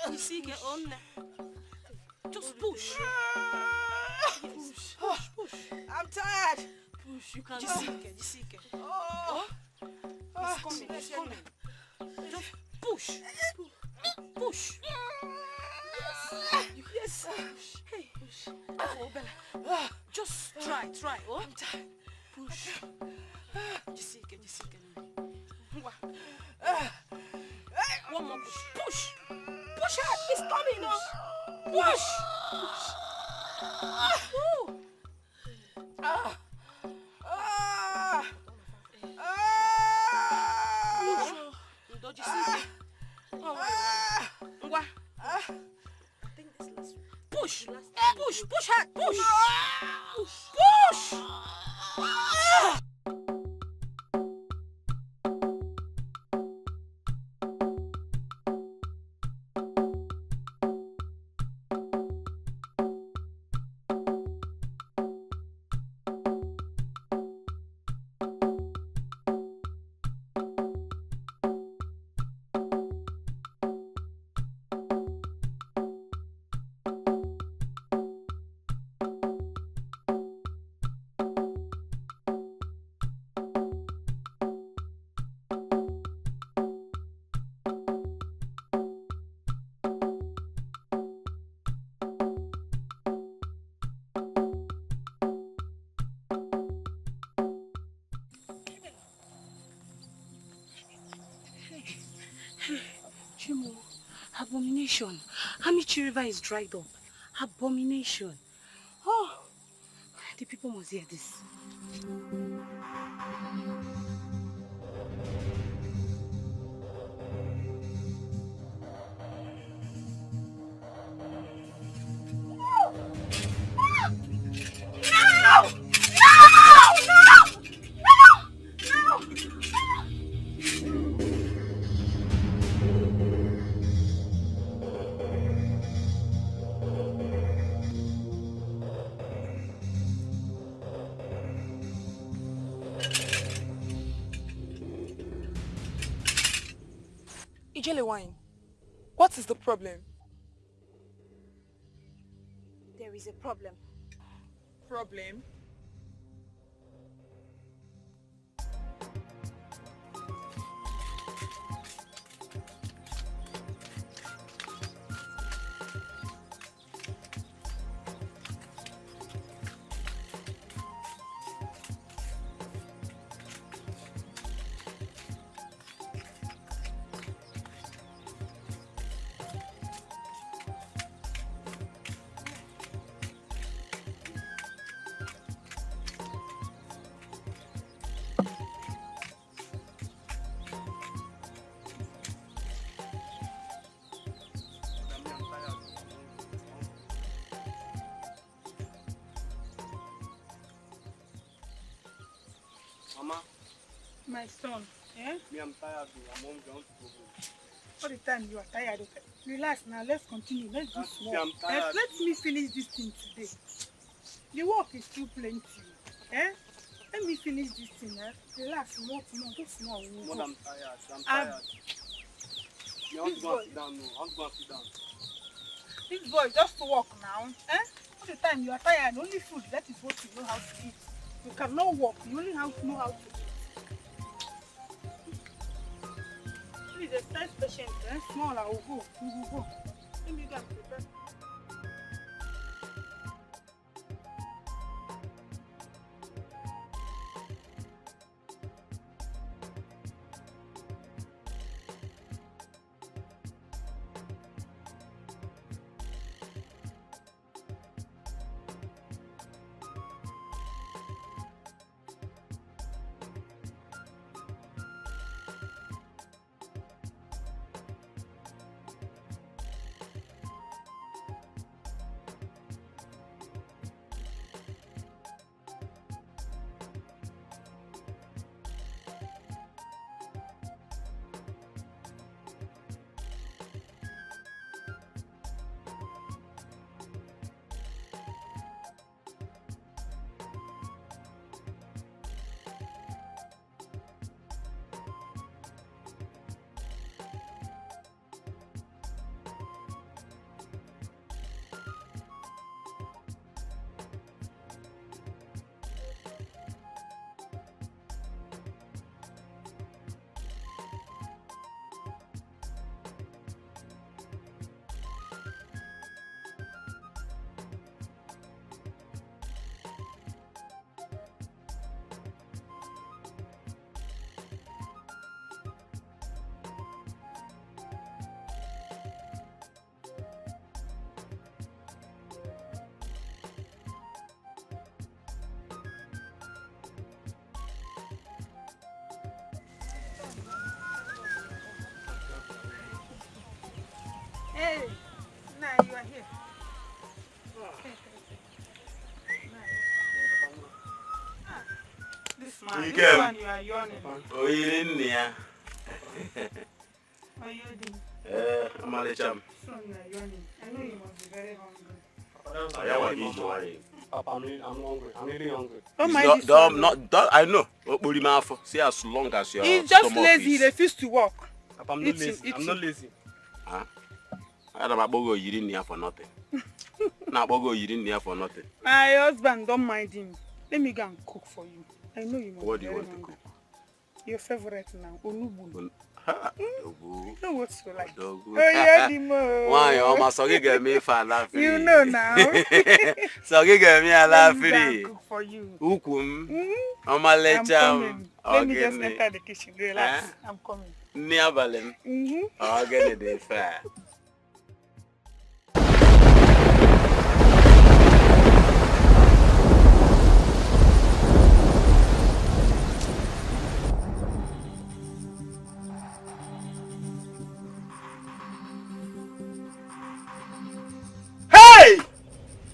You see, get on there. Just push. Push, push, push. I'm tired. Push. You can see it. You see it. Oh. It's coming. It's coming. Just push. Push. Yes. Push. Hey. Push. Oh, Bella. Just try, try. Oh. I'm tired. Push. You see it. You see it. One more push. Push. Push her. It's coming. Oh. Push. Push. Woo. Ah. Ah. Push. Don't you see it? Oh, ngwa. I think this last one. Push. Push. Push her. Push. Push. Push. Chimo, abomination. Amichi River is dried up. Abomination. Oh, the people must hear this. No! No! No! No! No! Ijele wine, what is the problem? There is a problem. Problem? Mama. My son, eh? Me, I'm tired. I'm hungry. I want to go home. All the time you are tired. Relax now. Let's continue. Let's do small. I'm tired. Let me finish this thing today. The work is still plenty. Eh? Let me finish this thing. Eh? Relax. More, more, just small. Mom, I'm tired. I'm tired. You want to go and sit down now. I want to go and sit down. This boy, just work now. Eh? All the time you are tired. Only food. That is what you know how to eat. You cannot walk. You only have to know how to eat. Please, exercise patient. Eh? Small, I will go. We will go. Let me go and prepare. Hey, now you are here. This man, this one you are yawning. Oh, you didn't, yeah. Are you doing? I'm So you are yawning. I know you must be very hungry. Papa, I'm hungry. I'm really hungry. Don't mind this. I know. See, as long as you're. He's just lazy. He refuses to work. Papa, I'm not lazy. I'm not lazy. Huh? I don't go here for nothing. For nothing. My husband, don't mind him. Let me go and cook for you. I know you must. What do you want to cook? Your favorite now, onugbu. You know what you like. Oh, yeah, why, oh, my, get me for laughing. You know now. So you get me a laughing. Cook for you. Ukum. I'm coming. Let me just enter the kitchen. Relax. I'm coming. Near Oh, get it fair. Hey!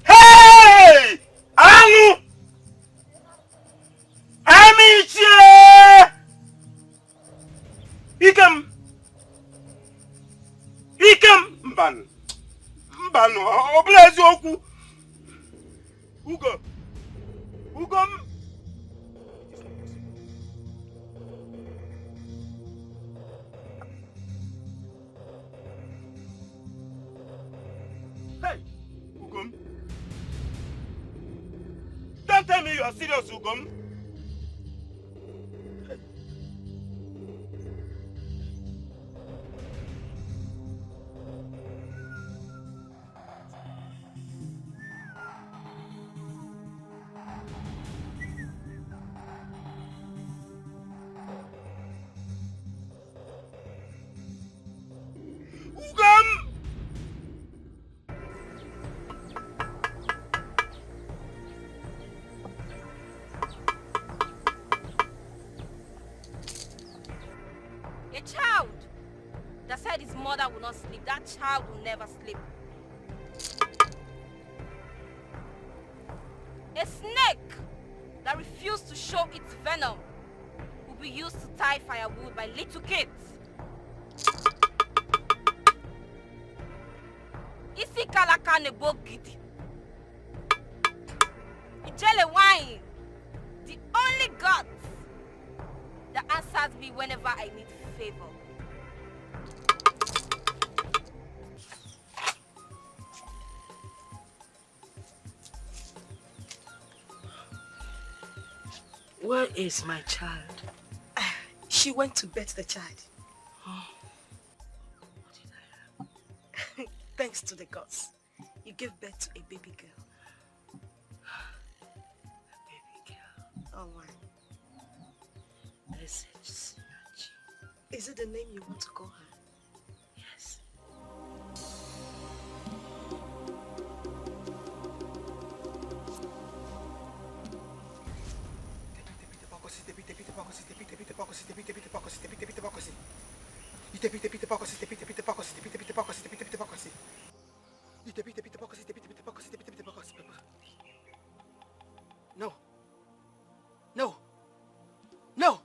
Hey! Anu! Amichie! Ikem! Ikem! Mban! Mban! Ọ bụla eziokwu! Ugo! Ugo m! Hey! Ugom! Don't tell me you are serious, Ugom! Hey. Ugom! A child that said his mother will not sleep, that child will never sleep. A snake that refused to show its venom will be used to tie firewood by little kids. Isi kalaka nebo gidi. Ijele wine, the only God that answers me whenever I need favor. Where is my child? She went to bet the child. Oh. What did I have? Thanks to the gods, you gave birth to a baby girl. A baby girl. Oh my. Is it Sinachi? Is it the name you want to call her? Yes. No. No. No.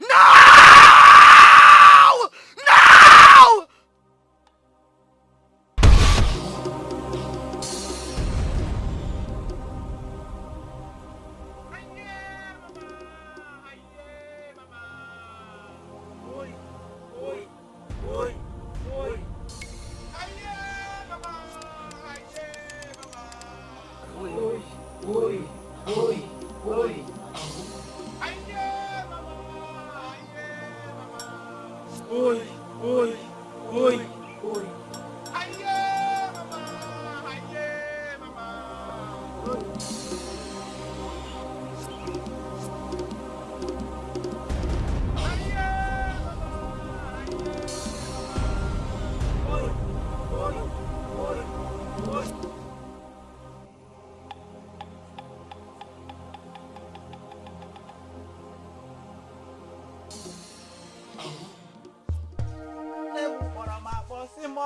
No! No!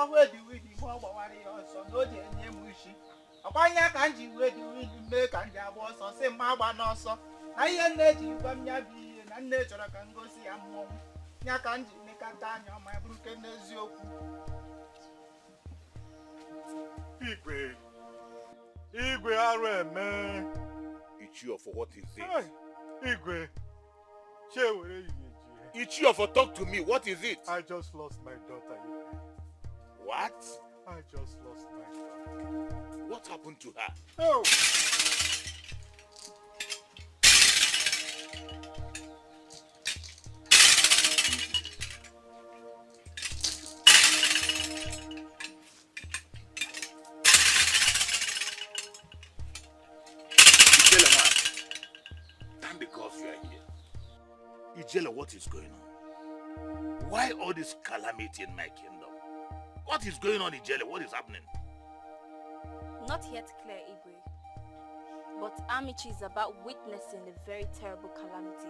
Where do Isi ọkwa anya ka m ji wee dị ilu mee ka m ji agba ọsọ sị mma agba n'ọsọ na ihe nne ji gwa m ya bụ ihe na nne chọrọ ka m gosi ya mmọnwụ ya ka m ji lekọta anya ọma ya bụrụ ke n'eziokwu. Igwe, Igwe, arụ eme. Ichiofor, what is it? Hey, Igwe, Chewere Iyeji. Ichiofor, talk to me. What is it? I just lost my daughter, Igwe. What? I just lost my daughter. What happened to her? Oh! Ijele man, thank the gods you are here. Ijele, what is going on? Why all this calamity in my kingdom? What is going on, Ijele? What is happening? Not yet clear, Igwe. But Amici is about witnessing a very terrible calamity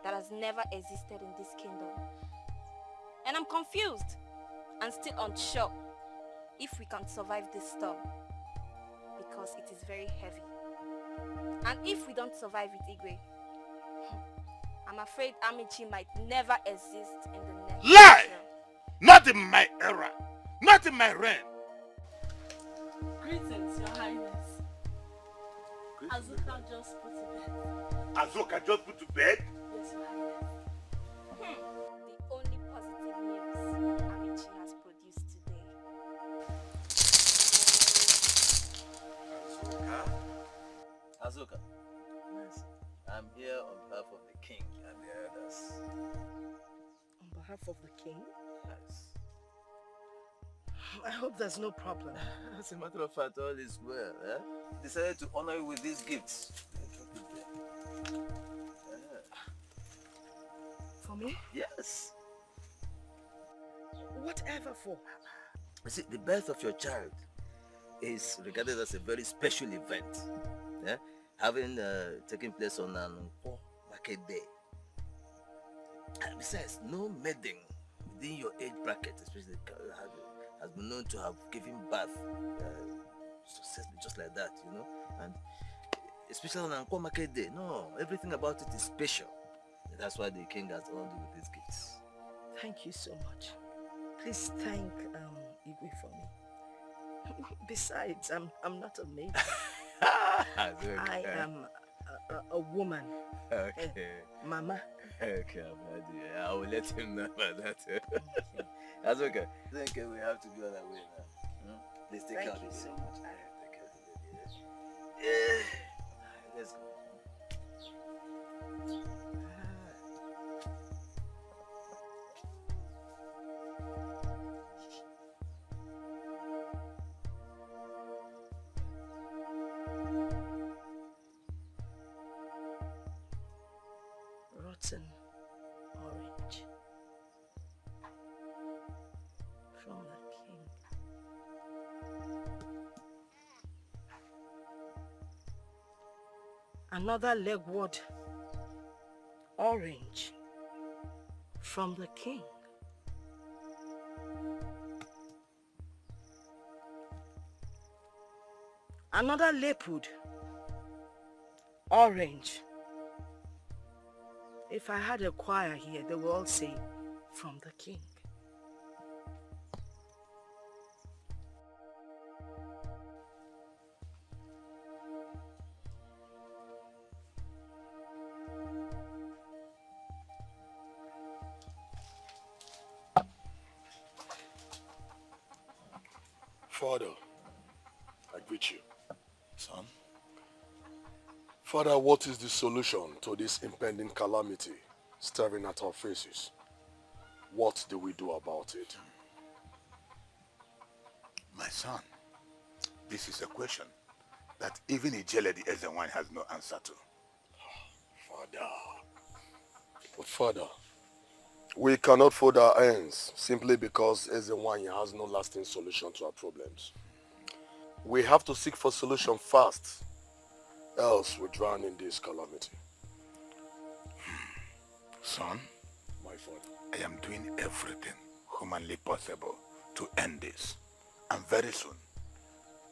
that has never existed in this kingdom. And I'm confused and still unsure if we can survive this storm, because it is very heavy. And if we don't survive it, Igwe, I'm afraid Amici might never exist in the next Lie! future. Not in my era! Not in my reign! Greetings, Your Highness. Azuka just put to bed. Azuka just put to bed? Yes, Your Highness. The only positive news Amici has produced today. Azuka? Azuka. Yes. I'm here on behalf of the king and the elders. On behalf of the king? Yes. I hope there's no problem. As a matter of fact, all is well. Eh? Decided to honor you with these gifts. Drop it there. For me? Yes. Whatever for? You see, the birth of your child is regarded as a very special event, yeah? Having taken place on an Nkwo market day. And besides, no maiden within your age bracket, especially, has been known to have given birth successfully just like that, you know. And especially on Nkwo market day, no, everything about it is special. And that's why the king has honored you with these gifts. Thank you so much. Please thank Igwe for me. Besides, I'm not a maiden. I am a woman. Okay. Mama. Okay, I'm glad. I will let him know about that. That's okay. I think we have to go that way now. Hmm? Please take Thank care of you the so baby. much. Yeah, take care of the baby. Yeah. Yeah. Let's go. Rotten orange from the king. Another legward orange from the king. Another leopard orange. If I had a choir here, they would all say, from the king. Father, I greet you. Son? Father, what is the solution to this impending calamity staring at our faces? What do we do about it? My son, this is a question that even Ijele the Ezenwan has no answer to. Father. But father, we cannot fold our hands simply because Ezenwanyị has no lasting solution to our problems. We have to seek for solution fast, else we drown in this calamity. Son, My father. I am doing everything humanly possible to end this. And very soon,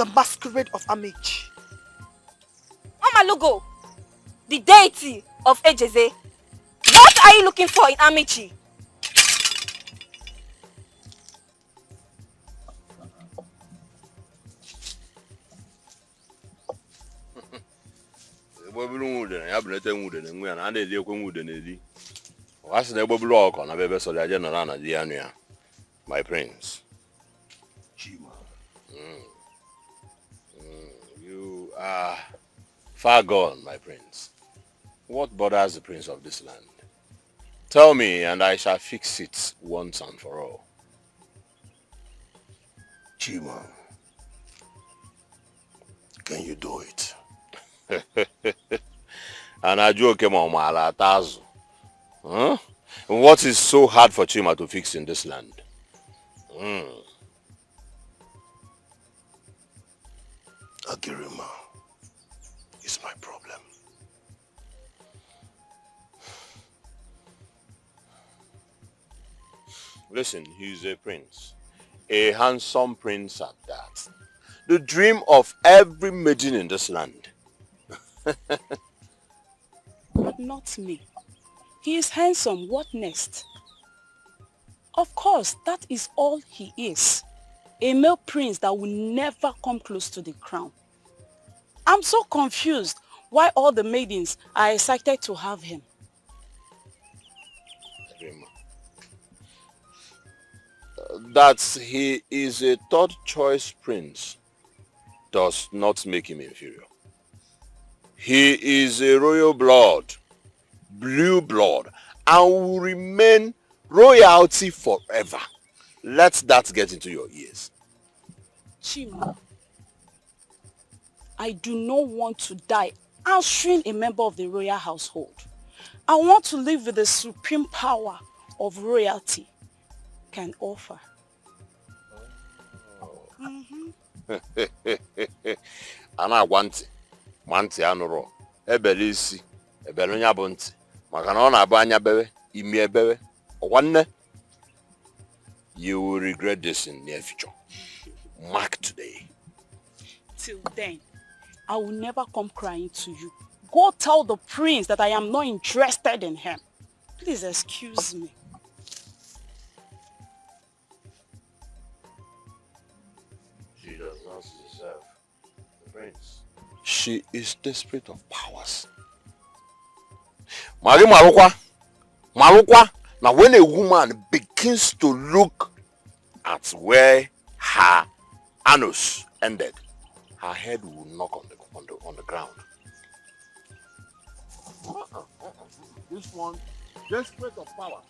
The masquerade of Amici. Omalugo, the deity of Ejeze. What are you looking for in Amici? Egbebulu nwudere ya bulete nwudere nwe ya na a na-eli ekwe nwudere eli. Ọ sị na egbebulu ọkọ na bebe sọrọ ya je nọrọ ana di ya nụ ya. My prince. Chima. You are far gone, my prince. What bothers the prince of this land? Tell me, and I shall fix it once and for all. Chima, can you do it? And I joke Huh? What is so hard for Chima to fix in this land? Agirima is my problem. Listen, he's a prince. A handsome prince at that. The dream of every maiden in this land. But not me. He is handsome, what next? Of course, that is all he is. A male prince that will never come close to the crown. I'm so confused why all the maidens are excited to have him. That he is a third choice prince does not make him inferior. He is a royal blood, blue blood, and will remain royalty forever. Let that get into your ears. Chima, I do not want to die answering a member of the royal household. I want to live with the supreme power of royalty can offer. Oh. Ana agwa ntị ma ntị anụrụ ebele isi ebele onye bụ ntị maka na ọ na-abụ anya bewe imi ebewe ọkwa nne. You will regret this in near future. Mark today. Till then, I will never come crying to you. Go tell the prince that I am not interested in him. Please excuse me. She does not deserve the prince. She is desperate of powers. Mari Marukwa, Marukwa. Now when a woman begins to look at where her anus ended, her head will knock on the ground. This one, desperate of power.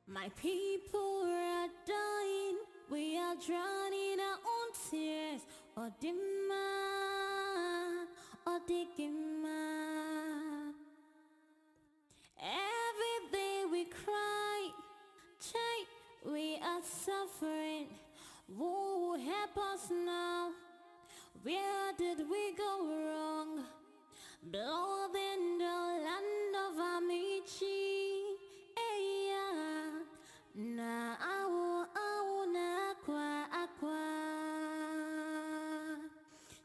My people are dying, we are drowning our own tears. Odima, Odigima. Every day we cry, chai, we are suffering. Who will help us now? Where did we go wrong? Blood in the land of Amici. Na awo awo na akwa akwa.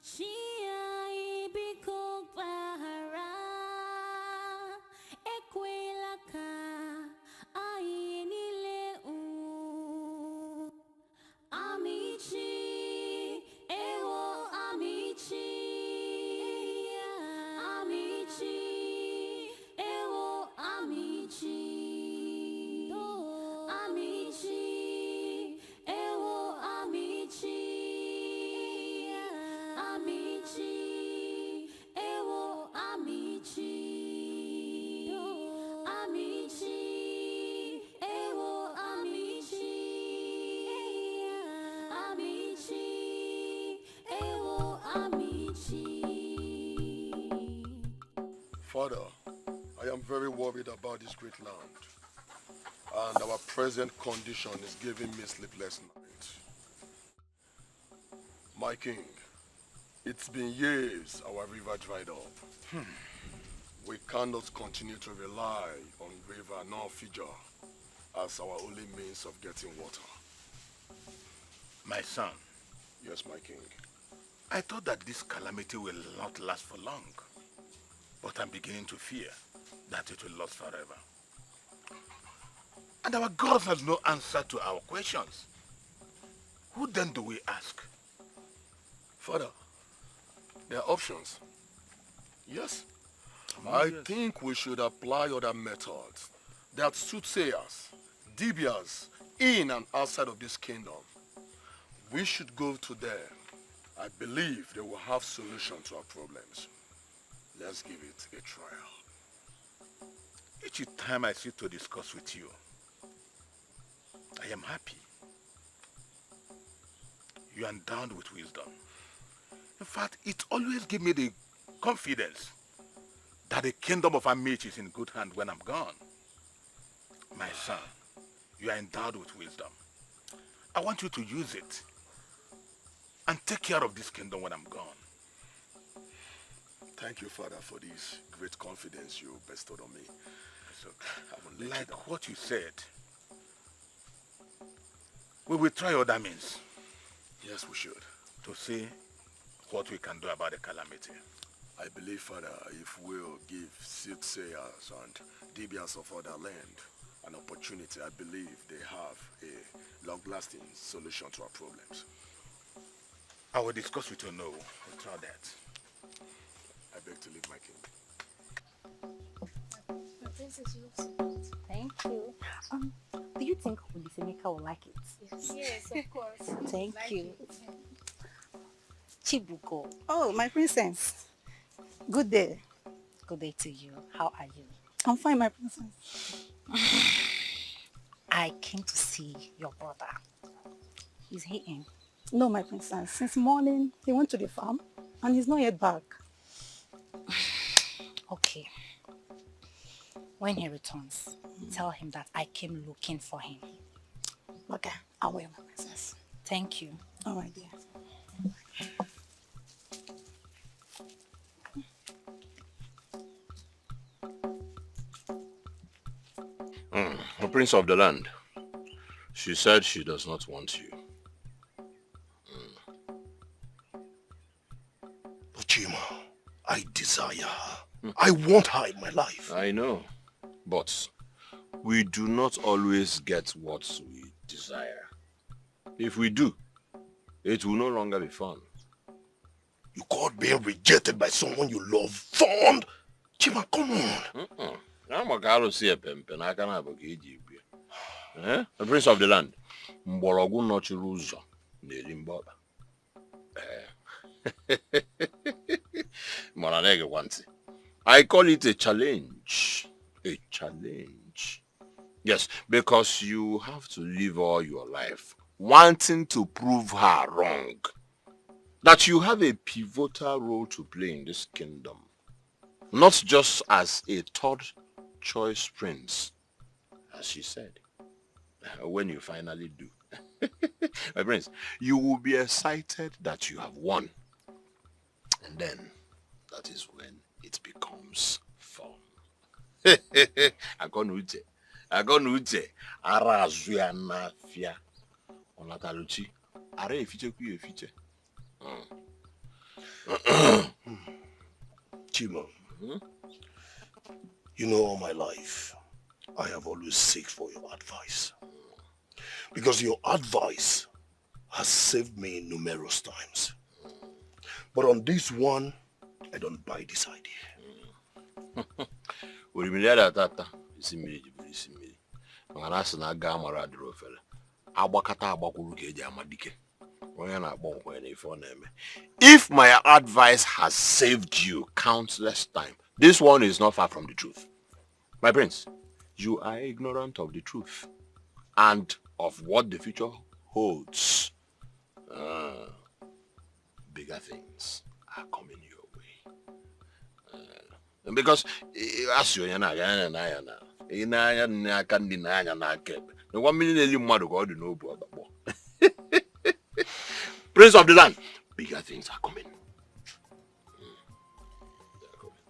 Chia ibiko bahara. Ekwela ka ayi nile u. Amici, ewo amici. Father, I am very worried about this great land. And our present condition is giving me sleepless nights. My king, it's been years our river dried up. We cannot continue to rely on River Norfija as our only means of getting water. My son. Yes, my king. I thought that this calamity will not last for long. But I'm beginning to fear that it will last forever. And our God has no answer to our questions. Who then do we ask? Father, there are options. Yes. I think we should apply other methods that soothsayers, dibias, in and outside of this kingdom. We should go to them. I believe they will have solution to our problems. Let's give it a trial. Each time I sit to discuss with you, I am happy. You are endowed with wisdom. In fact, it always gives me the confidence that the kingdom of Amici is in good hand when I'm gone. My son, you are endowed with wisdom. I want you to use it and take care of this kingdom when I'm gone. Thank you, Father, for this great confidence you bestowed on me. It's okay. I won't let you Like down. what you said, we will try other means. Yes, we should. To see what we can do about the calamity. I believe, Father, if we'll give soothsayers and dibias of other land an opportunity, I believe they have a long-lasting solution to our problems. I will discuss with you now. We'll try that. I beg to leave, my king. My princess, you look so good. Thank you. Do you think Olisemeka will like it? Yes, of course. Thank Like you. it. Chibuko. Oh, my princess. Good day. Good day to you. How are you? I'm fine, my princess. I came to see your brother. Is he in? No, my princess. Since morning, he went to the farm and he's not yet back. Okay. When he returns, tell him that I came looking for him. Okay, I will, my princess. Thank you. All right, dear. The prince of the land. She said she does not want you. But Chima, I desire her. I want her in my life. I know, but we do not always get what we desire. If we do, it will no longer be fun. You called being rejected by someone you love fun? Chima, come on. Na maka arụsị epempe n'aka na abụ ka eji ebu ya. Eh? The prince of the land. Mgbọrọgwụ nọchiri ụzọ na-eri mgbe ọkpa. Eh. Mana na-egekwa ntị. I call it a challenge. A challenge. Yes, because you have to live all your life wanting to prove her wrong. That you have a pivotal role to play in this kingdom. Not just as a third choice prince, as she said. When you finally do. My prince, you will be excited that you have won. And then, that is when it becomes fun. Akọnuche, akọnuche, ara azụ ya n'afịa. Ọ nataluchi, ara efichekwa ya efiche. Chima, you know all my life, I have always seeked for your advice. Because your advice has saved me numerous times. But on this one, I don't buy this idea. Orimiri ada ata isi mmiri ji bụrụ isi mmiri maka na asị na aga amara adịrị ofele agbakata agbakwuru ka eji ama dike onye na-akpọ nkwenye na ife ọ na-eme. If my advice has saved you countless time, this one is not far from the truth. My prince, you are ignorant of the truth and of what the future holds. Bigger things are coming your way. Because as you na aka ndị na-anya n'aka ekpe. 1 million eli mmadụ ka ọ dị n'obu ọgbakpọ. Prince of the land, bigger things are coming. They are coming.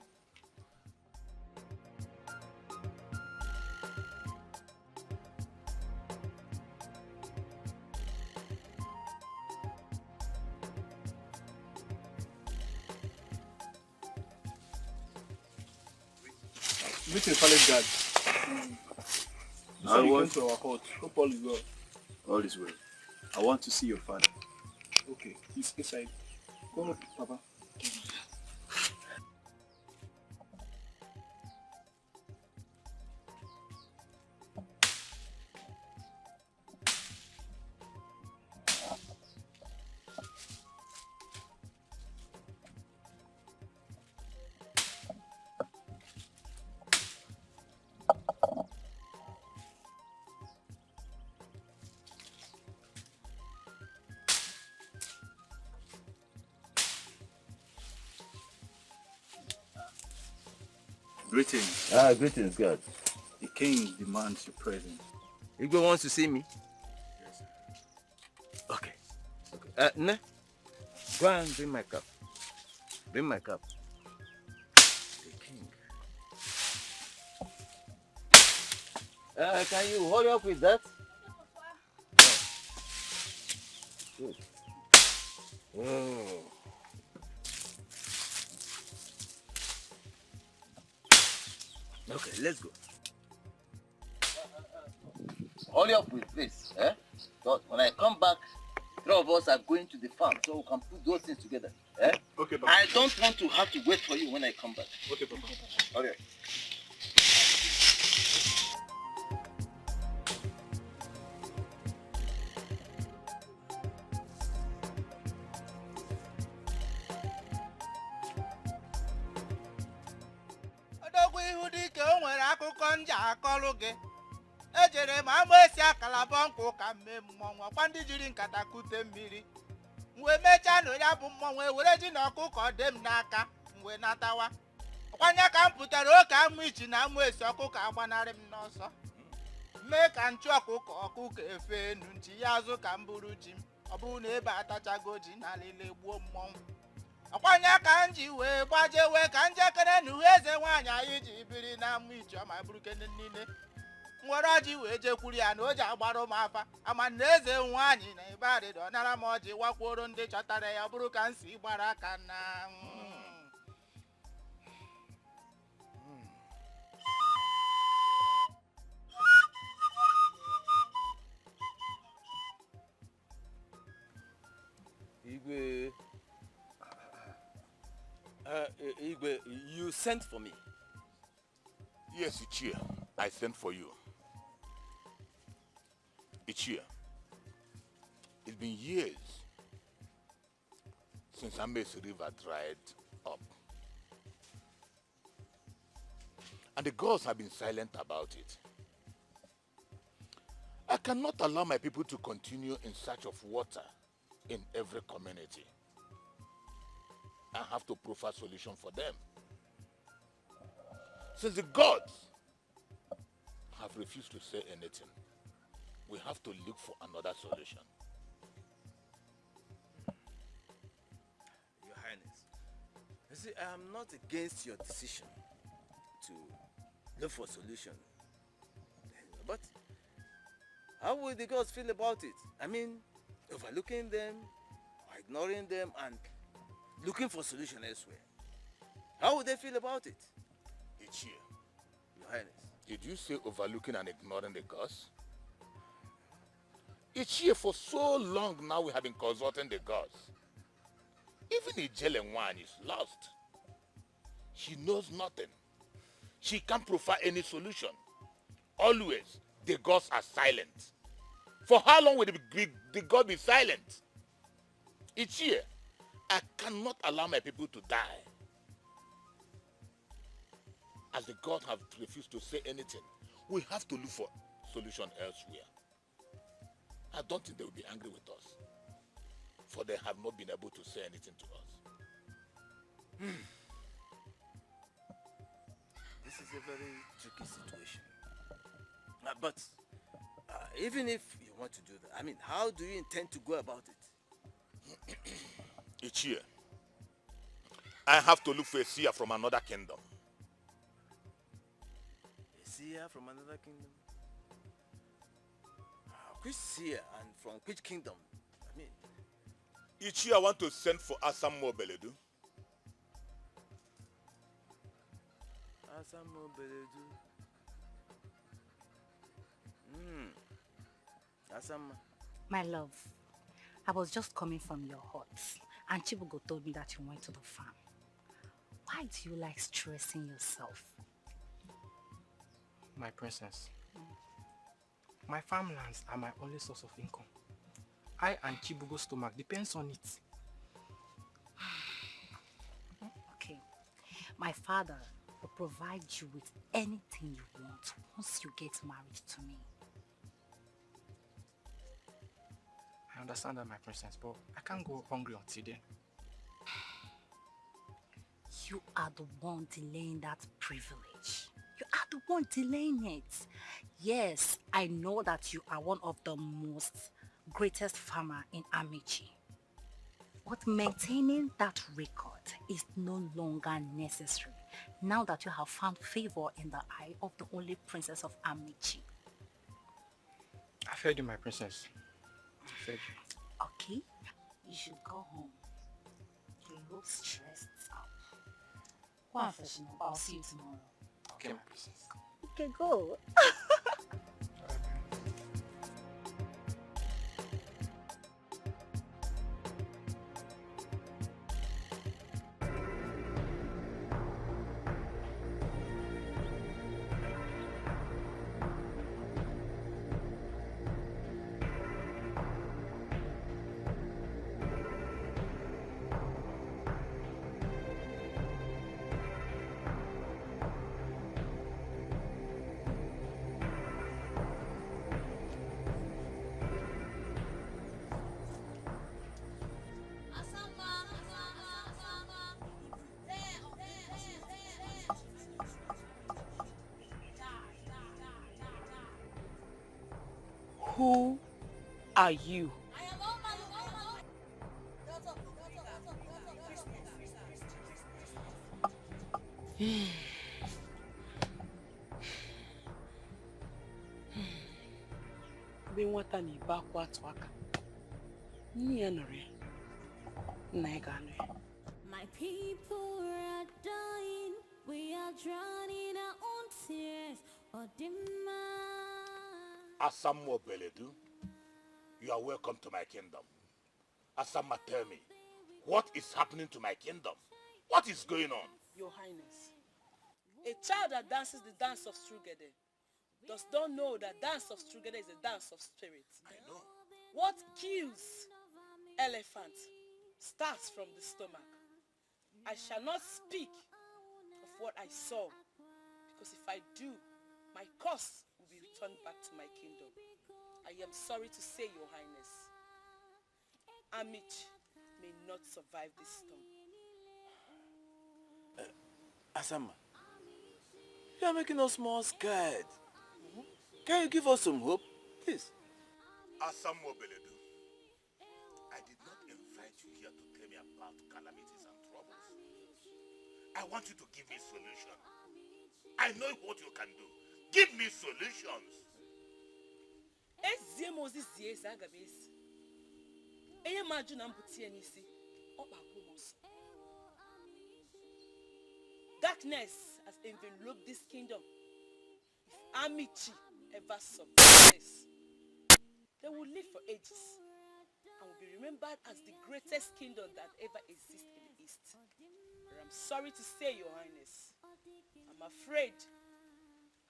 Greetings, palace guard. I want to our court. Hope all is well. All is well. I want to see your father. Okay, he's inside. Go on, Papa. Greetings. Ah, greetings, God. The king demands your presence. Igwe wants to see me? Yes, sir. Okay. Okay. Ne? Go and bring my cup. Bring my cup. The king. Can you hurry up with that? No. Good. Oh. Okay, let's go. Hurry up with this, eh? Because when I come back, three of us are going to the farm so we can put those things together. Eh? Okay, Papa. I don't want to have to wait for you when I come back. Okay, Papa. Okay. Ejere m ama esi akalaba nkwụ ka mme mmọnwụ ọkwa ndị jiri nkata kute mmiri wee mechaa na ya bụ mmọnwụ ewere ji na ọkụkọ dị m n'aka wee natawa ọkwanye ka m pụtara oke amụ ichi na amụ esi ọkụkọ agbanarị m n'ọsọ mee ka nchụ ọkụkọ ọkụkọ efe enu nchi ya azụ ka m bụrụ ji m ọ bụrụ na ebe atachago ji na alile gbuo mmọnwụ ọkwanye ka m ji wee gbajewe ka njekere na uhe eze nwaanyị anyị ji biri na amụ ichi ọma bụrụkene niile nwere ọjị wee jekwuru ya na o ji agbara m afa ama na eze nwaanyị na ebe arịrị ọ nara m ọjị wakworo ndị chọtara ya ọ bụrụ ka m si gbara aka na Igwe, Igwe, you sent for me. Yes, Ichie, I sent for you. Ichie, it's been years since Amesi River dried up. And the gods have been silent about it. I cannot allow my people to continue in search of water in every community. I have to provide solution for them. Since the gods have refused to say anything, we have to look for another solution. Your Highness, you see, I am not against your decision to look for a solution. But how will the gods feel about it? I mean, overlooking them, or ignoring them, and looking for a solution elsewhere. How would they feel about it? Ichie. Your Highness. Did you say overlooking and ignoring the gods? Ichie, for so long now we have been consulting the gods. Even Ijele Nwanyi is lost. She knows nothing. She can't provide any solution. Always, the gods are silent. For how long will the god be silent? Ichie, I cannot allow my people to die. As the gods have refused to say anything, we have to look for solution elsewhere. I don't think they will be angry with us, for they have not been able to say anything to us. This is a very tricky situation. But even if you want to do that, I mean, how do you intend to go about it? Ichie, I have to look for a seer from another kingdom. A seer from another kingdom? Which seer and from which kingdom? I mean... Ichie, I want to send for Asamma Obeledu. Asamma Obeledu. Asamma. My love, I was just coming from your hut and Chibugo told me that you went to the farm. Why do you like stressing yourself? My princess, my farmlands are my only source of income. I and Chibugo's stomach depends on it. Okay. My father will provide you with anything you want once you get married to me. I understand that, my princess, but I can't go hungry until then. You are the one delaying that privilege. You are the one delaying it. Yes, I know that you are one of the most greatest farmer in Amici. But maintaining that record is no longer necessary now that you have found favor in the eye of the only princess of Amici. I've heard you, my princess. I've heard you. Okay, you should go home. You look stressed up. Go and freshen up. I'll see you tomorrow. Okay, my princess. Okay, go. Who are you? Ebe nwata na-ebe akwa atụ aka, nne ya nụrụ ya, nna ya ga-anụ ya. My people are dying, we are drowning our own tears. Odima. Asamma Obeledu, you are welcome to my kingdom. Asamma, tell me, what is happening to my kingdom? What is going on? Your Highness, a child that dances the dance of Strugede does not know that dance of Strugede is a dance of spirit. I know. What kills elephant starts from the stomach. I shall not speak of what I saw, because if I do, my curse will be returned back to my kingdom. I am sorry to say, Your Highness, Amici may not survive this storm. Asamma, you are making us more scared. Can you give us some hope, please? Asamma Obeledu, I did not invite you here to tell me about calamities and troubles. I want you to give me solution. I know what you can do. Give me solutions. Ezie m ozi zie ezi, aga m ezi. Enye m ajụ na mbute ya n'isi, ọ kpagbuo m ọsọ. Darkness has enveloped this kingdom. If Amici ever survives this, they will live for ages and will be remembered as the greatest kingdom that ever exists in the East. But I'm sorry to say, Your Highness, I'm afraid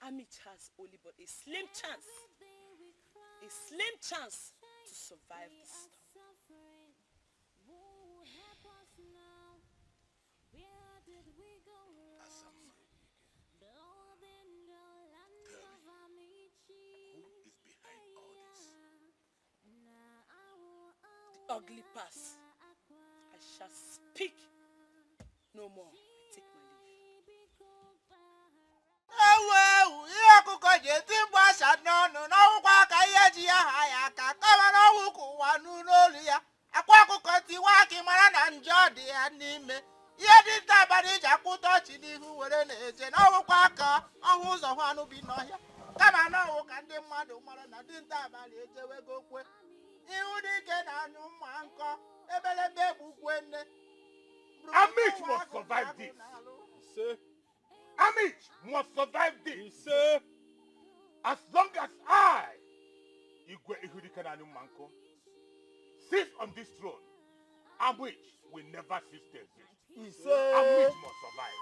Amici has only but a slim chance to survive this storm. Asamma, tell me, who is behind all this? The ugly past. I shall speak no more. I take my leave. na-eje na ọwụkwa aka ọhụ ụzọ hụ anụ bi n'ọhịa kama na ọwụ ka ndị mmadụ mara na dinta abalị ejewego kwe ihu dike na anyụ mma nkọ ebelebe egbukwe nne. Amici must survive this. Amici must survive this. As long as I, Igwe Ihudike na anyụ mma nkọ, sits on this throne, Amici will never cease to exist. Amici must survive.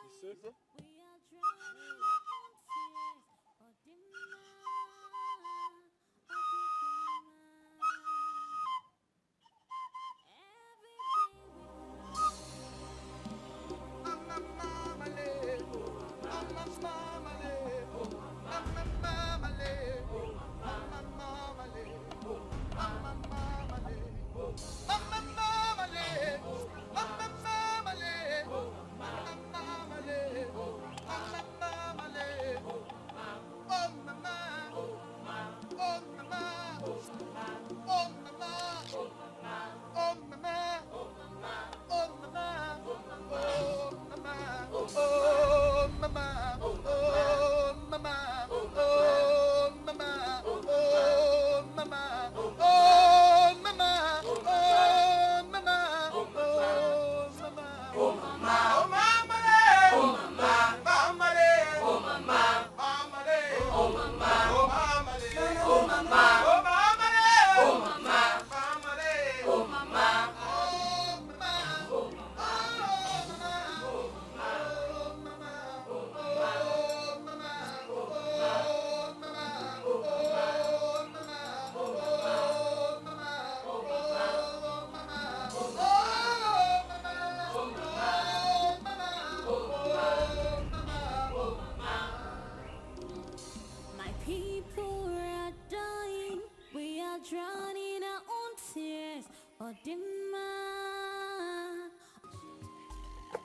My people are dying. We are drowning our own tears. Odima.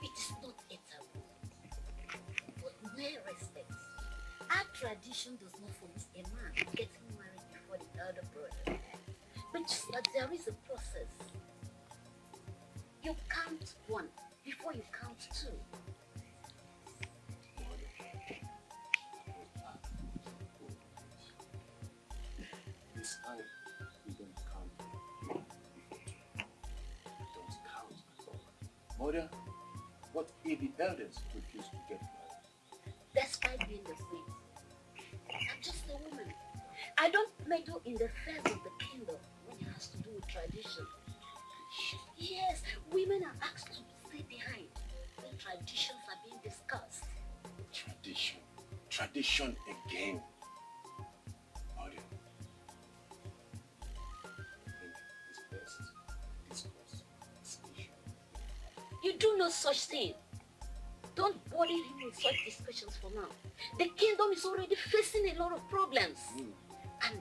It is not a taboo, but mere respect. Our tradition does not forbid a man getting married before the elder brother. But just that there is a process. You count one before you count two. This time, we don't count one before two. We don't count at all. Mother, what if the elders refuse to get married? Despite being the prince, I'm just a woman. I don't meddle in the affairs of the kingdom when it has to do with tradition. Yes, women are asked to stay behind when traditions are being discussed. Tradition. Tradition again. Mother, I think it's best to discuss this issue. You do no such thing. Don't bother him with such discussions for now. The kingdom is already facing a lot of problems. And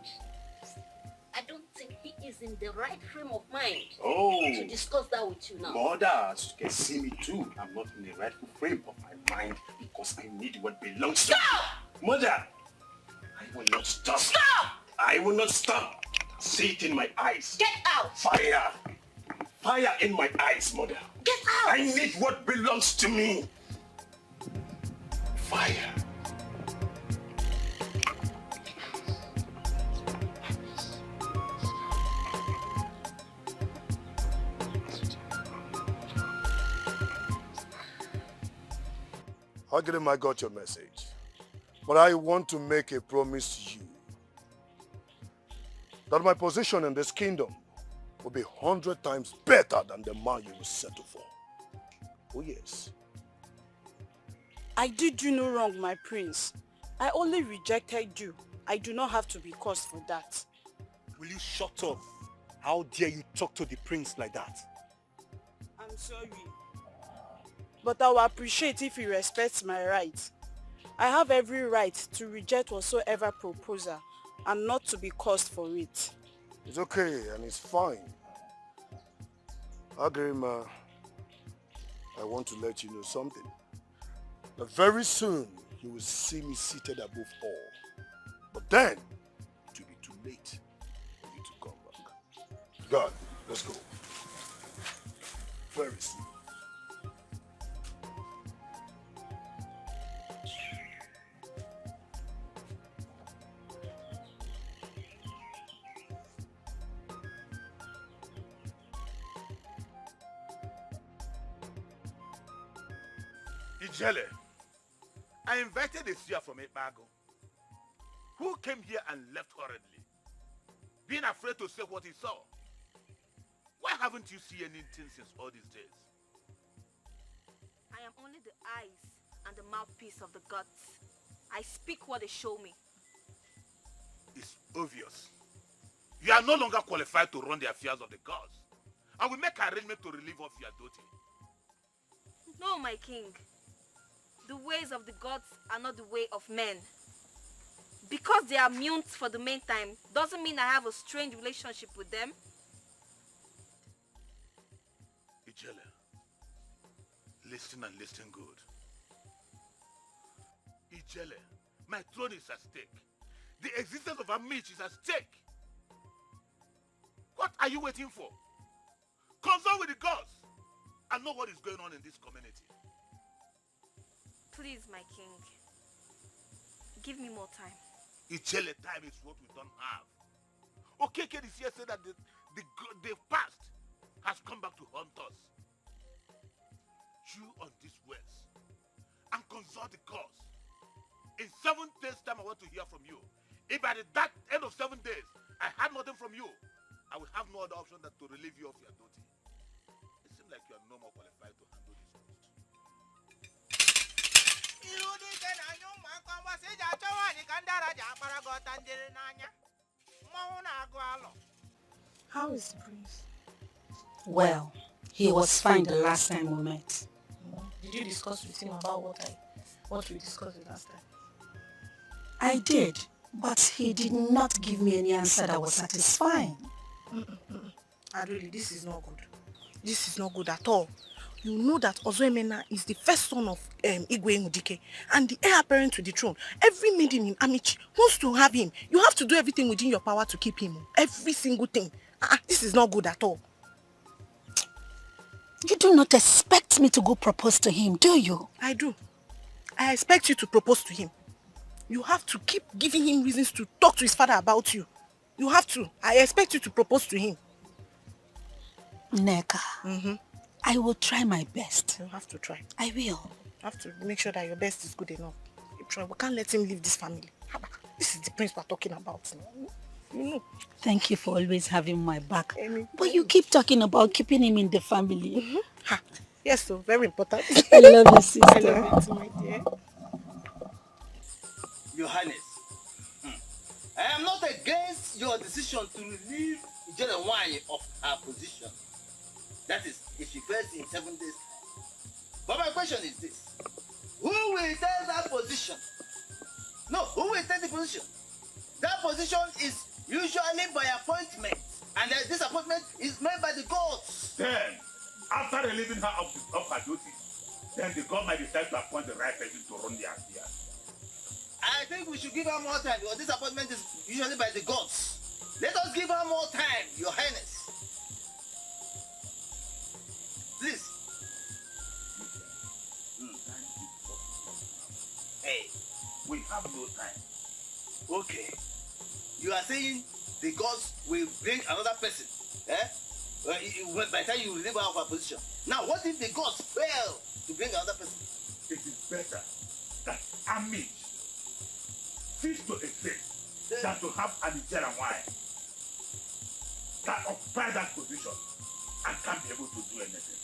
I don't think he is in the right frame of mind to discuss that with you now. Mother, as you can see me too, I'm not in the rightful frame of my mind because I need what belongs to me. Mother, I will not stop. Stop! I will not stop. See it in my eyes. Get out! Fire! Fire in my eyes, mother. Get out! I need what belongs to me. Fire. Agrim, I got your message. But I want to make a promise to you that my position in this kingdom will be 100 times better than the man you will settle for. Oh yes. I did you no wrong, my prince. I only rejected you. I do not have to be cursed for that. Will you shut up? How dare you talk to the prince like that? I'm sorry. But I will appreciate if he respects my rights. I have every right to reject whatsoever proposal and not to be cursed for it. It's okay and it's fine. Agrima, I want to let you know something. That very soon you will see me seated above all. But then, it will be too late for you to come back. God, let's go. Very soon. Ijele, I invited a seer from Ibago who came here and left hurriedly, being afraid to say what he saw. Why haven't you seen anything since all these days? I am only the eyes and the mouthpiece of the gods. I speak what they show me. It's obvious. You are no longer qualified to run the affairs of the gods. I will make arrangement to relieve of your duty. No, my king. The ways of the gods are not the way of men. Because they are mute for the meantime doesn't mean I have a strange relationship with them. Ijele, listen and listen good. Ijele, my throne is at stake. The existence of Amici is at stake. What are you waiting for? Consult with the gods and know what is going on in this community. Please, my king, give me more time. Ijele, time is what we don't have. Okeke this year said that the past has come back to haunt us. Chew on these words and consult the gods. In 7 days' time, I want to hear from you. If by that end of 7 days, I had nothing from you, I will have no other option than to relieve you of your duty. It seems like you are no more qualified to handle this post. Ihu dike na-anya ụmụaka mgbasị eji achọ nwaanyị ka ndị ara ji akpara gị ọta njere n'anya mmọnwụ na-agụ alọ. How is the prince? Well, he was fine the last time we met. Did you discuss with him about what we discussed the last time? I did, but he did not give me any answer that was satisfying. And really, this is not good. This is not good at all. You know that Ozoemena is the first son of Igwe Ngudike and the heir apparent to the throne. Every maiden in Amici wants to have him. You have to do everything within your power to keep him. Every single thing. Ah, this is not good at all. You do not expect me to go propose to him, do you? I do. I expect you to propose to him. You have to keep giving him reasons to talk to his father about you. You have to. I expect you to propose to him. Nneka, I will try my best. You have to try. I will. You have to make sure that your best is good enough. You try. We can't let him leave this family. Haba, this is the prince we're talking about now. You know. Thank you for always having my back. Any, But you keep talking about keeping him in the family. Ha. Yes, so very important. I love you, sister. I love you too, my dear. Your Highness, I am not against your decision to relieve Ijele Nwanyị of her position. That is, if she fails in 7 days' time. But my question is this. Who will take that position? No, who will take the position? That position is usually by appointment. And this appointment is made by the gods. Then, after relieving her of her duty, then the god might decide to appoint the right person to run the affairs. I think we should give her more time because this appointment is usually by the gods. Let us give her more time, Your Highness. Please. Hey. We have no time. Okay. You are saying the gods will bring another person. Eh? Well, by the time you relieve her of her position. Now, what if the gods fail to bring another person? It is better that Amici cease to exist than to have an Ijele Nwanyị that occupy that position and can't be able to do anything.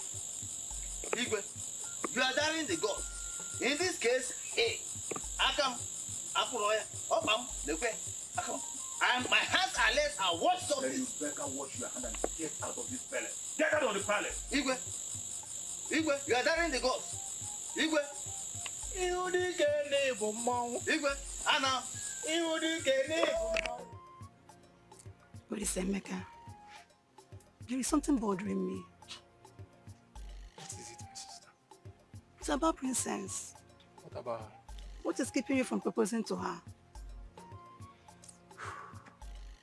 Igwe, you are daring the gods. In this case, hey, Akam, Akuroya, Opam, Lekwe, Akam. And my hands and legs are washed of Then you this. better wash your hand and get out of this palace. Get out of the palace. Igwe, Igwe, you are daring the gods. Igwe, Ihu dike na-ebu mmọnwụ. Igwe, Anna. Ihu dike na-ebu mmọnwụ. Olisaemeka, there is something bothering me. What is it, my sister? It's about Princess. What about her? What is keeping you from proposing to her?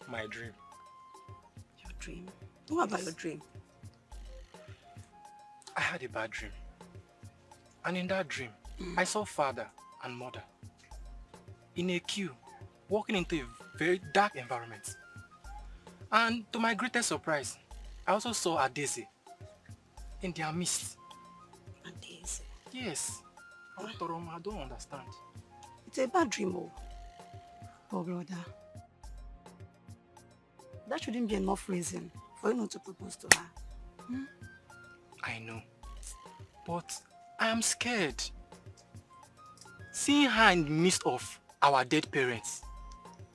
My dream. Your dream? What about your dream? I had a bad dream. And in that dream, I saw father and mother in a queue, walking into a very dark environment. And to my greatest surprise, I also saw Adeze in their midst. Adeze? Yes. I don't understand. It's a bad dream, oh. Oh, brother. That shouldn't be enough reason for you not to propose to her. Hmm? I know. But I am scared. Seeing her in the midst of our dead parents,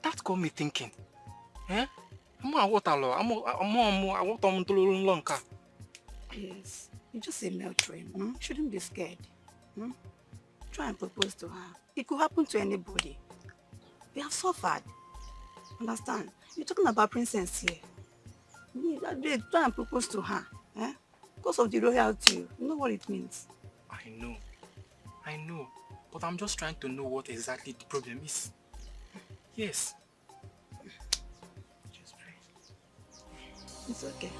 that got me thinking. Eh? Yes, it's just a male dream. Hmm? You shouldn't be scared. Hmm? Try and propose to her. It could happen to anybody. We have suffered. Understand? You're talking about princess here. Try and propose to her. Eh? Because of the royalty. You know what it means. I know. I know. But I'm just trying to know what exactly the problem is. Yes. Just pray. It's okay.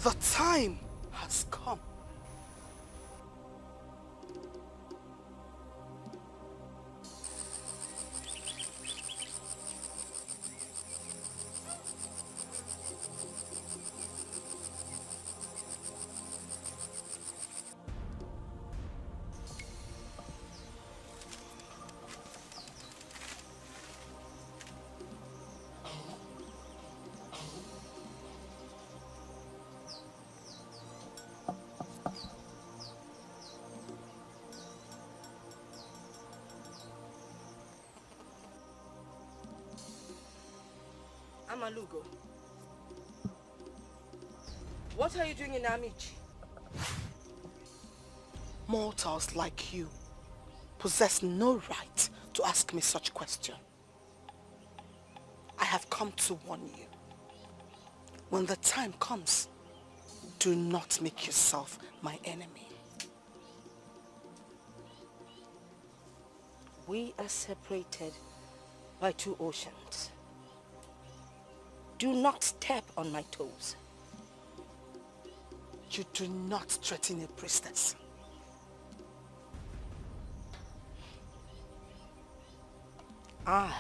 The time has come. Amalugo, what are you doing in Amichi? Mortals like you possess no right to ask me such question. I have come to warn you. When the time comes, do not make yourself my enemy. We are separated by two oceans. Do not step on my toes. You do not threaten a priestess. I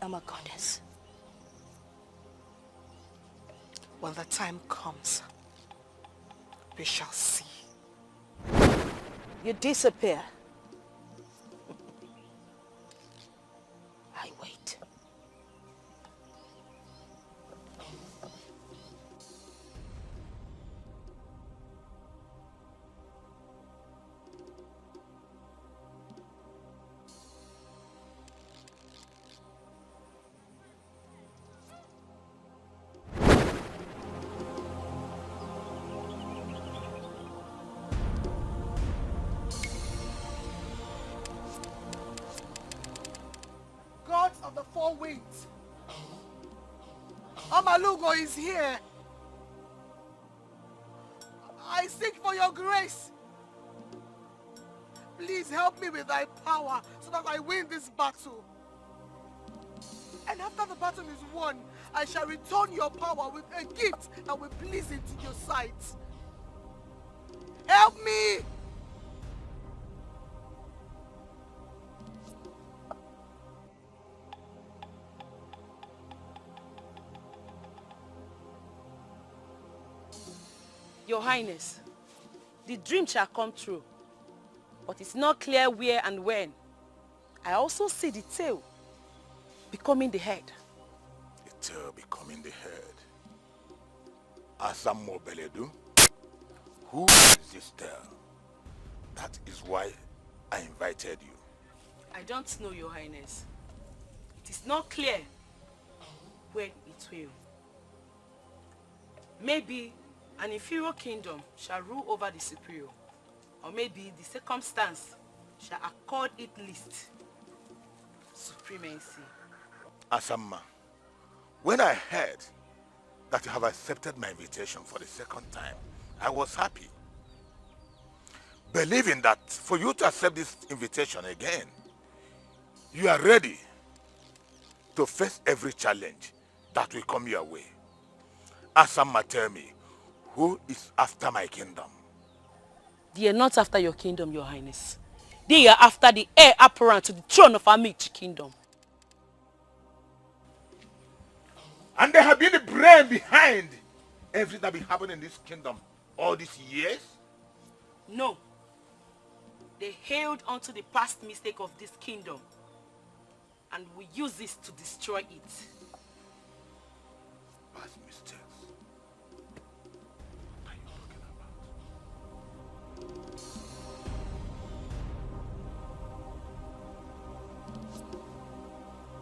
am a goddess. When the time comes, we shall see. You disappear. I wait. Gods of the four winds, Amalugo is here. I seek for your grace. Please help me with thy power so that I win this battle. And after the battle is won, I shall return your power with a gift that will please it to your sight. Help me! Your Highness, the dream shall come true, but it's not clear where and when. I also see the tail becoming the head. The tail becoming the head. Asammo Beledu, who is this tail? That is why I invited you. I don't know, Your Highness. It is not clear when it will. Maybe an inferior kingdom shall rule over the superior, or maybe the circumstance shall accord it least supremacy. Asamma, when I heard that you have accepted my invitation for the second time, I was happy, believing that for you to accept this invitation again, you are ready to face every challenge that will come your way. Asama, tell me, who is after my kingdom? They are not after your kingdom, Your Highness. They are after the heir apparent to the throne of Amici kingdom. And they have been the brain behind everything that been happening in this kingdom all these years? No. They hailed onto the past mistake of this kingdom and we use this to destroy it. Past mistakes? What are you talking about?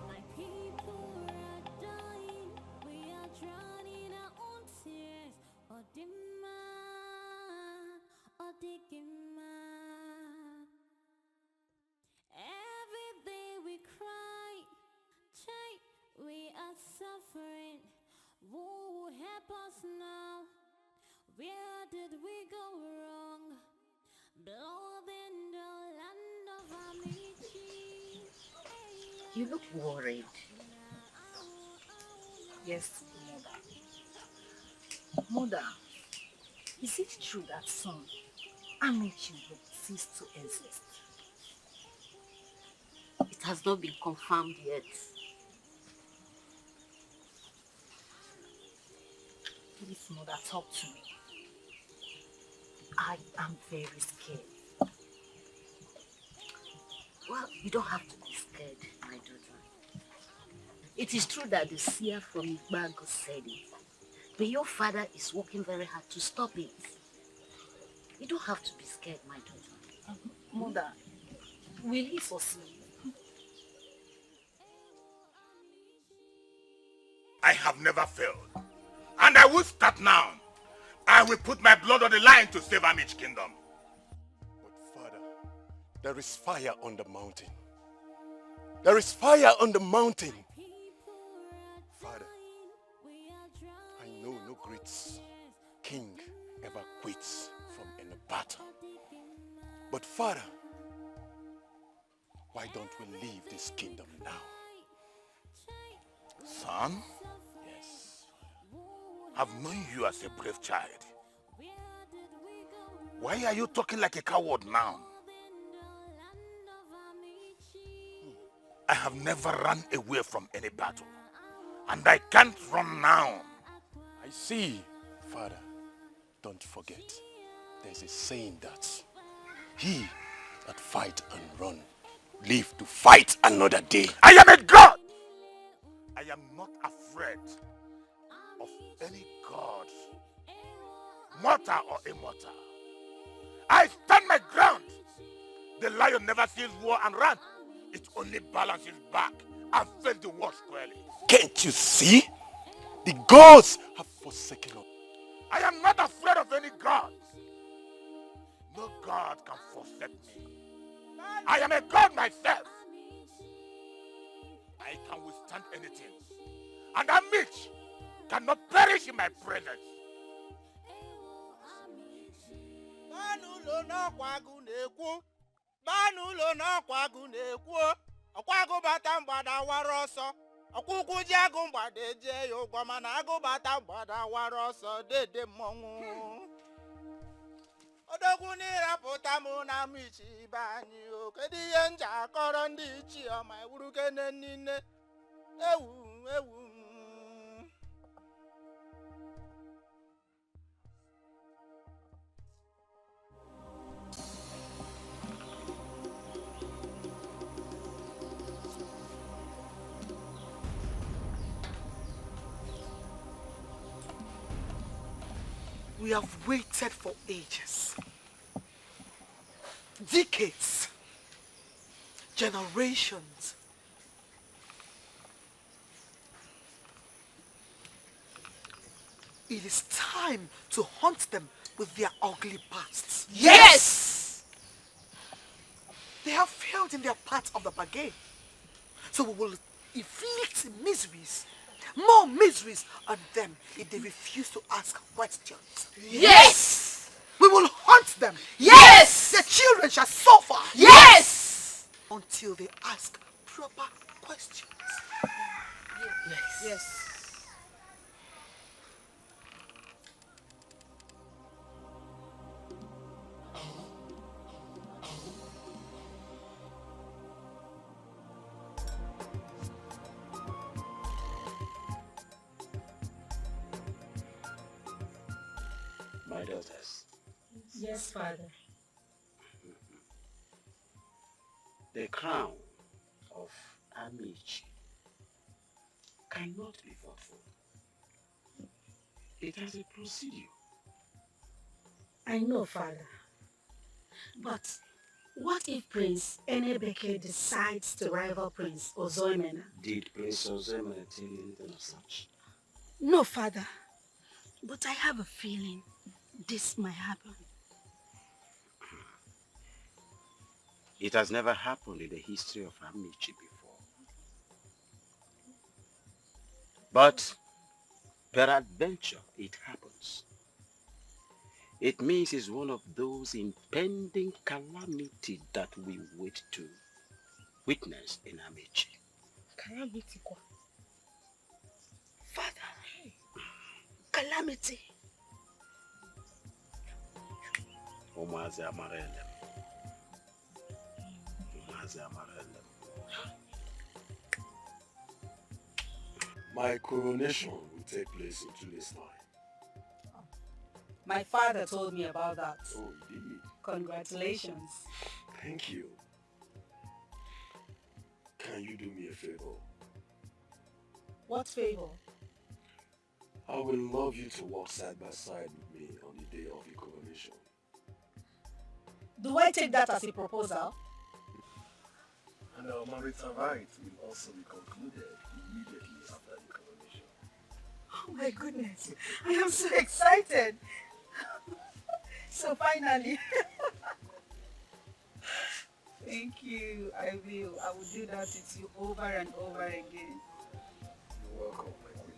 My people are dying, we are drowning our own tears. Odima, Odigima. Every day we cry, chai, we are suffering. Who will help us now? Where did we go wrong? Blood in the land of Amici. You look worried. Yes, mother. Mother, is it true that soon Amici will cease to exist? It has not been confirmed yet. Please, mother, talk to me. I am very scared. Well, you don't have to be scared, my daughter. It is true that the seer from Igbago said it, but your father is working very hard to stop it. You don't have to be scared, my daughter. Mother, will he succeed? I have never failed. And I will start now. I will put my blood on the line to save Amici kingdom. But father, there is fire on the mountain. There is fire on the mountain. Father, I know no great king ever quits from any battle. But father, why don't we leave this kingdom now? Son? Yes. I've known you as a brave child. Why are you talking like a coward now? I have never run away from any battle. And I can't run now. I see, father. Don't forget, there's a saying that he that fight and run live to fight another day. I am a god! I am not afraid of any gods, mortal or immortal. I stand my ground. The lion never sees war and run. It only balances back and face the war squarely. Can't you see? The gods have forsaken us. I am not afraid of any gods. No god can forsake me. I am a god myself. I can withstand anything. And Amici cannot perish in my presence. Baa n'ụlọ n'ọkwa agụ na-ekwu, baa n'ụlọ n'ọkwa agụ na-ekwu, ọkwa agụ bata mgbada wara ọsọ, ọkwụkwụ ji agụ mgbada ejie ya ụgwọ, mana agụ bata mgbada wara ọsọ, dede mmọnwụ odogwu n'ịrapụta m na Amici ibe anyị. O kedu ihe m ji akọrọ ndị ichie ọma ewurukene nne ewu ewu? We have waited for ages, decades, generations. It is time to hunt them with their ugly pasts. Yes! They have failed in their part of the bargain. So we will inflict miseries, more miseries on them if they refuse to ask questions. Yes! them. Yes! The children shall suffer. Yes! Until they ask proper questions. Yes. Yes. My daughters. Yes, Father. The crown of Amici cannot be fought for. It has a procedure. I know, Father. But what if Prince Enebeke decides to rival Prince Ozoemena? Did Prince Ozoemena tell you anything of such? No, Father. But I have a feeling this might happen. It has never happened in the history of Amici before. But peradventure it happens. It means it's one of those impending calamity that we wait to witness in Amici. Calamity? Father, calamity. Ụmụazị amara ele m. Ụmụazị amara ele m. My coronation will take place in 2 days' time. My father told me about that. Oh, indeed. Congratulations. Thank you. Can you do me a favor? What favor? I would love you to walk side by side with me on the day of your coronation. Do I take that as a proposal? And our marital rights will also be concluded immediately after the coronation. Oh my goodness, I am so excited. So finally. Thank you, I will. I will do that with you over and over again. You're welcome, my queen.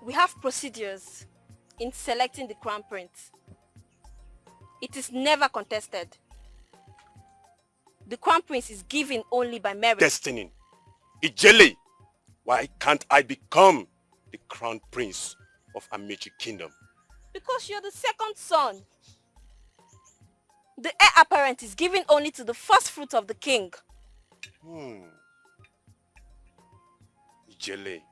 We have procedures in selecting the crown prince. It is never contested. The crown prince is given only by merit. Destiny. Ijele, why can't I become the crown prince of Amici Kingdom? Because you're the second son. The heir apparent is given only to the first fruit of the king. Ijele,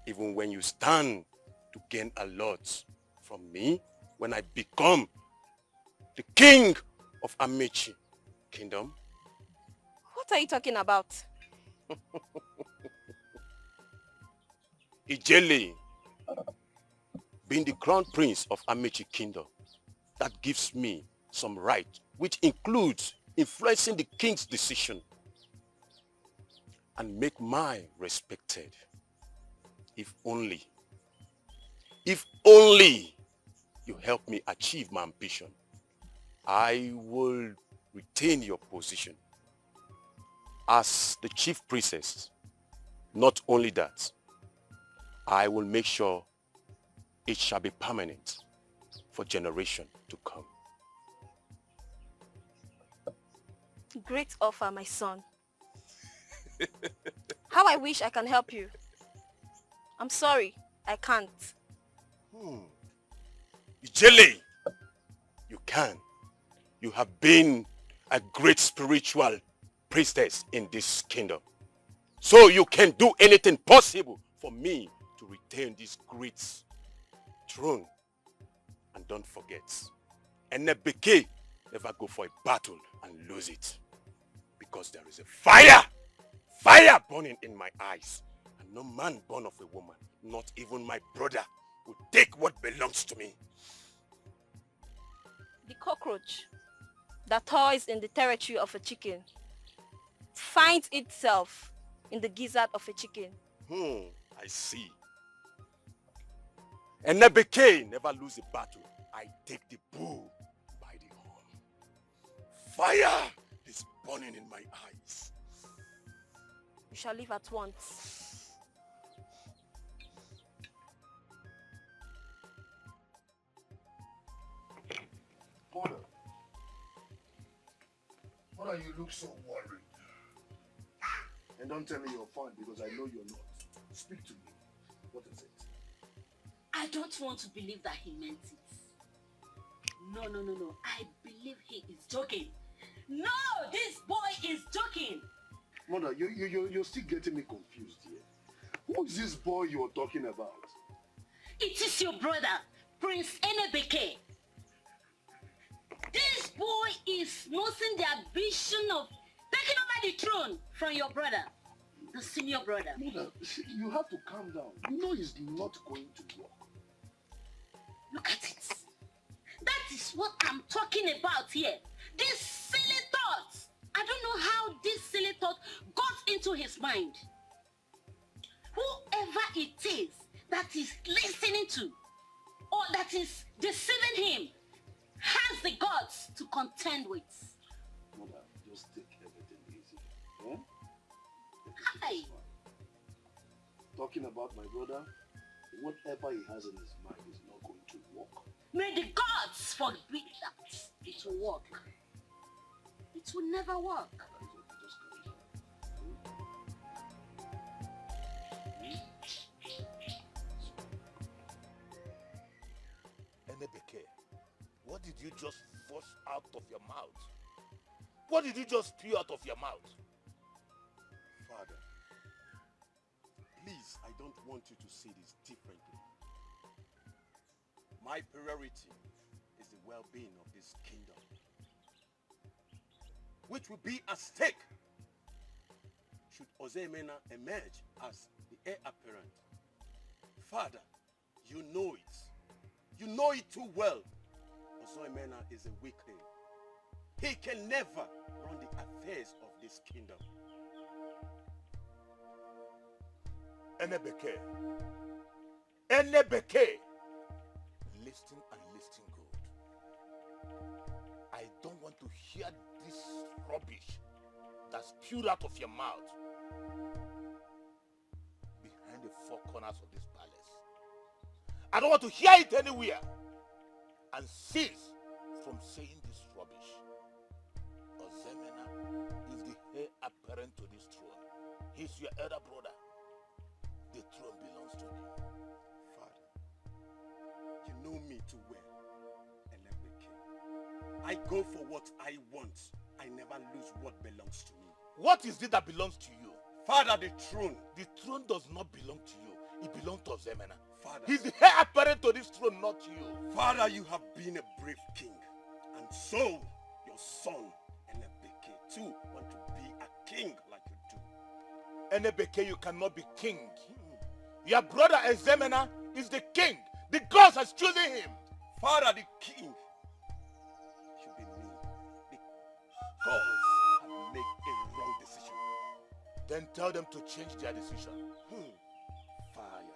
even when you stand to gain a lot from me, when I become the king of Amici Kingdom. What are you talking about? Ijele, being the crown prince of Amici Kingdom, that gives me some right, which includes influencing the king's decision and make mine respected. If only you help me achieve my ambition, I will retain your position as the chief priestess. Not only that, I will make sure it shall be permanent for generation to come. Great offer, my son. How I wish I can help you. I'm sorry, I can't. Ijele, you can. You have been a great spiritual priestess in this kingdom. So you can do anything possible for me to retain this great throne. And don't forget, Enebeke never go for a battle and lose it. Because there is a fire burning in my eyes. And no man born of a woman, not even my brother, will take what belongs to me. The cockroach that toys in the territory of a chicken finds itself in the gizzard of a chicken. I see. Enebeke never lose a battle. I take the bull by the horn. Fire is burning in my eyes. You shall leave at once. Mother, you look so worried. And don't tell me you're fine because I know you're not. Speak to me. What is it? I don't want to believe that he meant it. No, no, no, no. I believe he is joking. No, this boy is joking. Mother, you're still getting me confused here. Who is this boy you're talking about? It is your brother, Prince Enebeke. This boy is nursing the ambition of taking over the throne from your brother, the senior brother. Mother, you have to calm down. You know it's not going to work. Look at it. That is what I'm talking about here. This silly thought. I don't know how this silly thought got into his mind. Whoever it is that is listening to or that is deceiving him has the guts to contend with. Mother, just take everything easy. Eh? Hi. Talking about my brother, whatever he has in his mind is not going to work. May the gods forbid that it will work. It will never work. Enebeke, what did you just force out of your mouth? What did you just spew out of your mouth? Father, please, I don't want you to see this differently. My priority is the well-being of this kingdom, which will be at stake should Ozoemena emerge as the heir apparent. Father, you know it. You know it too well. Ozoemena is a weakling. He can never run the affairs of this kingdom. Enebeke. Enebeke. Listen and listen good. I don't want to hear this rubbish that spewed out of your mouth behind the four corners of this palace. I don't want to hear it anywhere. And cease from saying this rubbish. Ozoemena is the heir apparent to this throne. He's your elder brother. The throne belongs to him. Father, you know me too well, Enebeke. I go for what I want. I never lose what belongs to me. What is it that belongs to you? Father, the throne. The throne does not belong to you. It belongs to Ozoemena. Father. He's the heir apparent to this throne, not you. Father, you have been a brave king. And so, your son, Enebeke, too, want to be a king like you do. Enebeke, you cannot be king. Your brother Ozoemena is the king. The gods has chosen him. Father, the king should be me. The gods have made a wrong decision. Then tell them to change their decision. Fire.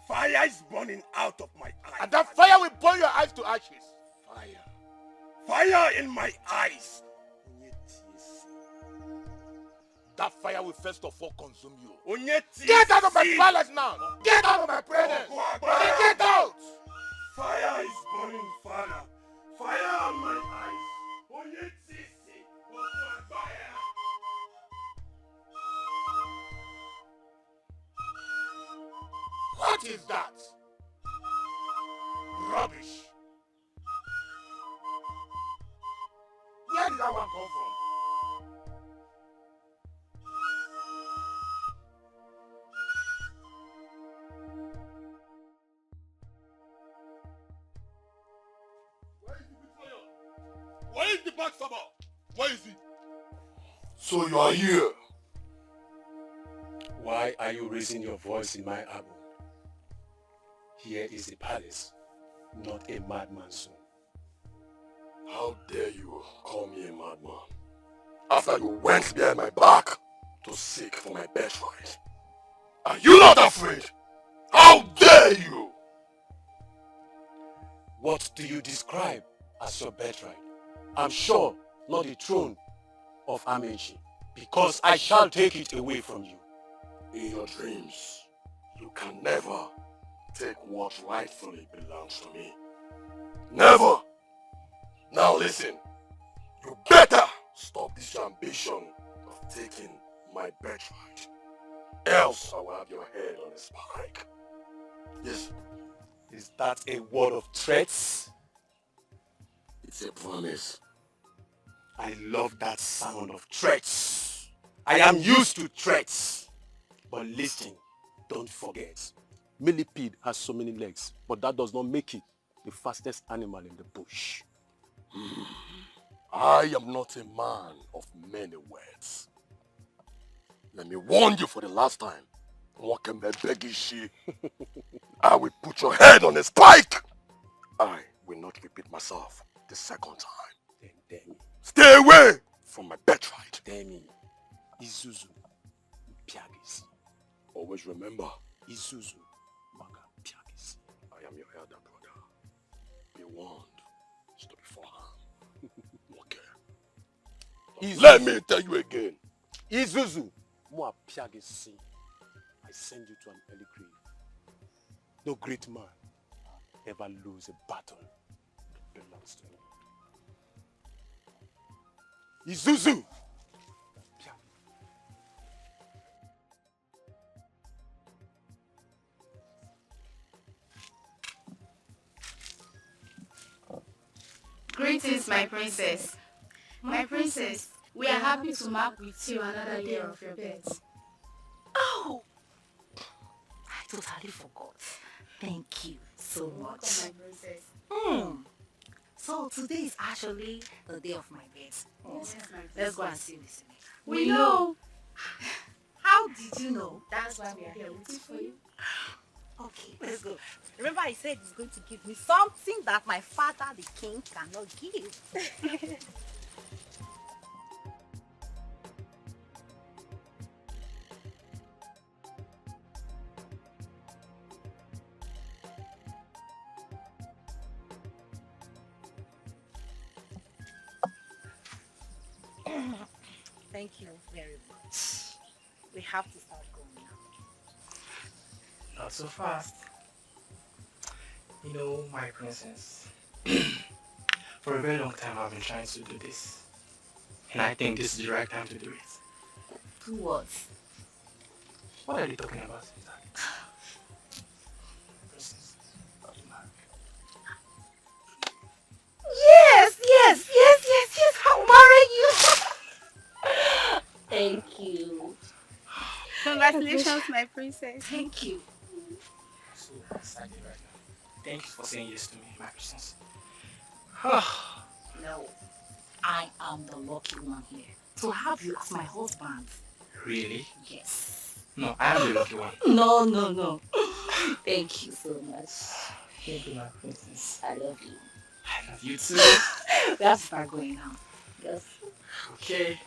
Fire is burning out of my eyes. And that fire will burn your eyes to ashes. Fire. Fire in my eyes. That fire will first of all consume you. Get out of my palace now! Get out of my presence! Get out! Fire is burning, Father. Fire on my eyes. Fire. What is that? Rubbish! Where did that one come from? Where is the backstabber? Where is he? So you are here. Why are you raising your voice in my abode? Here is the palace, not a madman's zone. How dare you call me a madman? After you went behind my back to seek for my birthright. Are you not afraid? How dare you! What do you describe as your birthright? I'm sure not the throne of Amenchi, because I shall take it away from you. In your dreams, you can never take what rightfully belongs to me. Never! Now listen, you better stop Release your ambition of taking my birthright. Else I will have your head on a spike. Yes. Is that a word of threats? It's a promise. I love that sound of threats. I am used to threats. But listen, don't forget. Millipede has so many legs, but that does not make it the fastest animal in the bush. I am not a man of many words. Let me warn you for the last time. I will put your head on a spike. I will not repeat myself the second time. Then, stay away from my birthright. Demi, Izuzu, Piagisi. Always remember, Izuzu, Maka Piagisi. I am your elder brother. Be warned. Stop before harm. Okay. Izuzu. Let me tell you again. Izuzu, Mua Piagisi. I send you to an early grave. No great man ever lose a battle that belongs to him. Izuzu! Greetings, my princess. My princess, we are happy to mark with you another day of your birth. Oh! I totally forgot. Thank you so much. Welcome, my princess. So today is actually the day of my birth. Yes, my princess. Let's go and see this. We know. How did you know? That's why we are here waiting for you. Okay, let's go. Remember I said he's going to give me something that my father, the king, cannot give. Thank you very much. We have to start going now. Not so fast. You know, my princess, for a very long time I've been trying to do this. And I think this is the right time to do it. Do what? What are you talking about exactly? Princess, married. Yes, yes, yes, yes, yes, I'll marry you. Thank you. Congratulations, my princess. Thank you. I'm so excited right now. Thank you for saying yes to me, my princess. No, I am the lucky one here. To have you as my husband. Really? Yes. No, I am the lucky one. No, no, no. Thank you so much. Thank you, my princess. I love you. I love you too. We have to start going now. Yes. Okay.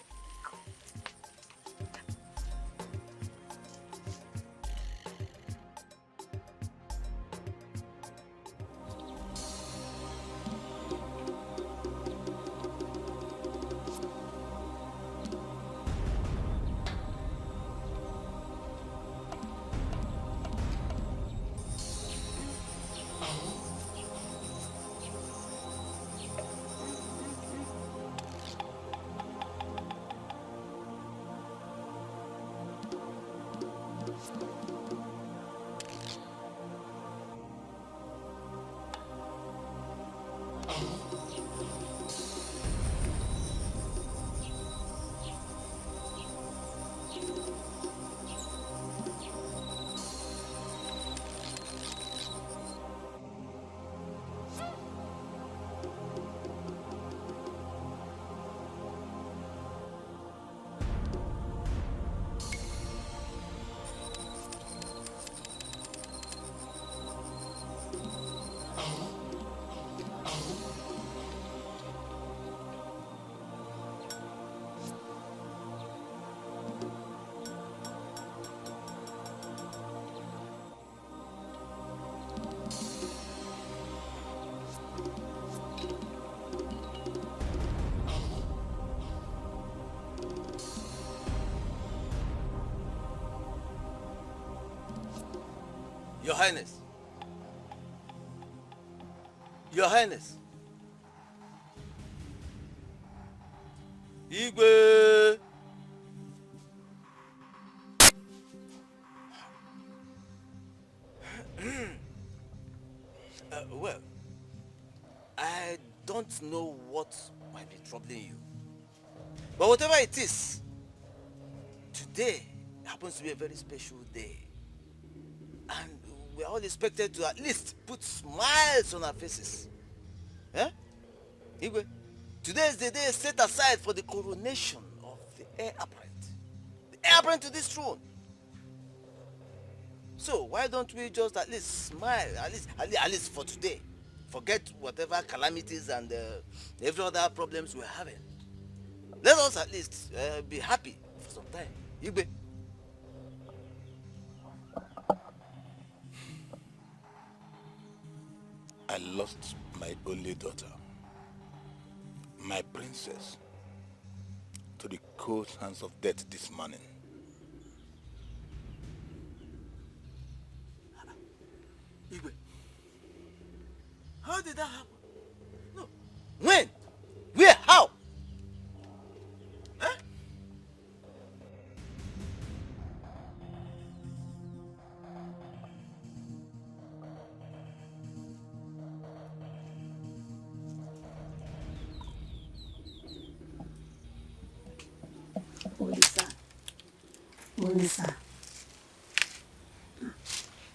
Your Highness. Your Highness. Igwe! Well, I don't know what might be troubling you. But whatever it is, today happens to be a very special day. And we're all expected to at least put smiles on our faces. Eh? Igwe, today is the day set aside for the coronation of the heir apparent. The heir apparent to this throne. So why don't we just at least smile, at least for today. Forget whatever calamities and every other problems we're having. Let us at least be happy for some time. Igwe. I lost my only daughter, my princess, to the cold hands of death this morning. Igwe, how did that happen? No. When? Where? How? Huh? Olisa,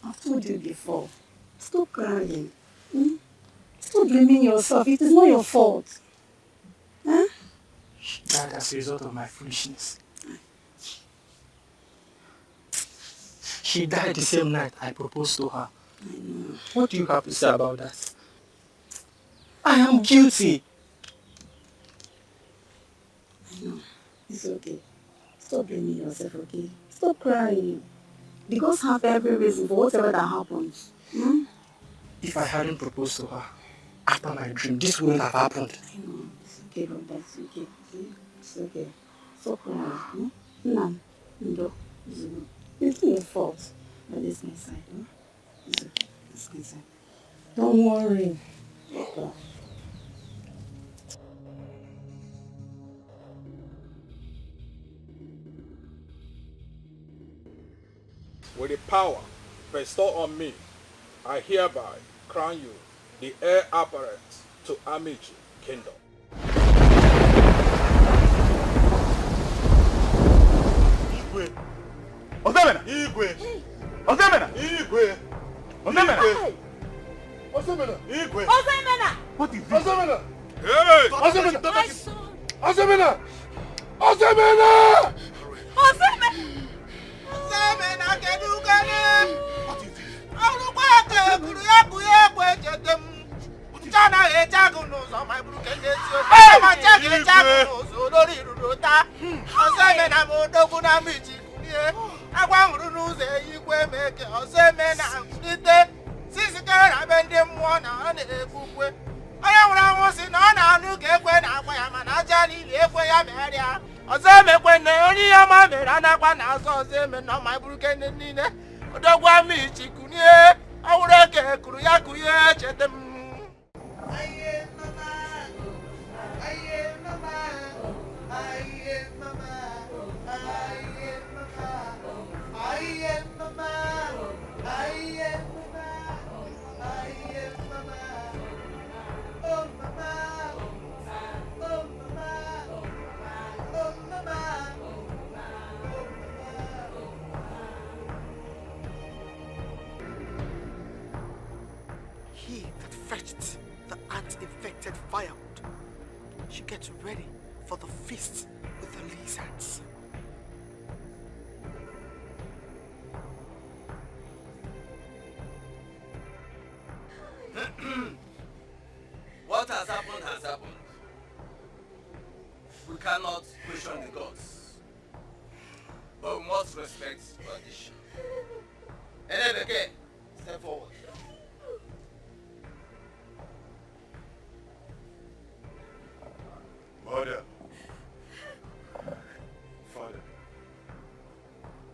I've told you before. Stop crying. Hmm? Stop blaming yourself. It is not your fault. Huh? She died as a result of my foolishness. She died the same night I proposed to her. I know. What do you have to say about that? I am guilty. I know. It's okay. Stop blaming yourself, okay? Stop crying. The gods have every reason for whatever that happens. Hmm? If I hadn't proposed to her after my dream, this wouldn't have happened. I know. It's okay, brother. It's okay. It's okay. Stop crying. Hmm? No. No. It's not your fault. But it's my side. Hmm? It's okay. It's my side. Don't worry. Okay. With the power bestowed on me, I hereby crown you the heir apparent to Amici Kingdom. Igwe! Osemena! Igwe! Osemena! Igwe! Osemena! Osemena! Igwe! Osemena! What is this? Osemena! Hey! Osemena! Osemena! Osemena! Osemena! Osemena kedukene. What is this? He that fetched the ant-infected firewood should get ready for the feast with the lizards. What has happened has happened. We cannot question the gods, but we must respect tradition. Enebeke, step forward. Mother, Father,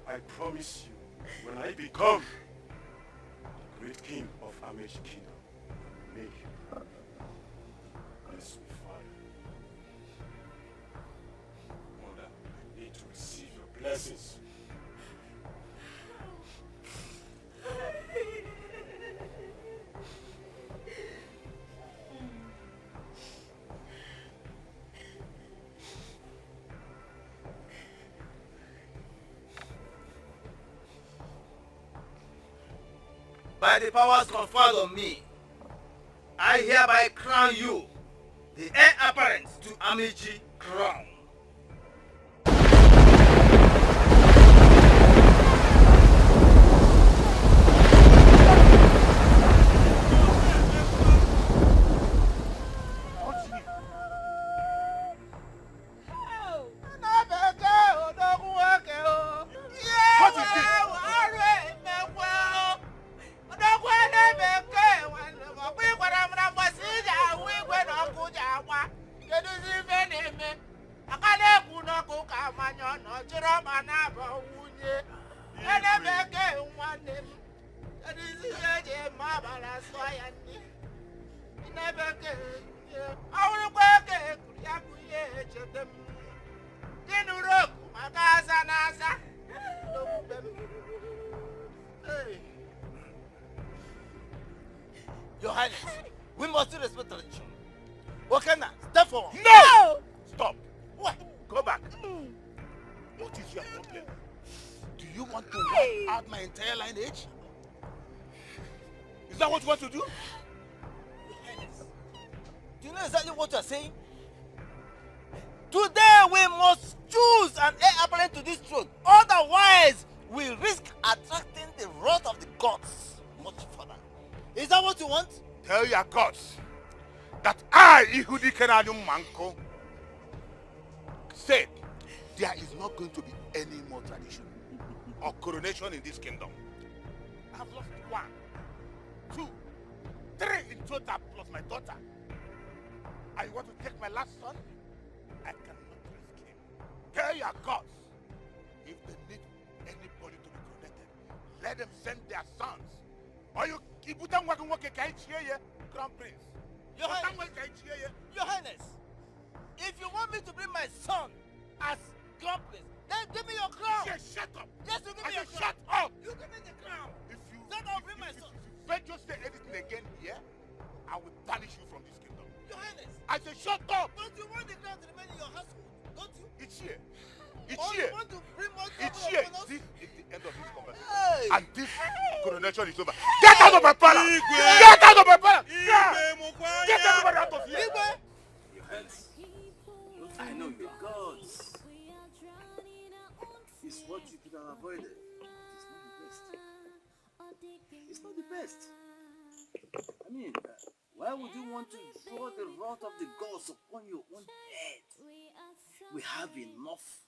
I promise you, when I become the great king of Amechi Kingdom, make you proud. Bless me, Father. Blessings. By the powers conferred on me, I hereby crown you the heir apparent to Amici crown. What is this? Your Highness, we must still respect tradition. Okena, step forward. No! Stop. What? Go back. What is your problem? Do you want to wipe out my entire lineage? Is that what you want to do? Your Highness, do you know exactly what you are saying? Today we must choose an heir apparent to this throne. Otherwise, we risk attracting the wrath of the gods much further. Is that what you want? Tell your gods that I, Ihudi Kenanu Manko, said there is not going to be any more tradition or coronation in this kingdom. I have lost 1, 2, 3 in total plus my daughter. I want to take my last son? I cannot risk him. Tell your gods, if they need anybody to be coronated, let them send their sons. Or you crown prince. Your Highness, Your Highness, if you want me to bring my son as crown prince, then give me your crown. Yes, shut up. Yes, you give me your crown. Shut up. You give me the crown. If you, then I'll bring my son. If you venture say anything again here, I will banish you from this kingdom. Your Highness. I say shut up. Don't you want the crown to remain in your household? Don't you? It's here. It's or here. you want to bring more It's trouble here. upon us? This is the end of this conversation. Hey. And this coronation is over. Get out of my palace! Get out of my palace! Yeah. Get everybody out of here! Igwe. Your Highness, I know the gods. It's what you could have avoided. It's not the best. It's not the best. I mean, why would you want to draw the wrath of the gods upon your own head? We have enough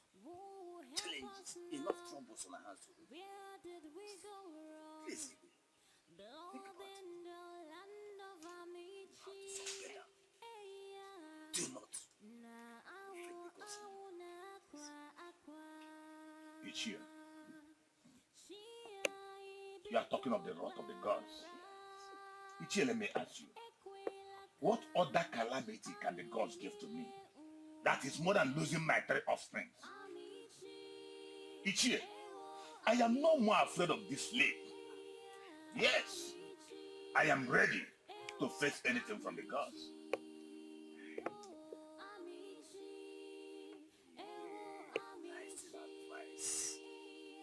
challenges, enough troubles on our hands already. Please, Igwe, think about it. You have to solve better. Do not break the gods. Ichie, you are talking of the wrath of the gods. Ichie, let me ask you, what other calamity can the gods give to me that is more than losing my 3 offspring? Ichie, I am no more afraid of this lake. Yes, I am ready to face anything from the gods.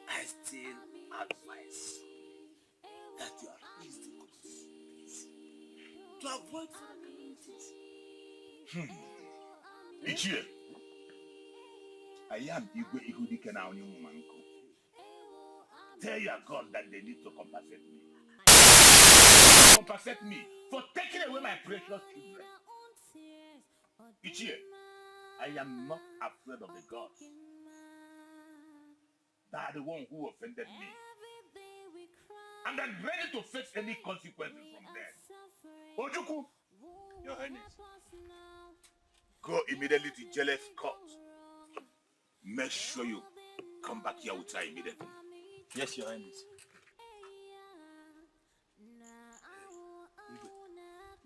I still advise that you appease the gods, please, to avoid further calamities. Ichie, I am Igwe Ihudi Kenanu Manko. Tell your God that they need to compensate me. Compensate me for taking away my precious children. Ichie, I am not afraid of the gods. They are the one who offended me. And I'm ready to face any consequences from them. Ojuku, Your Highness, go immediately to Jealous Court. Make sure you come back here with her immediately. Yes, Your Highness.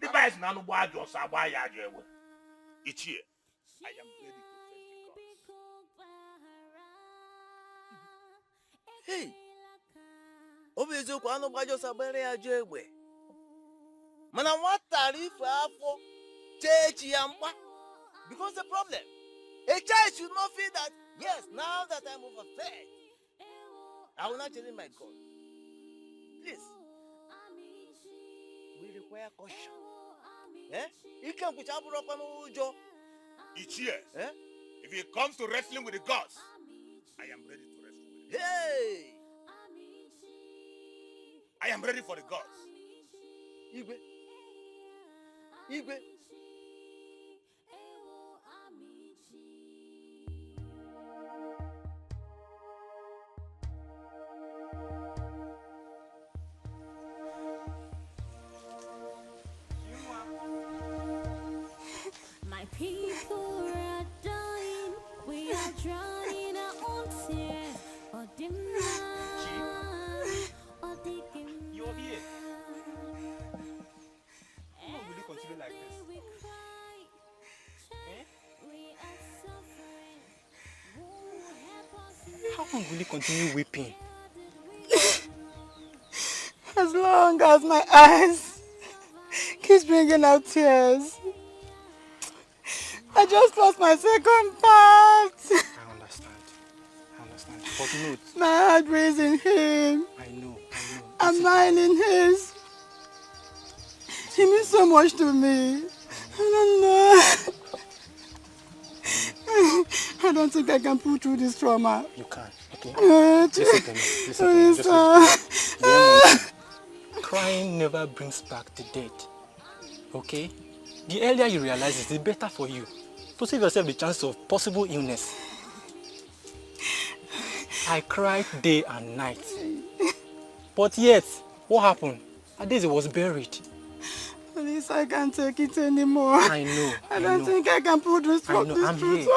The boys now know just Ichie, I am ready to face the gods. Ọ bụ eziokwu, anụ gbajọ ọsọ gbere ya ajọ egbe. Mana nwata rife afọ chee echi ya mgba becomes a problem. A child should not feel that, yes, now that I'm over 30, I will not challenge my God. Please, we require caution. Eh? Ike nkwụcha abụrụkwa n'ụjọ. Ichie, Eh? if it comes to wrestling with the gods, I am ready to wrestle with the gods. Hey! I am ready for the gods. Igwe. Igwe. My people are dying. We are drowning our own tears. Odimma, Odikimma. You're here. How long will you continue like this? We cry. Eh? We are suffering. Who will help us How long will you continue weeping? As long as my eyes keeps bringing out tears. I just lost my second part. I understand. I understand. But note, My heart raising him. I know, I know. I'm mine in his. He means so much to me. I don't know. I don't think I can pull through this trauma. You can, okay? Listen to me. Listen to me. Just listen. The Crying never brings back the dead. Okay? The earlier you realize it, the better for you. To save yourself the chance of possible illness. I cried day and night. But yet, what happened? Adeze was buried. Please, I can't take it anymore. I know. I don't know. think I can pull this, I know. this I'm through. here.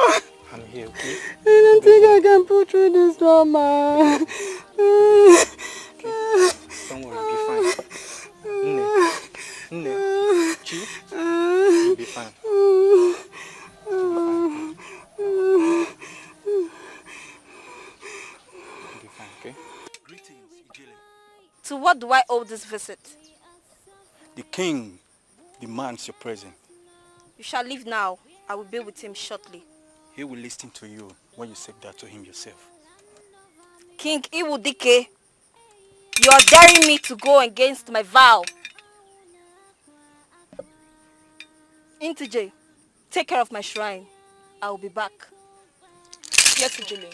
I'm here, okay? I don't think I can pull through this trauma. Okay. Don't worry, you'll be fine. Nne. Nne. Chi. You'll be fine. You'll be fine, okay? Greetings, Ijele. To what do I owe this visit? The king demands your presence. You shall leave now. I will be with him shortly. He will listen to you when you say that to him yourself. King Iwudike, you are daring me to go against my vow. Intije, take care of my shrine. I will be back. Yes, Ijele.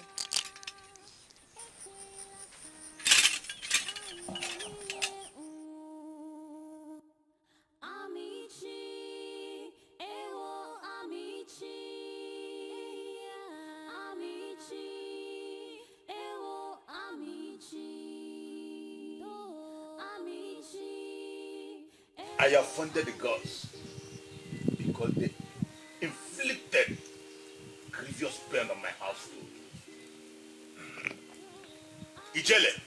Amici, ewo amici, amici, ewo amici, amici. I offended the gods because they inflicted grievous pain on my household. Ijele,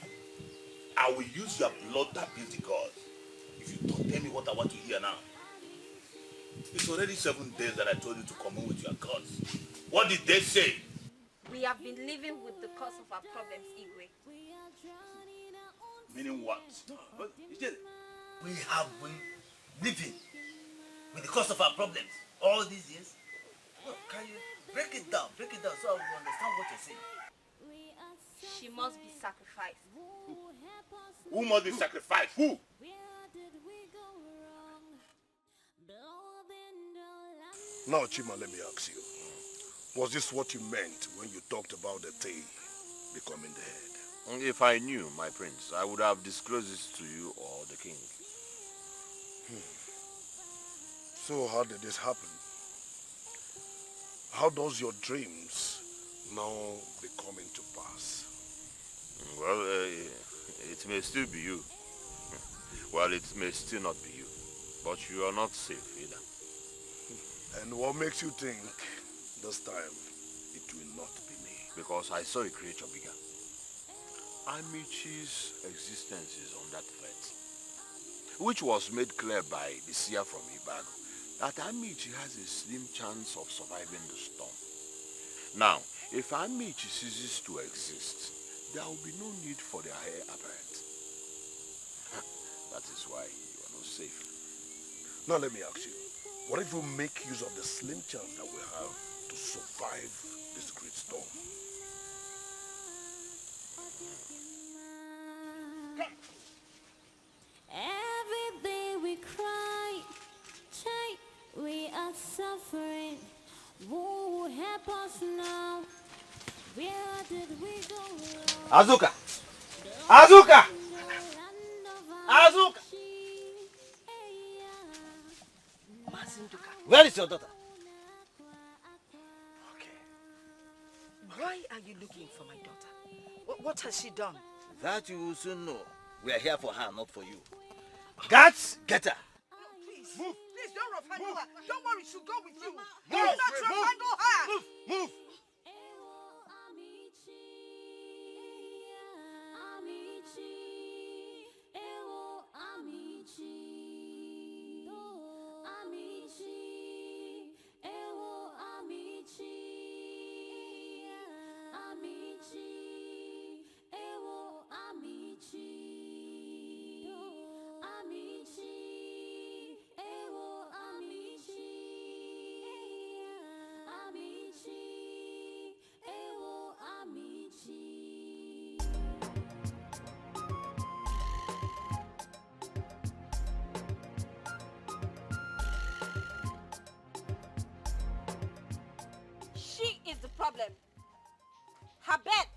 I will use your blood to appease the gods if you don't tell me what I want to hear now. It's already 7 days that I told you to come in with your gods. What did they say? We have been living with the cause of our problems, Igwe. Meaning what? No, but Ijele, we have been living with the cause of our problems all these years. No, can you break it down? Break it down so I will understand what you're saying. She must be sacrificed. Who must be sacrificed? Who? Now, Chima, let me ask you. Was this what you meant when you talked about the tail becoming the head? If I knew, my prince, I would have disclosed this to you or the king. So how did this happen? How does your dreams now be coming to pass? Well, it may still be you. Well, it may still not be you. But you are not safe either. And what makes you think this time it will not be me? Because I saw a creature bigger. Amichi's existence is under threat, which was made clear by the seer from Ibago, that Amichi has a slim chance of surviving the storm. Now, if Amichi ceases to exist, there will be no need for the heir apparent. That is why you are not safe. Now let me ask you, what if we make use of the slim chance that we have to survive this great storm? Every day we cry, chai, we are suffering. Who will help us now? Where did we go wrong? Azuka! Azuka! Azuka! Where is your daughter? Why are you looking for my daughter? What has she done? That you will soon know. We are here for her, not for you. Guards, get her. Please, move. Please don't rough handle her. Don't worry, she'll go with you. Move. Do not rough Move. handle her. Move. Move. Amici, ewo amici, amici, ewo amici, amici, ewo amici, amici, ewo amici, amici, ewo amici. She is the problem. Her birth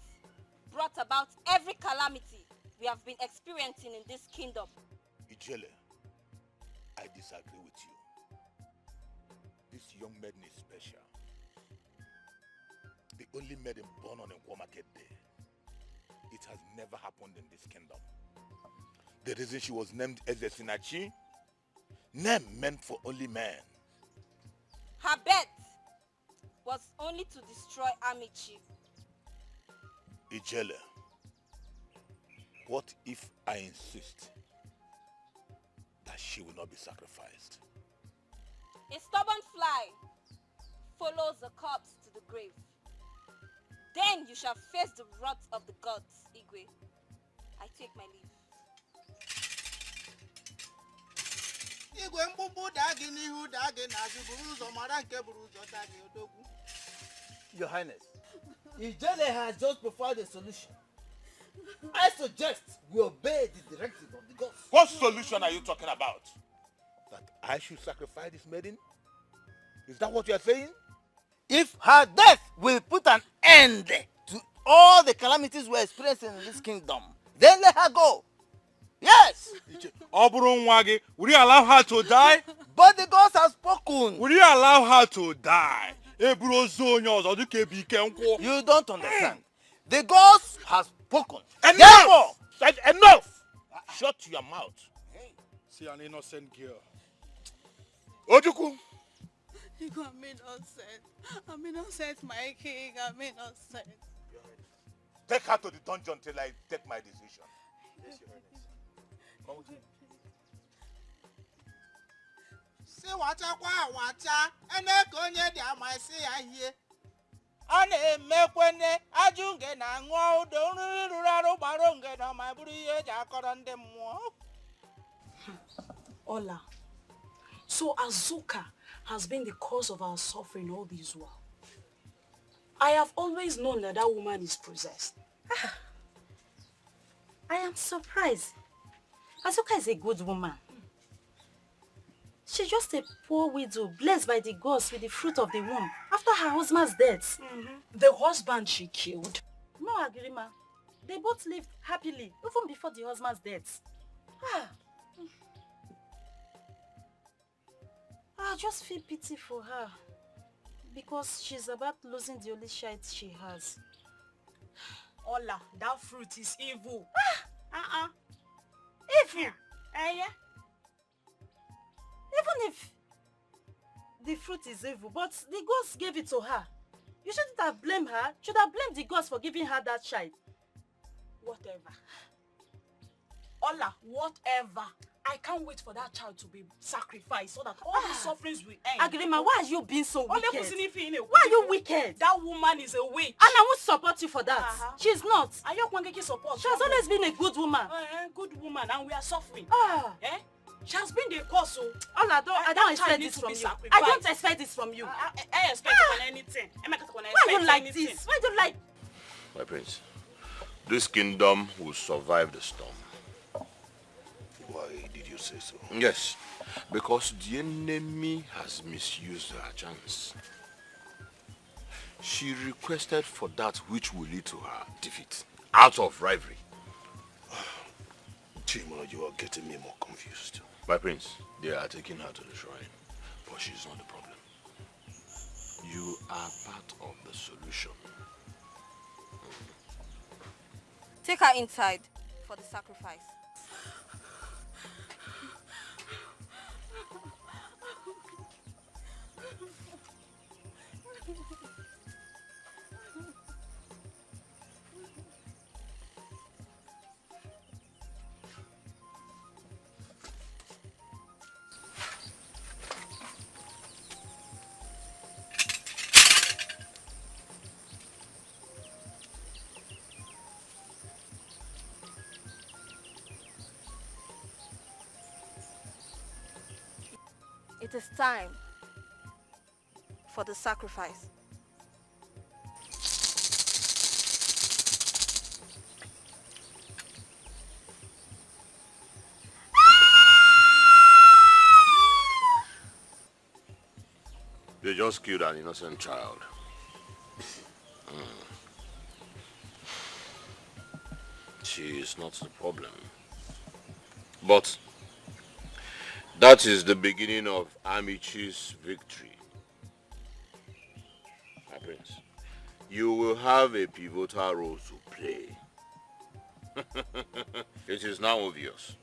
brought about every calamity we have been experiencing in this kingdom. Ijele, I disagree with you. This young maiden is special. The only maiden born on a Nkwo market day. It has never happened in this kingdom. The reason she was named Ezesinachi, name meant for only men. Her birth was only to destroy Amici. Ijele, what if I insist that she will not be sacrificed? A stubborn fly follows the corpse to the grave. Then you shall face the wrath of the gods, Igwe. I take my leave. Igwe mkpụmkpụ daa gị n'ihu daa gị n'azụ buru ụzọ mara nke buru ụzọ taa gị odogwu. Your Highness, Ijele has just provided a solution. I suggest we obey the directive of the gods. What solution are you talking about? That I should sacrifice this maiden? Is that what you are saying? If her death will put an end to all the calamities we're experiencing in this kingdom, then let her go. Yes! Ọ bụrụ nwa gị, will you allow her to die? But the gods have spoken. Will you allow her to die? Eburu ozu onye ọzọ dịka ebu ike nkwụ. You don't understand. The gods have spoken. Enough! Therefore, Said enough! Shut your mouth. See an innocent girl. Ojukwu, Igwe, I'm innocent. I'm innocent, my king. I'm innocent. take her to the dungeon till I take my decision. Yes, Your Highness. Come with me. Si wachakwa awacha ene ka onye dị ama isi ya hie a na-emekwene ajụ nge na aṅụọ udo nriri rụrụ arụ gbara nge na ọma bụrụ ihe eji akọrọ ndị mmụọ. Ola, so Azuka has been the cause of our suffering all this while. I have always known that that woman is possessed. I am surprised. Azuka is a good woman. She's just a poor widow blessed by the gods with the fruit of the womb after her husband's death. The husband she killed? No, Agrima. They both lived happily even before the husband's death. Ah. I just feel pity for her because she's about losing the only child she has. Ola, that fruit is evil. Ah! Uh-uh. Evil? Eh, yeah. Even if the fruit is evil, but the gods gave it to her. You shouldn't have blamed her. You should have blamed the gods for giving her that child. Whatever. Ola, whatever. I can't wait for that child to be sacrificed so that all the sufferings will end. Agrima, why are you being so Ole wicked? kwụsị n'ife ị na-ekwu. Why are you wicked? That woman is a witch. And I won't support you for that. She's not. Ayokwange gị support. She has always been a good woman. Good woman, and we are suffering. Ah. Eh? She has been the cause, so. All I don't That child expect needs this to from be you. I don't sacrificed. expect this from you. I expect anything. Why are you like this? Why do you like? My prince, this kingdom will survive the storm. Why did you say so? Yes, because the enemy has misused her chance. She requested for that which will lead to her defeat, out of rivalry. Chima, you are getting me more confused. My prince, they are taking her to the shrine, but she's not the problem. You are part of the solution. Take her inside for the sacrifice. It is time for the sacrifice. They just killed an innocent child. She is not the problem. But that is the beginning of Amichi's victory. My prince, you will have a pivotal role to play. It is now obvious.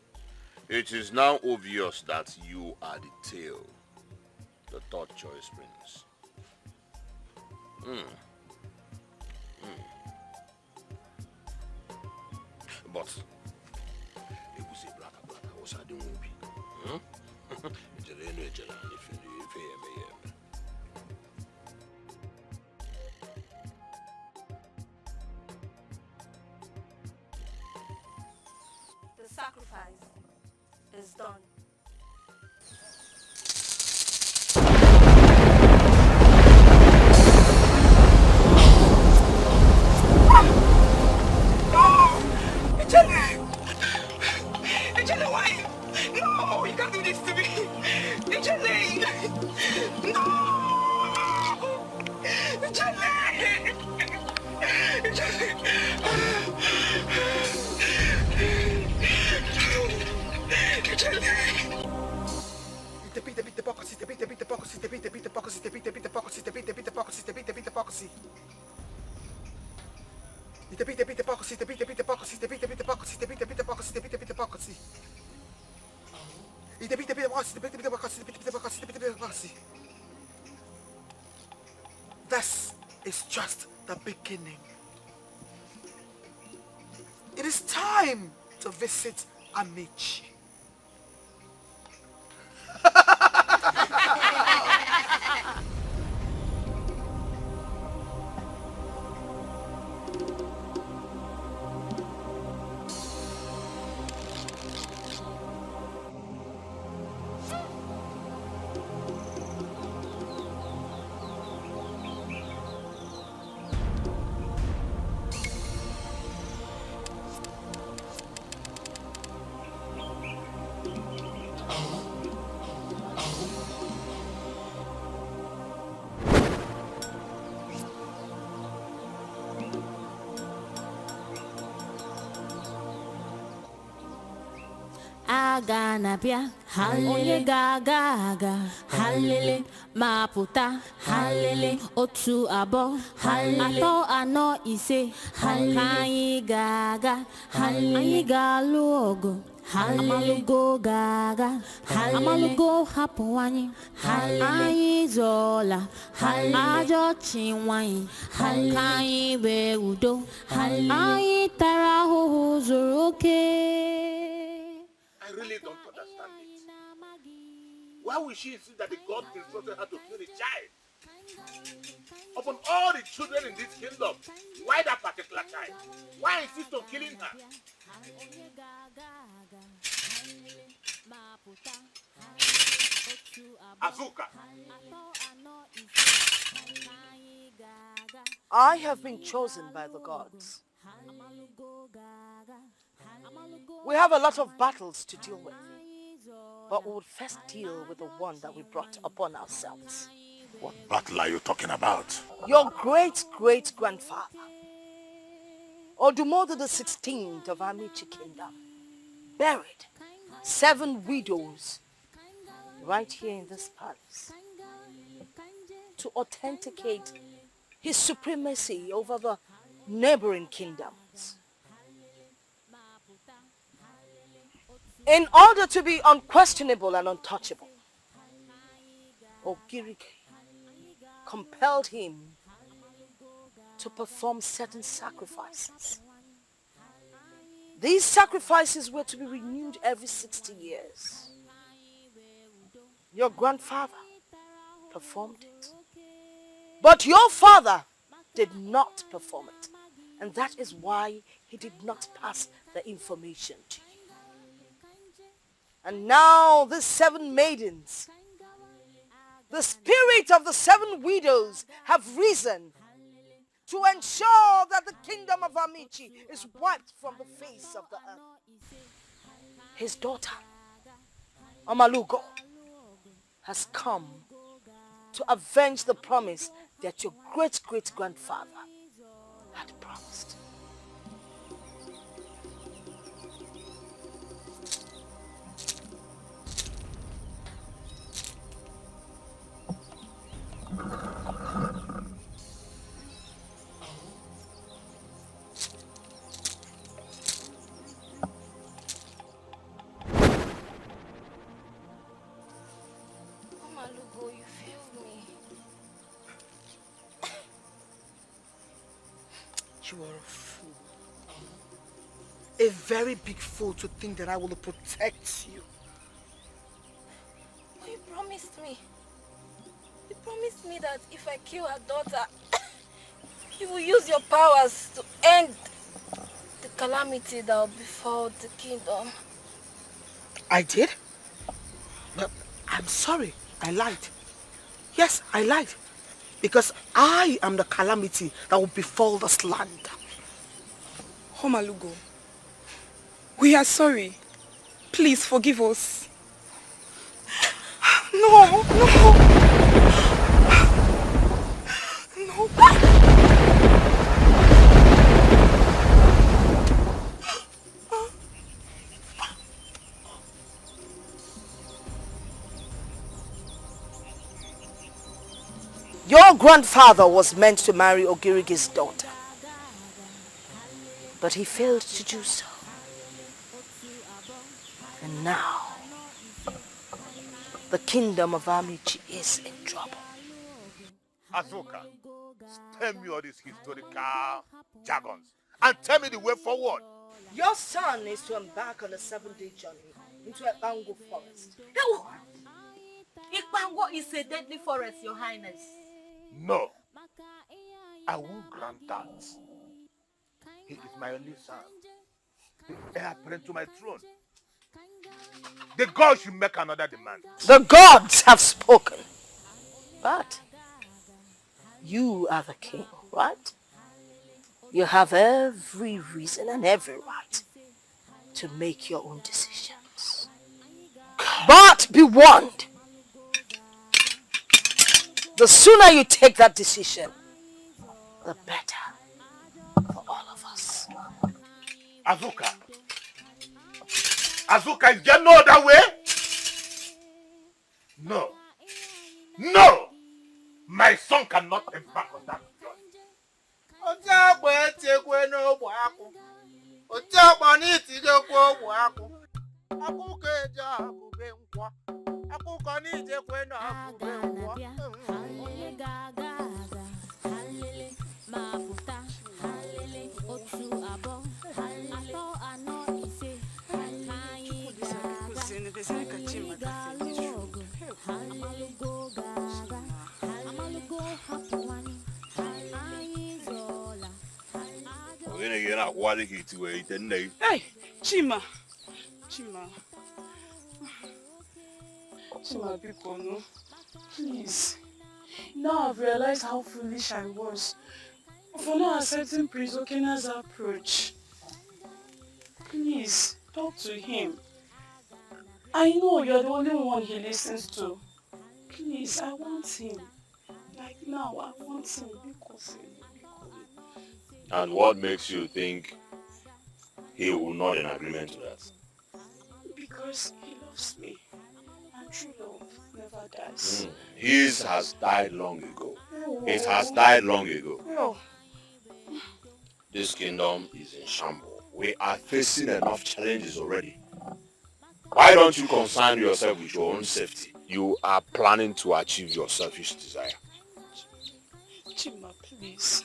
It is now obvious that you are the tail, the third choice prince. But Egusi blaka blaka osadi nwobi. Ejere enu ejere ani ife ife ya eme ya eme. The sacrifice is done. Ijele! Ijele, why? No, you can't do this to me. Ijele! No! Ijele! Ijele! Ijele! This is just the beginning. It is time to visit Amici. Aga na-abịa, onye ga-aga aga, halele, ma pụta, halele, otu abụọ, atọ anọ ise, ka anyị ga-aga, anyị ga-alụ ọgụ, amalugo ga-aga, amalugo hapụ anyị, anyị zọla, ajọ chi nwanyị, ka anyị wee udo, anyị tara ahụhụ zuru oke. I I really don't understand it. Why will she insist that the god instructed her to kill the child? Upon all the children in this kingdom, why that particular child? Why insist on killing her? Azuka. I have been chosen by the gods. We have a lot of battles to deal with, but we will first deal with the one that we brought upon ourselves. What battle are you talking about? Your great-great-grandfather, Odumodu the 16th of Amichi Kingdom, buried 7 widows right here in this palace to authenticate his supremacy over the neighboring kingdoms. In order to be unquestionable and untouchable, Ogirike compelled him to perform certain sacrifices. These sacrifices were to be renewed every 60 years. Your grandfather performed it. But your father did not perform it. And that is why he did not pass the information to you. And now the 7 maidens, the spirit of the 7 widows, have risen to ensure that the kingdom of Amichi is wiped from the face of the earth. His daughter, Omalugo, has come to avenge the promise that your great-great-grandfather had promised. Omalugo, you failed me. You are a fool. A very big fool to think that I will protect you. But you promised me. You promised me that if I kill her daughter, you will use your powers to end the calamity that will befall the kingdom. I did? But I'm sorry, I lied. Yes, I lied. Because I am the calamity that will befall this land. Omalugo, we are sorry. Please forgive us. No, no. No. Your grandfather was meant to marry Ogirigi's daughter, but he failed to do so. And now, the kingdom of Amichi is in trouble. Azuka, tell me all these historical jargons and tell me the way forward. Your son is to embark on a 7-day journey into Ekpango forest. Ekpango is a deadly forest, Your Highness. No, I won't grant that. He is my only son, the heir apparent to my throne. The gods should make another demand. The gods have spoken. But you are the king, right? You have every reason and every right to make your own decisions. But be warned. The sooner you take that decision, the better for all of us. Azuka! Azuka, is there no other way? No. No! My son cannot embark on that journey. Ka Chima gafee this road. Amalugo ga-aga, amalugo hapụ anyị, anyị zọla. Gịnị ka ị na-akwụgharị ka iti wee ite nne gị? Hey, Chima. Chima. Chima, biko no. Please. Now I've realized how foolish I was for not accepting Prince Okena's approach. Please, talk to him. I know you're the only one he listens to. Please, I want him. Like now, I want him. Biko, biko. And what makes you think he will not in agreement to that? Because he loves me. And true love never dies. His has died long ago. It has died long ago. Oh. This kingdom is in shambles. We are facing enough challenges already. Why don't you concern yourself with your own safety? You are planning to achieve your selfish desire. Chima, please.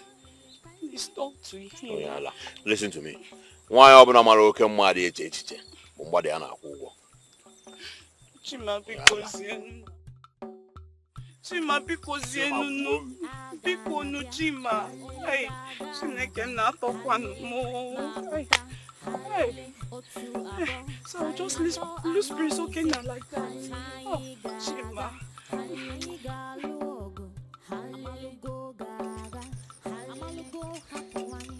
Please talk to him. Onyala, listen to me. Nwaanyị ọbụla mara oke mma dị eche echiche bụ mgbada ya na-akwụ ụgwọ. Chima, biko zienu. Chima, biko zienu nu. Biko nu, Chima. Hey, Chineke m na-atọkwanụ m. Hey, hey. Hey, so I'll just lose Prince Okenna like that. Oh, Chima. Anyị ga-alụ ọgụ, amalugo ga-aga, amalugo hapụ anyị,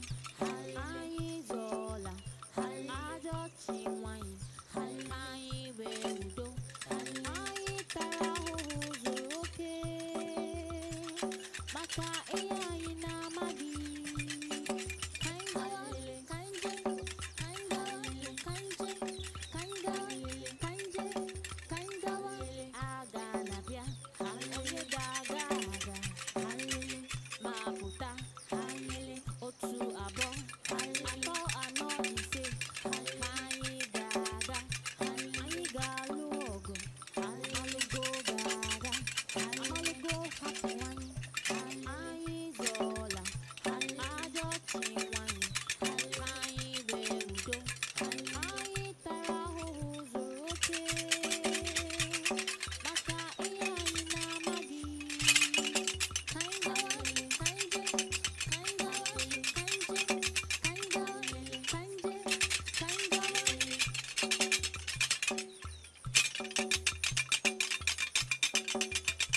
anyị zọla, ajọ chi nwanyị, anyị wee udo, anyị tara ahụhụ zuru oke, maka ihe anyị na-amaghị. Ka anyị gawa, ka anyị jee, ka anyị gawa, ka anyị jee, ka anyị gawa, ka anyị jee, ka anyị gawa, aga na-abịa, onye ga-aga aga, ma pụta, otu abụọ, atọ anọ ise, ka anyị ga-aga, anyị ga-alụ ọgụ, amalugo ga-aga, amalugo hapụ anyị, anyị zọla, ajọ chi nwanyị, ka anyị wee udo, anyị tara ahụhụ zuru oke, maka ihe anyị na-amaghị. Ka anyị gawa, ka anyị jee, ka anyị gawa, ka anyị jee, ka anyị gawa, ka anyị jee, ka anyị gawa.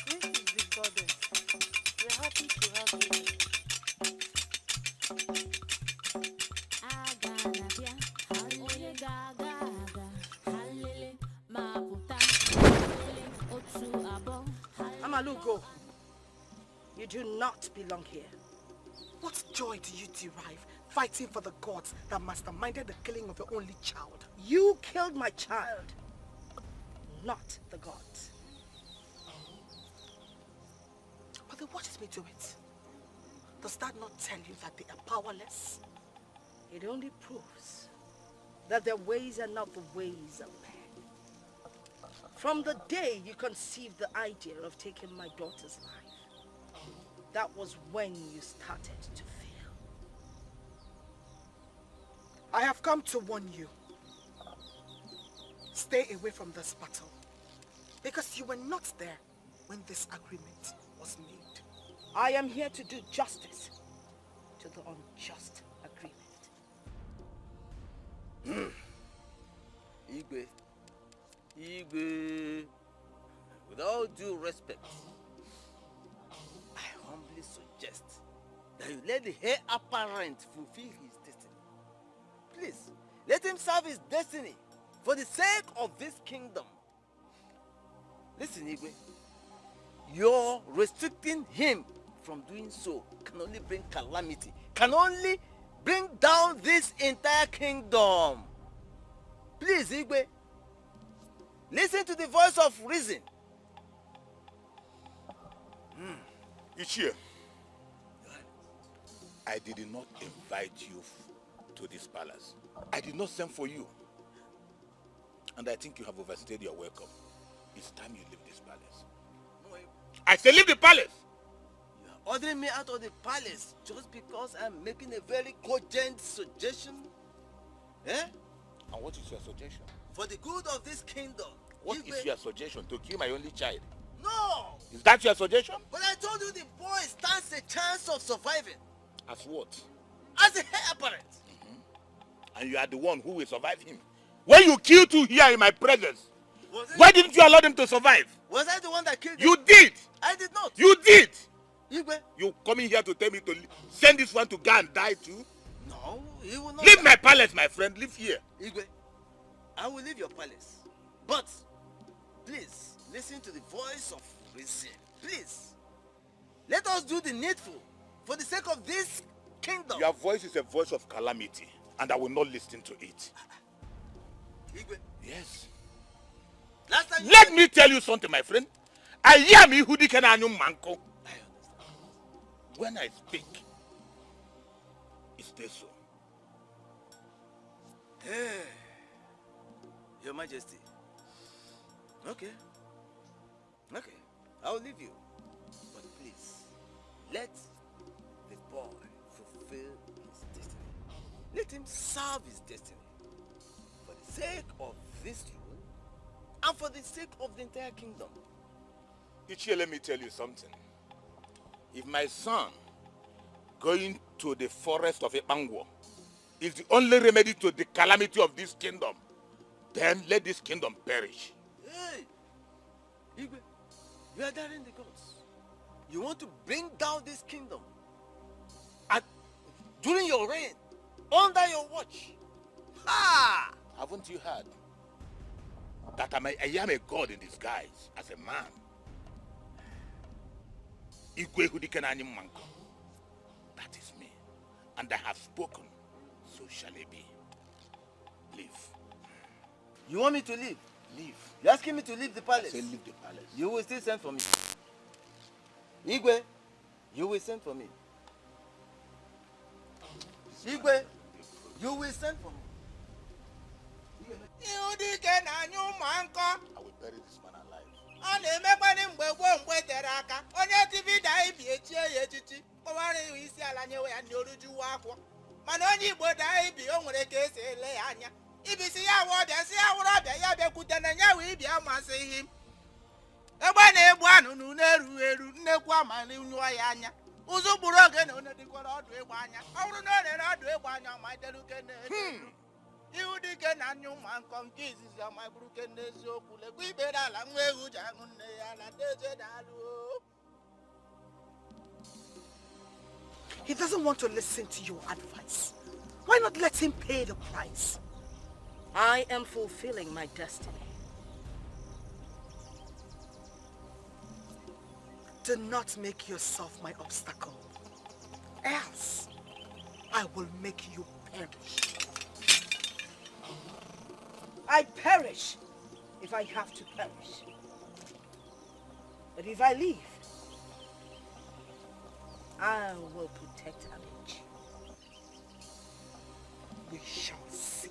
Great is the goddess. We are happy to have you here. Aga na-abịa, onye ga-aga aga, ma pụta, otu abụọ. Amalugo, you do not belong here. What joy do you derive fighting for the gods that masterminded the killing of your only child? You killed my child, not the gods. But they watched me do it. Does that not tell you that they are powerless? It only proves that their ways are not the ways of men. From the day you conceived the idea of taking my daughter's life, that was when you started to fail. I have come to warn you. Stay away from this battle. Because you were not there when this agreement was made. I am here to do justice to the unjust agreement. Igwe, Igwe, with all due respect, I humbly suggest that you let the heir apparent fulfill his destiny. Please, let him serve his destiny for the sake of this kingdom. Listen, Igwe, you're restricting him from doing so can only bring calamity, can only bring down this entire kingdom. Please, Igwe, listen to the voice of reason. Ichie, I did not invite you to this palace. I did not send for you. And I think you have overstayed your welcome. It's time you leave this palace. I say leave the palace! You are ordering me out of the palace just because I'm making a very cogent suggestion? Eh? And what is your suggestion? For the good of this kingdom. What Igwe, is your suggestion? To kill my only child? No! Is that your suggestion? But I told you the boy stands a chance of surviving. As what? As a heir apparent. And you are the one who will survive him. When you kill two here in my presence, why didn't you allow them to survive? Was I the one that killed You them? did! I did not. You did! Igwe. You coming here to tell me to send this one to go and die too? No, he will not. Leave my palace, my friend. Leave here. Igwe, I will leave your palace. But, please, listen to the voice of reason. Please, let us do the needful for the sake of this kingdom. Your voice is a voice of calamity, and I will not listen to it. Igwe. Yes. Last time you Let me tell you something, my friend. I am Ihudike na anyụ mma nkụ. When I speak, it stays so. Hey, Your Majesty. Okay. Okay. I will leave you. But please, let the boy fulfill his destiny. Let him serve his destiny. For the sake of this throne and for the sake of the entire kingdom. Ichie, let me tell you something. If my son going to the forest of Epangwo is the only remedy to the calamity of this kingdom, then let this kingdom perish. Hey! Igwe, you are daring the gods. You want to bring down this kingdom. And during your reign, under your watch. Ha! Haven't you heard that I am a god in disguise as a man? Igwe Ihudike na anyụ mma nkụ. That is me. And I have spoken, so shall it be. Leave. You want me to leave? Leave. You're asking me to leave the palace? I say leave the palace. You will still send for me. Igwe, you will send for me. Igwe, you will send for me. Ihu dike na-anyụ mma nkọ. I will bury this man alive. Ọ na-emekwanị mgbe gboo, mgbe tere aka, onye tivida ibi echie ya echichi, kpọwara ihu isi ala, nyewe ya n'orujuwa akwọ. Mana onye Igbo daa ibi, o nwere ka esi ele ya anya. Ibisi ya wụ ọbịa, si ya wụrụ ọbịa, ya bịakwute na ya wee ibi amasịghị m. Egbe na-egbu anụnụ na-erughị eru, nnekwu amali nyụọ ya anya. Ụzụ gburu oge na onye dịkwara ọdụ ịgba anya. Ọ bụrụ na o rere ọdụ ịgba anya, ọma iteluke na-elu. Ihu dike na anyụ mma nkọ nke izizi, ọma bụrụke n'eziokwu. Lekwa ikpere ala, nwa ewu ji aṅụ nne ya ala deje. Daalụ. He doesn't want to listen to your advice. Why not let him pay the price? I am fulfilling my destiny. Do not make yourself my obstacle. Else, I will make you perish. I perish if I have to perish. But if I leave, I will protect Amici. We shall see.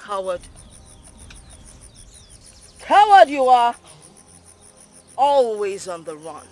Coward. Coward you are! Always on the run.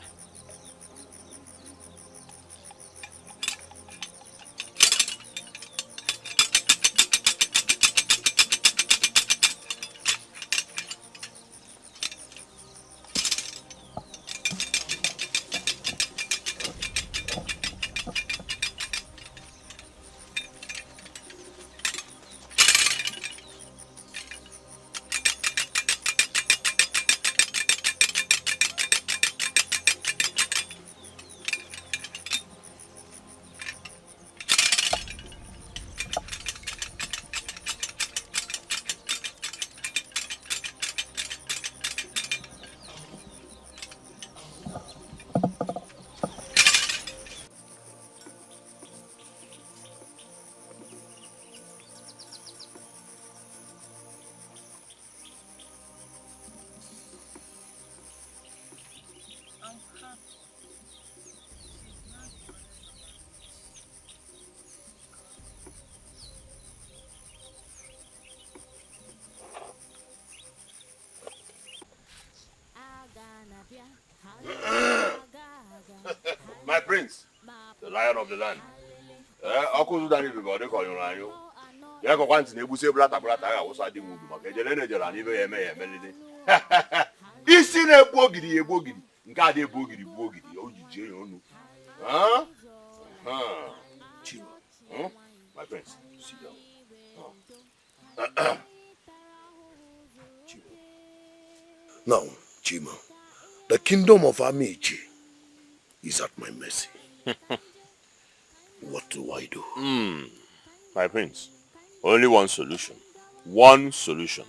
of the land. Ọkụ ụzụ dara ibe ọ dị ka ọ nyụrụ anyụ. Ya kọkwa ntị na-egbusi ebulata bulata a ga-awụsa dị nwe ubi maka ejere na-ejere na ibe ya eme ya emelide. Isi na-egbu ogidi ya egbu ogidi. Nke a dị ebu ogidi gbuo ogidi o ji jie ya onu. Huh? Huh. Chima. Hmm? My prince. Sit down. Chima. Now, Chima, the kingdom of Amici is at my mercy. What do I do? My prince, only one solution. One solution.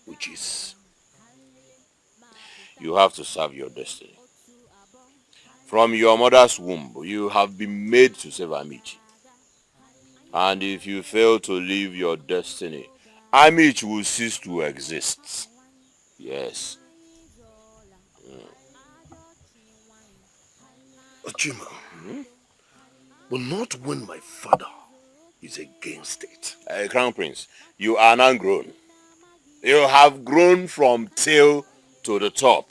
Which is? You have to serve your destiny. From your mother's womb, you have been made to serve Amici. And if you fail to live your destiny, Amici will cease to exist. Yes. Chima, but not when my father is against it. Crown Prince, you are now grown. You have grown from tail to the top.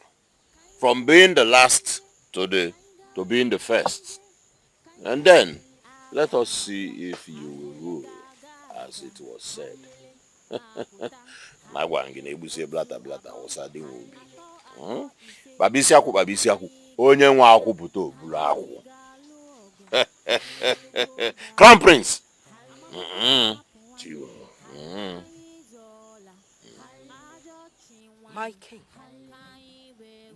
From being the last to being the first. And then, let us see if you will rule as it was said. Na gwa gị na egbusie blata blata awụsa dị nwe obi. Babisi akwụ babisi akwụ onye nwe akwụ pụta oburu akwụ. Crown Prince. Chima. My king,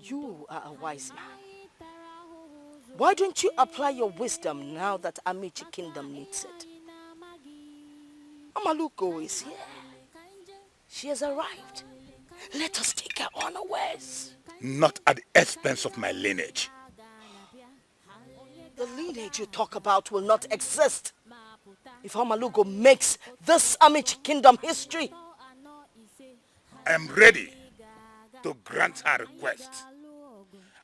you are a wise man. Why don't you apply your wisdom now that Amici Kingdom needs it? Omalugo is here. She has arrived. Let us take her unawares. Not at the expense of my lineage. The lineage you talk about will not exist if Omalugo makes this Amici Kingdom history. I am ready to grant her request.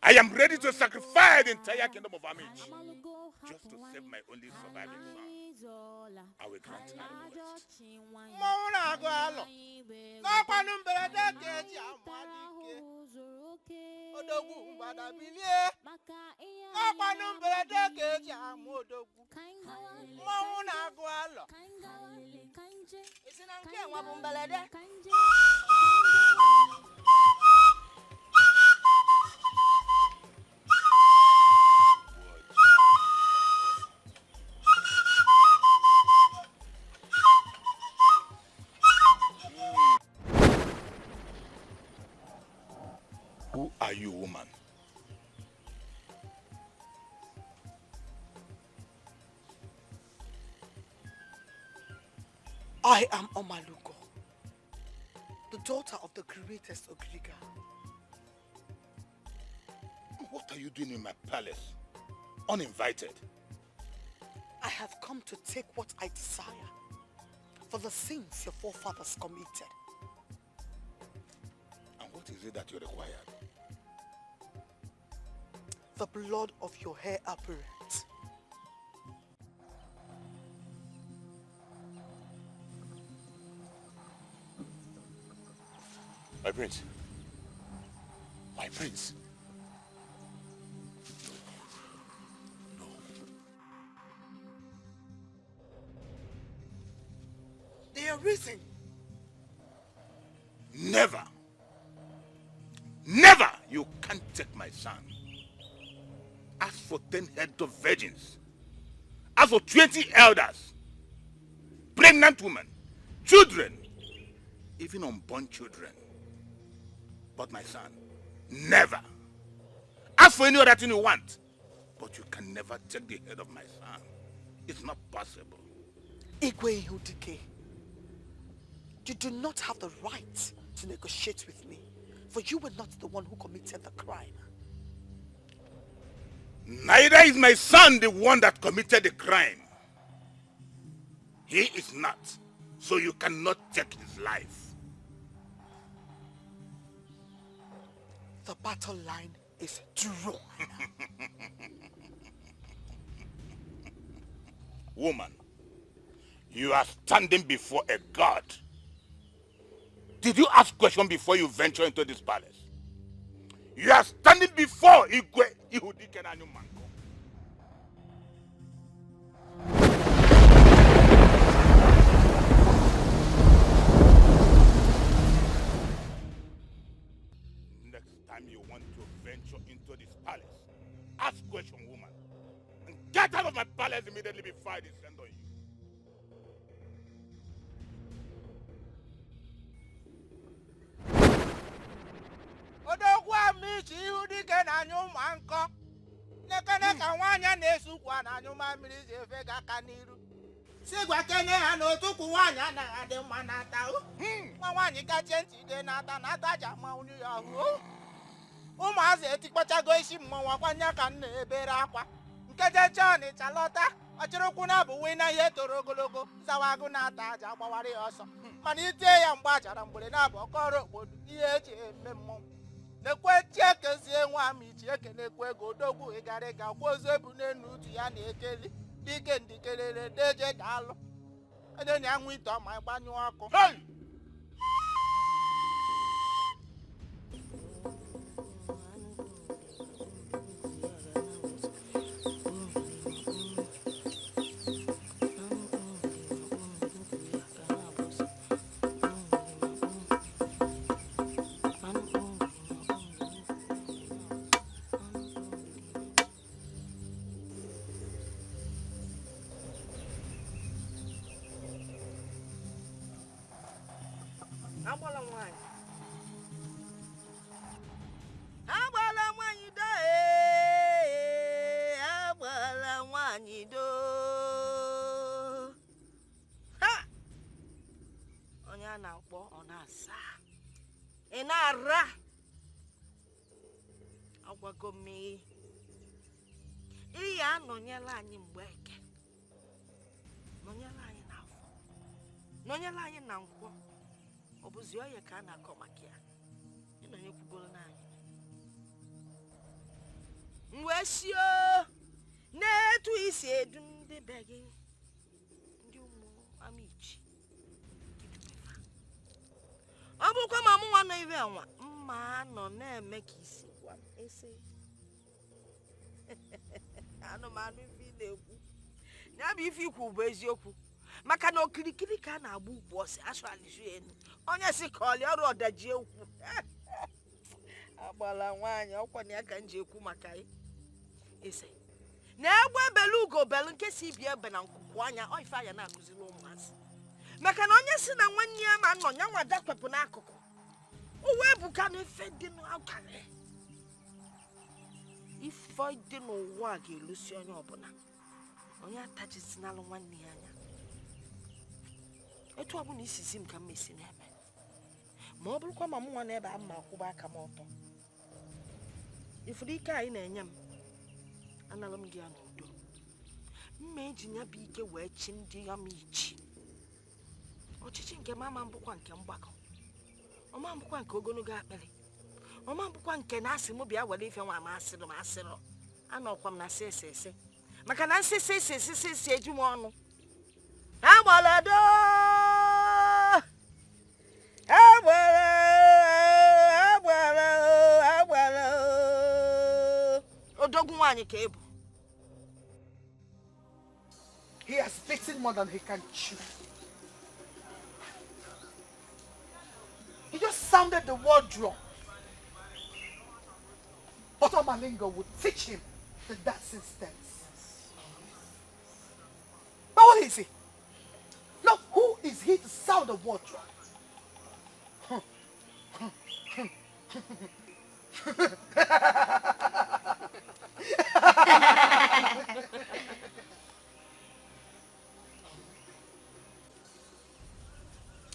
I am ready to sacrifice the entire kingdom of Amici just to save my only surviving son. I will grant her request. Mmọnwụ na-agụ alọ n'ọkwanụ mberede ka eji ama dike odogwu mgbada bilie n'ọkwanụ mberede ka eji ama odogwu mmọnwụ na-agụ alọ. Isi na nke nwa bụ mberede. Who are you, woman? I am Omalugo, the daughter of the greatest Ogriga. What are you doing in my palace? Uninvited. I have come to take what I desire for the sins your forefathers committed. And what is it that you require? The blood of your heir apparent. My prince. My prince. No. No. They are risen. Never. Never! You can't take my son. Ask for 10 heads of virgins. Ask for 20 elders. Pregnant women. Children. Even unborn children. But my son, never. Ask for any other thing you want. But you can never take the head of my son. It's not possible. Igwe Ihudike, you do not have the right to negotiate with me, for you were not the one who committed the crime. Neither is my son the one that committed the crime. He is not, so you cannot take his life. The battle line is drawn. Woman, you are standing before a god. Did you ask questions before you venture into this palace? You are standing before Igwe Ihudike Manko. rise immediately before I descend on you. Odogwu Amichi ihu dike na-anyụ ụma nkọ nekene ka nwaanyị na-ese ukwu a na-anyụ mamịrị si efe ga aka n'iru si gwa kene ha na otu ukwu nwaanyị anaghị adị mma n'ata o. Nwa nwaanyị kachie ntị ide n'ata na ata ji ama onye ya ahụ o. Ụmụazị etikpọchago isi mmọnwụ akwanye ka m na-ebere akwa nkejecha Ọnịcha lọta ọchịrịụkwụ na-abụ wee na ihe toro ogologo zawa agụ na-ata aja gbawara ya ọsọ mana itie ya mgbe achara mgbere na-abụ ọkọrọ okpodu ihe eji eme mmọnwụ nekwe chiekezie nwa Amichi ekenekwe ego odogwu ịgara ịga kwa ozu ebu n'enu utu ya na ekeli dike ndikelere deje daalụ onye na-anwụ ite ọma gbanyụọ ọkụ. Agbala nwaanyị. Agbala nwaanyị do ee, agbala nwaanyị do. Ha! Onye a na-akpọ ọ na-asa. Ị na-ara. Agwago m ị. Ị ya anọnyela anyị mgbe eke. Nọnyela anyị n'afọ. Nọnyela anyị na nkwọ. Ọ bụzi ọya ka a na-akọ maka ya. Ịnọnyekwugoro n'anyị. M wee sio n'etu isi edu ndị be gị, ndị ụmụ Amichi. Ọ bụrụkwa ma mụ nwa nọ ibe anwa, mma nọ na-eme ka isi gwa m ese. Anụmanụ ife ị na-ekwu. Ya bụ ife ikwu bụ eziokwu. Maka na okirikiri ka a na-agba ukwu ọsị asụ elu. Onye si ka ọlị ọrụ ọdaji ekwu. Agbala nwaanyị ọkwa na ya ka m ji ekwu maka ya. Ese. Na egbe belu ugo belu nke si bi ebe na nkuku anya ọ ife anya na-akụziri ụmụazị. Maka na onye si na nwanne ya ma nọ ya nwa dakwepụ n'akụkụ. O wee buka na ife dị n'akalị. Ife dị n'ụwa ga-elusi onye ọbụla. Onye atachizinalụ nwanne ya anya. Etu ọbụla isi zi m ka m esi na-eme. Ma ọ bụrụkwa ma mụ nwa n'ebe a mma akwụba aka m ọtọ. Ifuru ike anyị na-enye m, anara m gị ya n'udo. Mma eji ya bụ ike wee chi ndị Amichi. Ọchịchị nke m ama mbụkwa nke mgbakọ. Ọma mbụkwa nke ogologo akpịrị. Ọma mbụkwa nke na-asị m bịa were ife nwa m asịrị m asịrọ. Anọkwa m na sị sị sị. Maka na nsị sị sị sị sị sị eju m ọnụ. Agbalado! Agbala! Agbala! Agbala! Odogwu nwaanyị ka ị bụ. He has bitten more than he can chew. He just sounded the war drum. But Omalingo would teach him the dancing steps. But what is he? No, who is he to sound the war drum?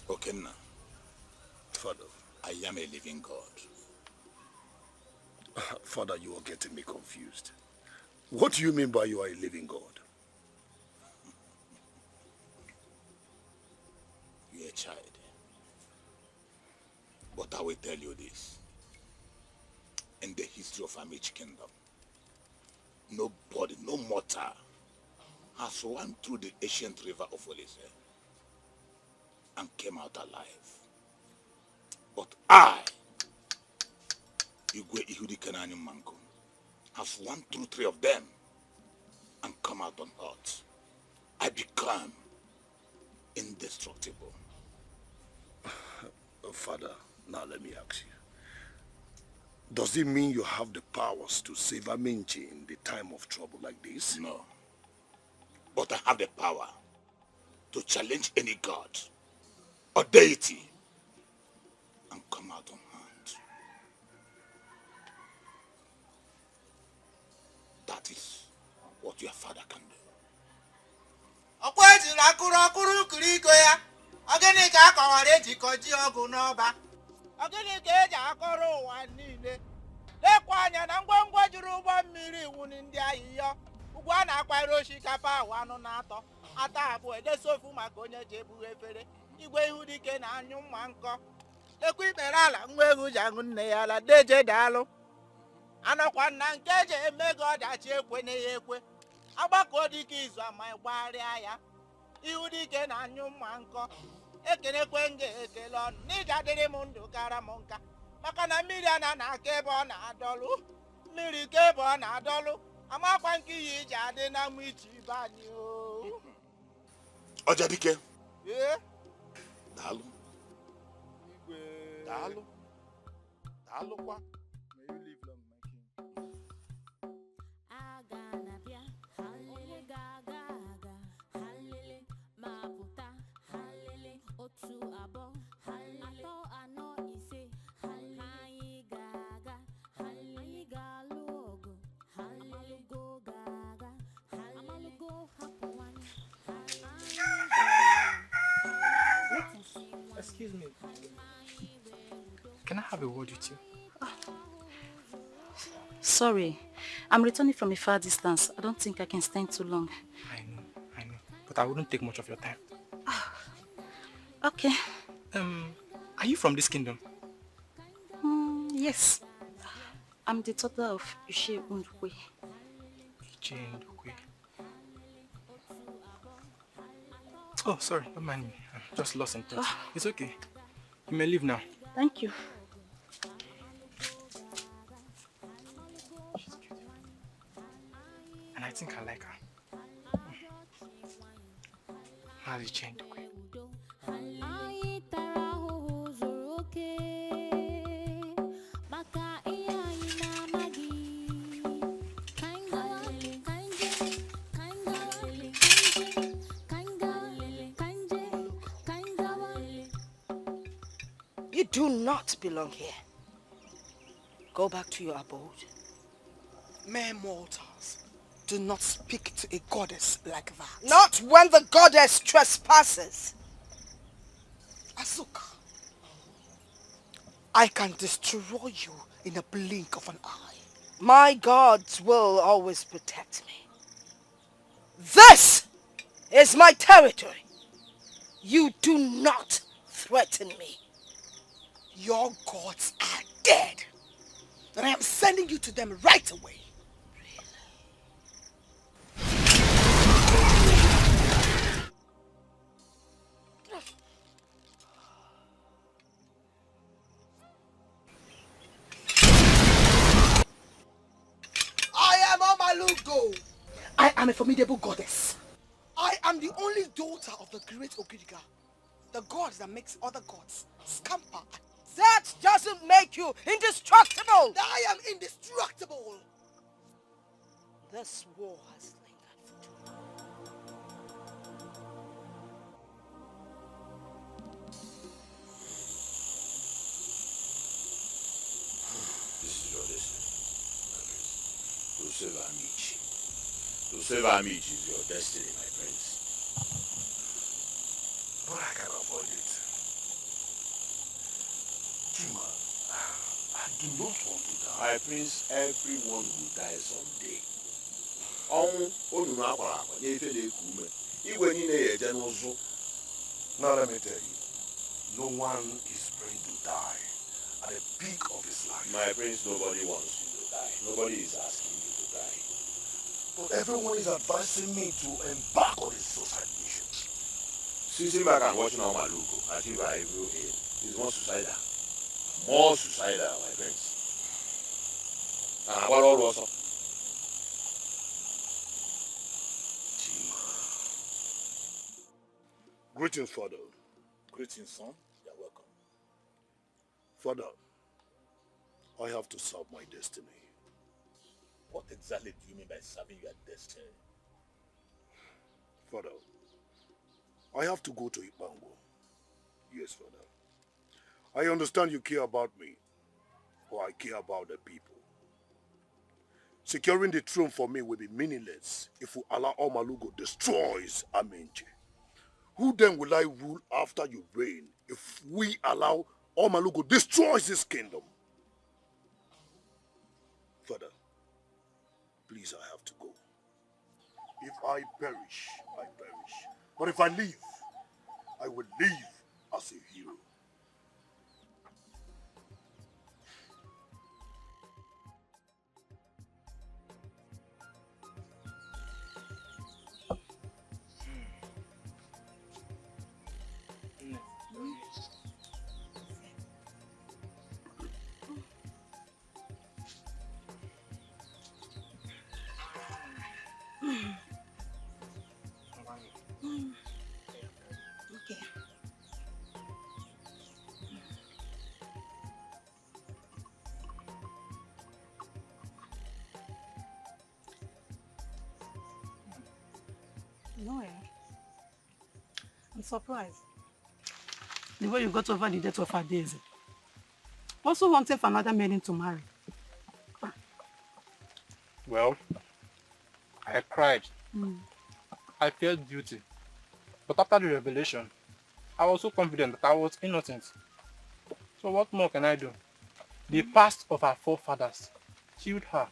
Okenna, Father, I am a living God. Father, you are getting me confused. What do you mean by you are a living God? You're a child. But I will tell you this. In the history of Amichi Kingdom, nobody, no mortal, has swam through the ancient river of Olise and came out alive. But I, Igwe Ihudi Kenani Manko, have swam through three of them and come out unhurt. I become indestructible. Father, now let me ask you. Does it mean you have the powers to save Amichi in the time of trouble like this? No. have the power to challenge any god or deity and come out unharmed. That is what your father can do. Ọkwa ejiri akụrụ ọkụrụ kiri iko ya. Ọ gịnị ka a kọwara ejikọ ji ọgụ n'ọba? Ọ gịnị ka eji akọrọ ụwa niile? Lekwa anya na ngwongwo juru ụgbọ mmiri iwu ndị ahịhịa. Ugwu a na-akwara osikapa ahụ anụ na-atọ. Ata abụọ edesa ofu maka onye ji ebughe efere. Igwe ihu dike na anyụ mma nkọ. Lekwa ikpere ala nwa egwu ji aṅụ nne ya ala deje daalụ. Anọkwa na nke eji eme gị ọdachi ekwe na ya ekwe. Agbakọ dike izu ama gbagharịa ya. Ihu dike na anyụ mma nkọ. Ekenekwe m ga-ekele ọnụ n'ịga dịrị m ndụ kara m nka. Maka na mmiri a na-aka ebe ọ na-adọlụ. Mmiri ka ebe ọ na-adọlụ. Amakwa nke iyi iji adị na mma iche ibe anyị o. Ọjadike. Ee? Daalụ. Igwe. Daalụ. Daalụkwa. May you live long, my king. Aga na-abịa, halele ga-aga aga, halele ma pụta, halele otu abụọ, halele atọ anọ ise, halele anyị ga-aga, halele anyị ga-alụ ọgụ, halele amalugo ga-aga, halele amalugo hapụ anyị, anyị ga-ala. Excuse me. Can I have a word with you? Sorry, I'm returning from a far distance. I don't think I can stand too long. I know. But I wouldn't take much of your time. Okay. Are you from this kingdom? Yes. I'm the daughter of Ichie Ndukwe. Ichie Ndukwe. Oh, sorry. Don't mind me. I'm just lost in thought. It's okay. You may leave now. Thank you. She's beautiful. And I think I like her. Mazi Ichie Ndukwe. Anyị tara ahụhụ zuru oke maka ihe anyị na-amaghị. Ka anyị gawa, ka anyị jee, ka anyị gawa, ka anyị jee, ka anyị gawa, ka anyị jee, ka anyị gawa. You do not belong here. Go back to your abode. Mere mortals do not speak to a goddess like that. Not when the goddess trespasses. Azuka, I can destroy you in a blink of an eye. My gods will always protect me. This is my territory. You do not threaten me. Your gods are dead. And I am sending you to them right away. I am Omalugo. I am a formidable goddess. I am the only daughter of the great Ogiriga, the god that makes other gods scamper. That doesn't make you indestructible! I am indestructible! This war has lingered for too long. This is your destiny, my prince. To save Amici. To save Amici is your destiny, my prince. But I can avoid it. Chima, I do not want to die. My prince, everyone will die someday. Ọnwụ onunu akwara akwa nye ife na-eku ume. Igwe niile ya eje n'ụzụ. Now let me tell you, no one is praying to die at the peak of his life. My prince, nobody wants you to die. Nobody is asking you to die. But everyone is advising me to embark on a suicide mission. Sitting back and watching Omalugo achieve her evil aim is more suicidal. More suicidal, my friends. And what all also? Chima. Greetings, Father. Greetings, son. You're welcome. Father, I have to serve my destiny. What exactly do you mean by serving your destiny? Father, I have to go to Ipango. Yes, Father. I understand you care about me, or I care about the people. Securing the throne for me will be meaningless if we allow Omalugo destroys Amenche. Who then will I rule after you reign if we allow Omalugo destroys this kingdom? Father, please, I have to go. If I perish, I perish. But if I live, I will live as a hero. Okay. No, eh? I'm surprised. The way you got over the death of Adeze. Also wanting for another maiden to marry. Well, I cried. I felt guilty. But after the revelation, I was so confident that I was innocent. So what more can I do? The past of our forefathers killed her.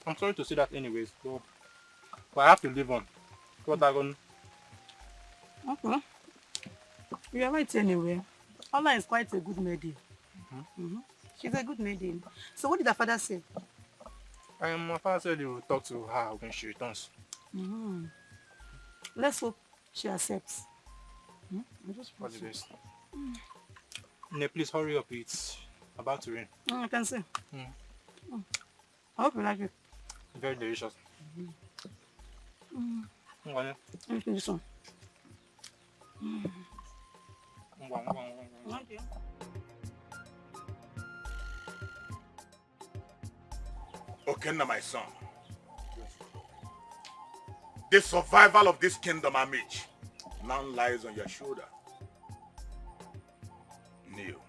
I'm sorry to say that anyways, but I have to live on. What I gonna? Okay. You are right anyway. Ola is quite a good maiden. She's a good maiden. So what did her father say? My father said he will talk to her when she returns. Let's hope she accepts. I just What's the best? Ne, please hurry up. It's about to rain. I can see. I hope you like it. Very delicious. Let me finish this one. Okay. Okenna, my son. The survival of this kingdom, Amich, now lies on your shoulder. Kneel.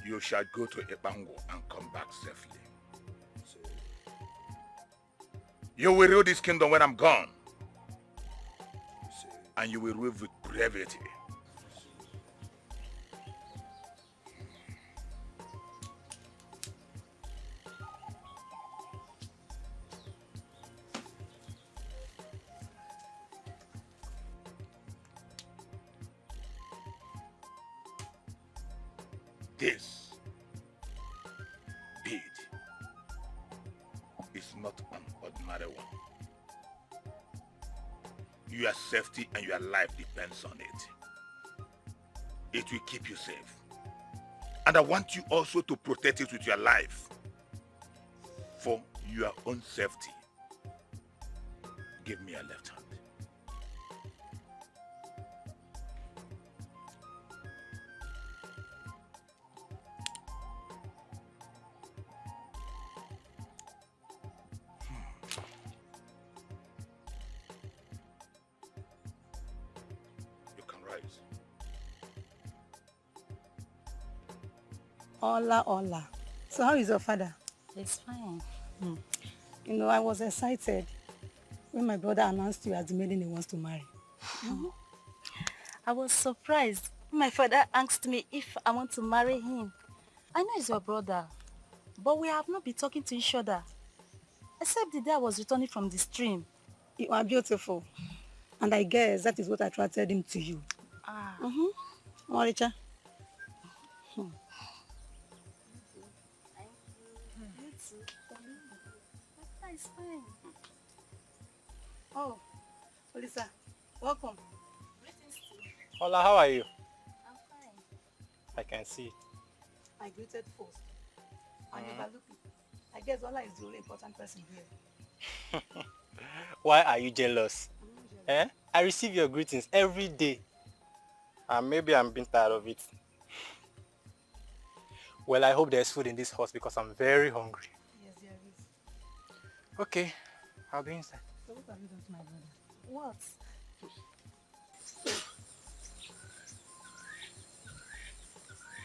You shall go to Ipango and come back safely. You will rule this kingdom when I'm gone. And you will rule with brevity. This bead is not an ordinary one. Your safety and your life depends on it. It will keep you safe. And I want you also to protect it with your life for your own safety. Give me your left hand. Ola, Ola. So how is your father? He's fine. You know, I was excited when my brother announced you as the maiden he wants to marry. I was surprised. My father asked me if I want to marry him. I know he's your brother, but we have not been talking to each other. Except the day I was returning from the stream. You are beautiful. And I guess that is what attracted him to you. Ah. Moricha. It's fine. Oh, Olisa, welcome. Hola, how are you? I'm fine. I can see. I greeted first. And overlooked it. I guess Ola is the only important person here. Why are you jealous? Eh? I receive your greetings every day. And maybe I'm being tired of it. Well, I hope there's food in this house because I'm very hungry. Yes, there is. Okay, I'll be inside. So what have you done to my brother? What?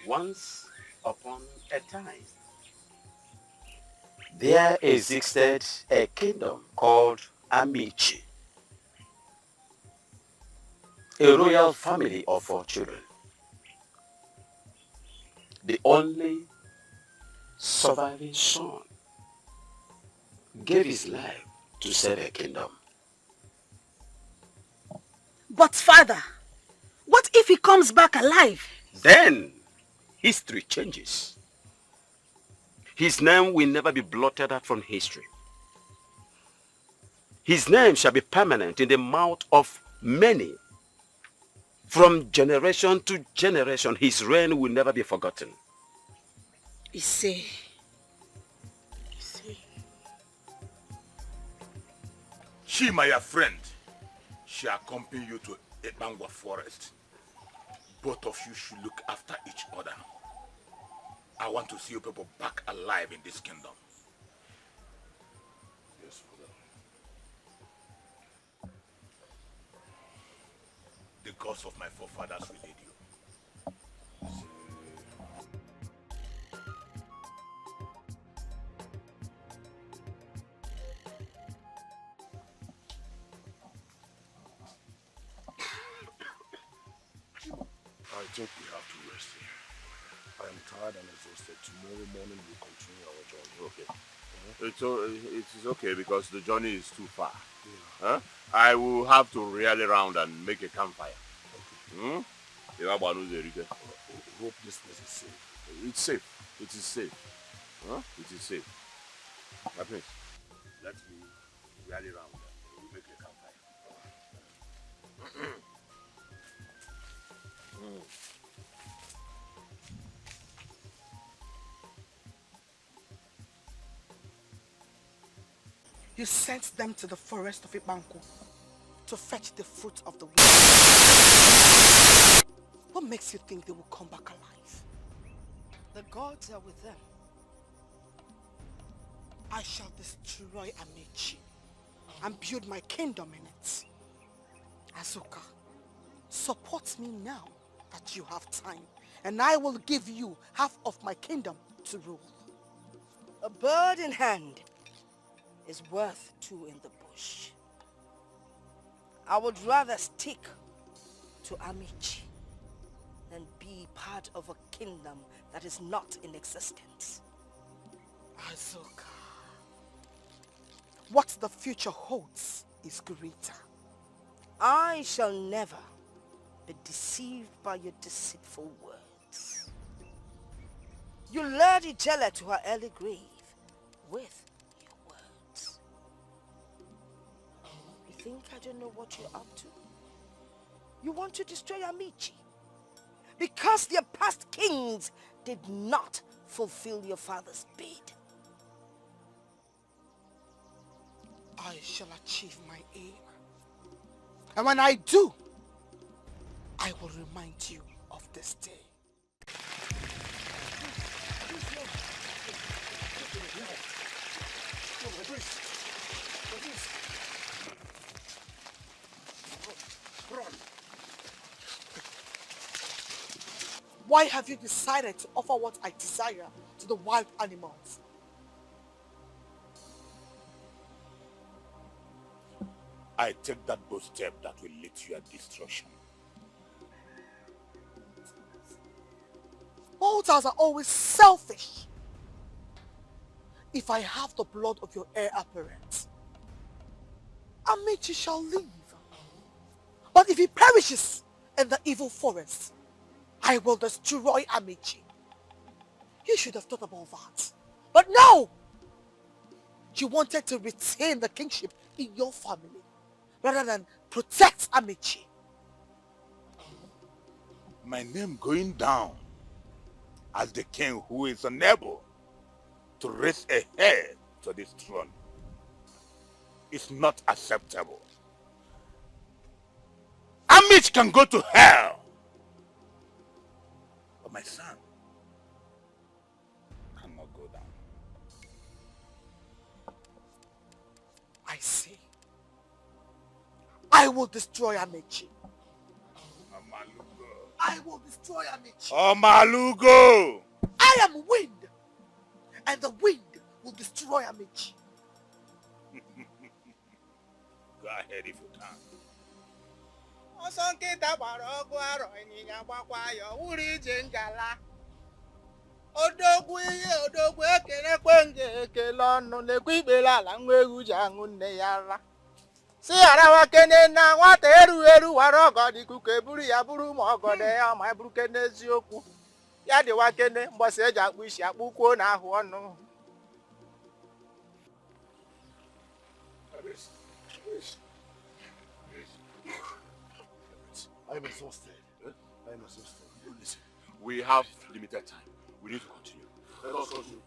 Once upon a time, there existed a kingdom called Amici, a royal family of 4 children. The only surviving son gave his life to save a kingdom. But father, what if he comes back alive? Then history changes. His name will never be blotted out from history. His name shall be permanent in the mouth of many. From generation to generation, his reign will never be forgotten. Ise. She, my friend, she accompany you to Ebangwa forest. Both of you should look after each other. I want to see you people back alive in this kingdom. Yes, father. The gods of my forefathers will lead you. I think we have to rest here. I am tired and exhausted. Tomorrow morning we'll continue our journey. Okay. It is okay because the journey is too far. Yeah. Huh? I will have to rally round and make a campfire. Okay. Hmm? Hope this place is safe. It's safe. It is safe. Huh? It is safe. My prince, let me rally round and we'll make a campfire. You sent them to the forest of Ibanku to fetch the fruit of the womb. What makes you think they will come back alive? The gods are with them. I shall destroy Amici and build my kingdom in it. Azuka, support me now that you have time, and I will give you half of my kingdom to rule. A bird in hand is worth 2 in the bush. I would rather stick to Amici than be part of a kingdom that is not in existence. Azuka, what the future holds is greater. I shall never be deceived by your deceitful words. You lured Ijele to her early grave with your words. You think I don't know what you're up to? You want to destroy Amici because their past kings did not fulfill your father's bid. I shall achieve my aim. And when I do, I will remind you of this day. Why have you decided to offer what I desire to the wild animals? I take that bold step that will lead to your destruction. Mortals are always selfish. If I have the blood of your heir apparent, Amici shall live. But if he perishes in the evil forest, I will destroy Amici. You should have thought about that. But no! You wanted to retain the kingship in your family rather than protect Amici. My name going down as the king who is unable to raise a head to this throne is not acceptable. Amici can go to hell, but my son cannot go down. I will destroy Amechi. I will destroy Amechi. Omalugo! I am wind, and the wind will destroy Amechi. Go ahead if you can. Ọsọ nkịta gbara ọgụ arọ ịnyịnya gbakwa ya wuru ije ngala. Odogwu ihe odogwu ekelekwe nge ekele ọnụ lekwe ikpere ala nwa ewu ji aṅụ nne ya ara. Si gharawa kene na nwata erughị eru wara ọgọdọ ikuku eburu ya buru ma ọgọdọ ya ma eburu kene eziokwu. Ya dịwa kene mgbọsị eji akpụ isi akpụ kwuo na ahụ ọnụ. I am exhausted. I am exhausted. Listen, we have limited time. We need to continue. Let us continue.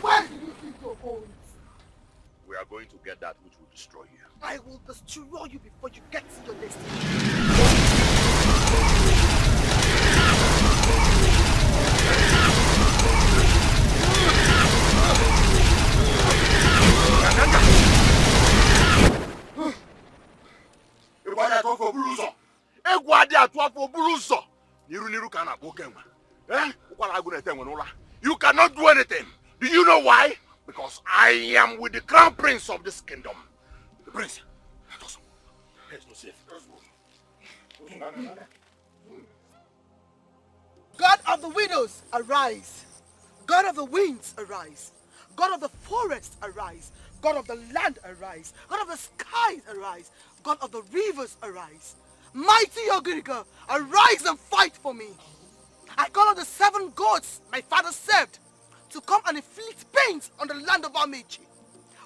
Where do you think you're going? We are going to get that which will destroy you. I will destroy you before you get to your destination. Egwu adị atụ afọ oburu ụzọ n'iru n'iru ka a na-akpọ oke enwe. Ụkwara agụ na-ete enwe n'ụra. You cannot do anything. Do you know why? Because I am with the crown prince of this kingdom. The prince. There's no safe. God of the widows, arise. God of the winds, arise. God of the forest, arise. God of the land, arise. God of the skies, arise. God of the rivers, arise. Mighty Ogiriga, arise and fight for me. I call on the 7 gods my father served to come and inflict pains on the land of Amechi.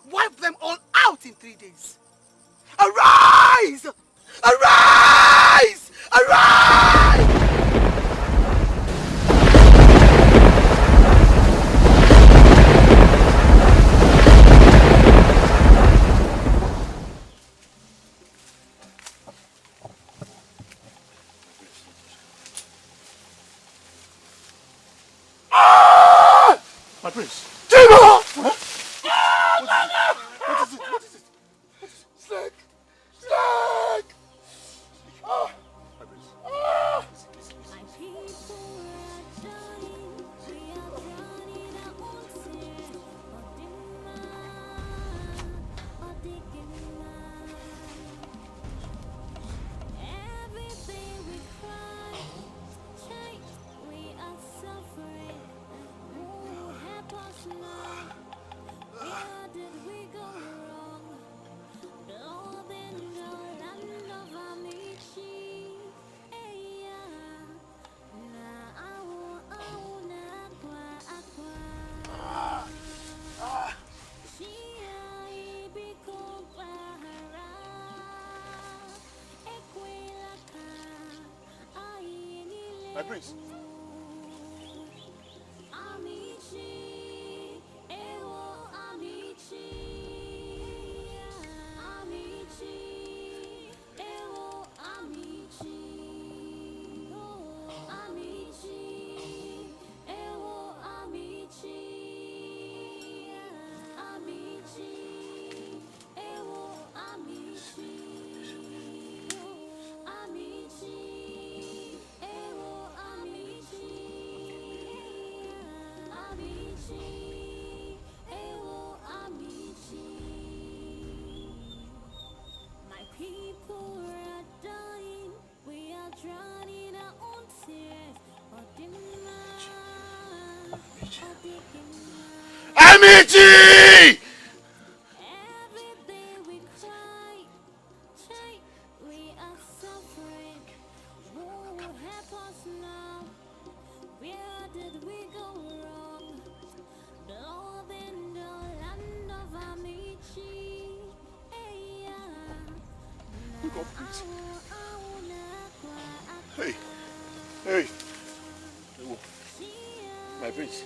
Wipe them all out in 3 days. Arise! Arise! Arise! My prince. Timo! Huh? What is it? What is it? What is it? Snake! Snake! Ah! My prince. Ah! Listen, listen, listen. My prince. My people are dying, we are drowning our own tears. Amici! Every day we cry, we are suffering. Who will help us now? Where did we go wrong? Blood in the land of Amici. Wake up, please. Hey, hey. My prince.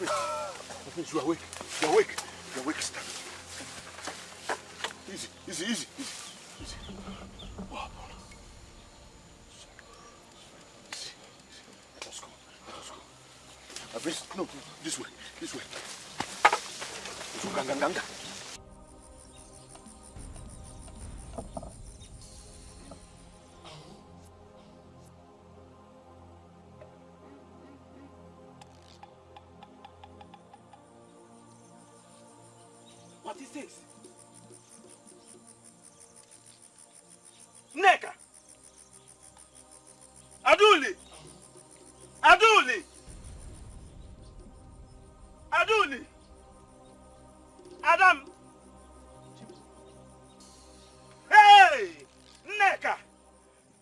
My prince, you are awake. You are awake. You are awake. Stand. Easy, easy, easy, easy, easy. What happened? Easy, easy. Let us go. Let us go. My prince, no, this way, this way. Ganga, ganga. What is this? Nneka! Aduli! Aduli! Aduli! Adam! Hey! Nneka!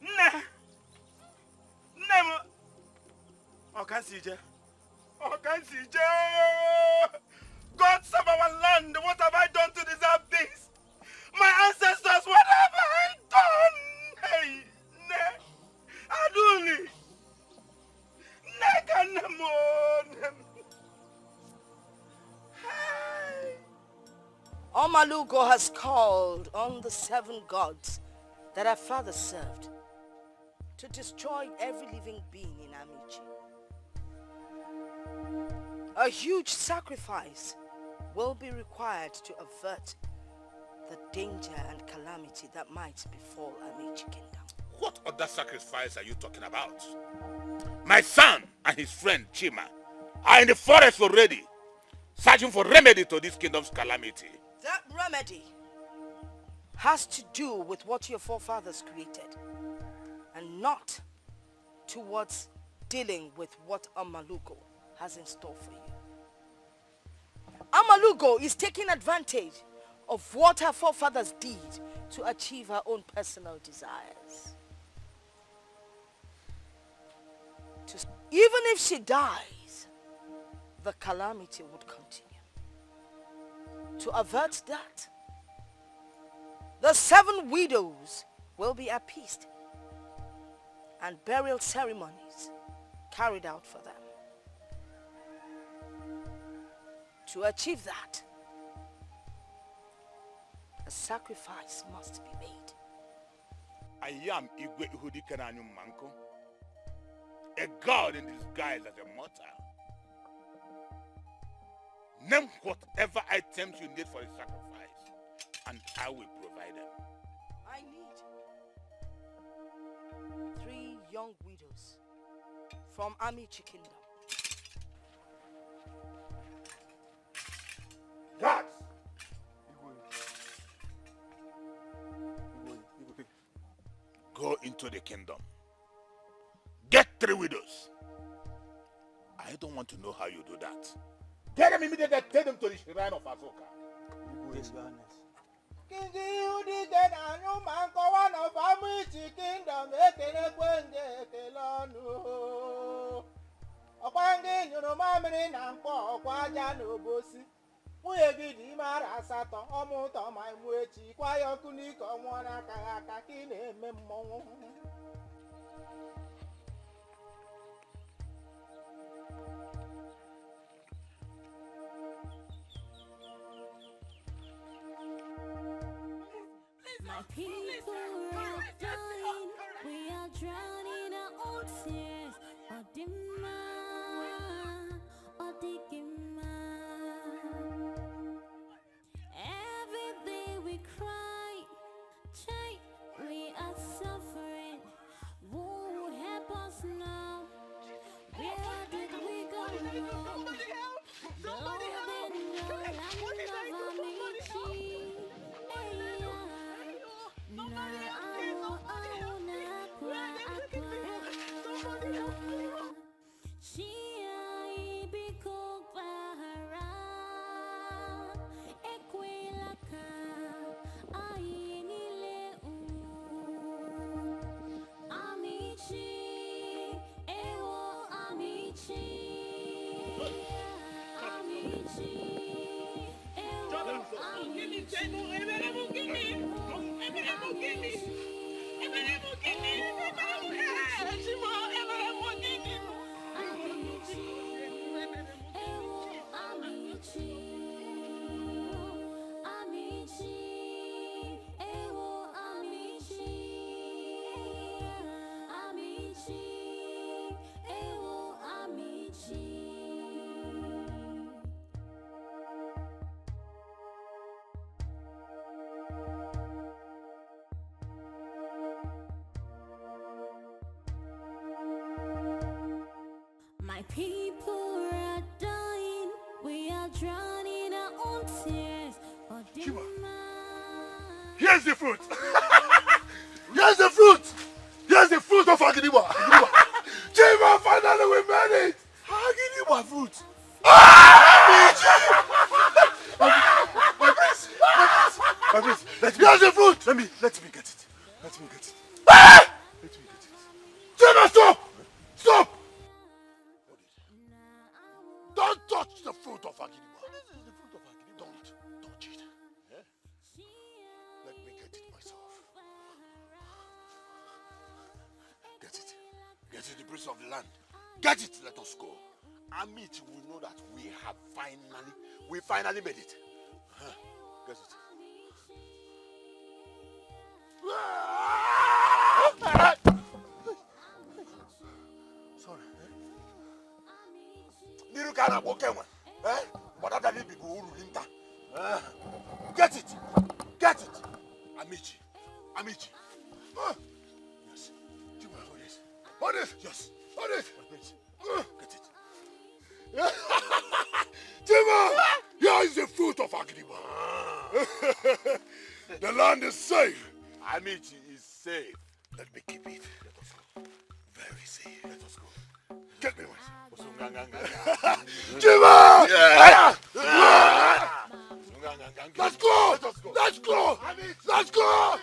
Nne! Nne m! Ọkansije! Ọkansije! God save our land! What have I done to deserve this? My ancestors, what have I done? Hey, Ne! Aduli! Nneka nne m o, nne m! Omalugo has called on the 7 gods that her father served to destroy every living being in Amichi. A huge sacrifice will be required to avert the danger and calamity that might befall Amichi Kingdom. What other sacrifice are you talking about? My son and his friend Chima are in the forest already, searching for remedy to this kingdom's calamity. That remedy has to do with what your forefathers created and not towards dealing with what Amalugo has in store for you. Amalugo is taking advantage of what her forefathers did to achieve her own personal desires. Even if she dies, the calamity would continue. To avert that, the 7 widows will be appeased and burial ceremonies carried out for them. To achieve that, a sacrifice must be made. I am Igwe Ihudike na Manko, a god in disguise as a mortal. Name whatever items you need for the sacrifice, and I will provide them. I need 3 young widows from Amichi Kingdom. Guards! Go into the kingdom. Get 3 widows. I don't want to know how you do that. Get them immediately, take them to the shrine of Azoka. Yes, Your Highness. King Ihudike na Anyumanko, one of Amichi Kingdom, ekelekwe nge ekele ọnụ. Ọkwa ngị nyụrụ mamịrị na mkpọ ọkwa aja na obosi. Nwunye gị dị ime ara 8, ọmụ ụtọ ma ịmụ echi, kwa ya ọkụ n'ike ọnwụọ n'aka ha aka ka ị na-eme mmọnwụ. My people are dying, we are drowning our own tears. Odima, Odigima. Every day we cry, chai, we are suffering. Who will help us now? Where did we go wrong? Somebody help! What did I do? Somebody help! Somebody help me! Somebody help me! Where are they taking me? Somebody help me! People are dying. We are drowning our own tears. Chima, here's the fruit. Here's the fruit. Here's the fruit of Agidigba. Chima, finally we made it. Agidigba fruit. Ah! My prince, my prince, my prince. Let me, here's the fruit. Let me get it. Let me get it. Ah! Let me get it. Chima, stop! Stop! Don't touch the fruit of Agidigba. This is the fruit of Agidigba. Don't touch it. Yeah? Let me get it myself. Get it. Get it, the prince of the land. Get it, let us go. Amit will know that we have finally made it. Huh. Get it. Sorry. Get it! Get it! Amici! Amici! Yes. Hold this. Hold this! Yes. Hold it! Get it. Chima! Here is the fruit of Agidigba. The land is safe. Amici is safe. Let me keep it. Let us go. Very safe. Let us go. Get me one. Chima! Yeah. Let's go! Let's go! Let's go! Let's go!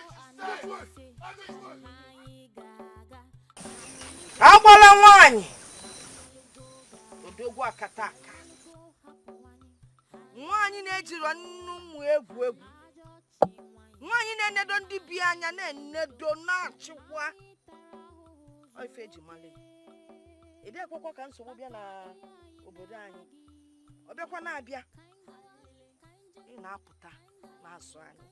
Agbala nwanyị! Odogwu akataka. Nwanyị na-ejiro nnu ụmụ egwu egwu. Nwanyị na-enedo ndị bi anya na-enedo na-achịkwa. Ife eji mali. Ị ekwekwa ka nsogbu bịa na obodo anyị. Ọ bịakwa na-abịa. Ị na-apụta na-asụ anyị.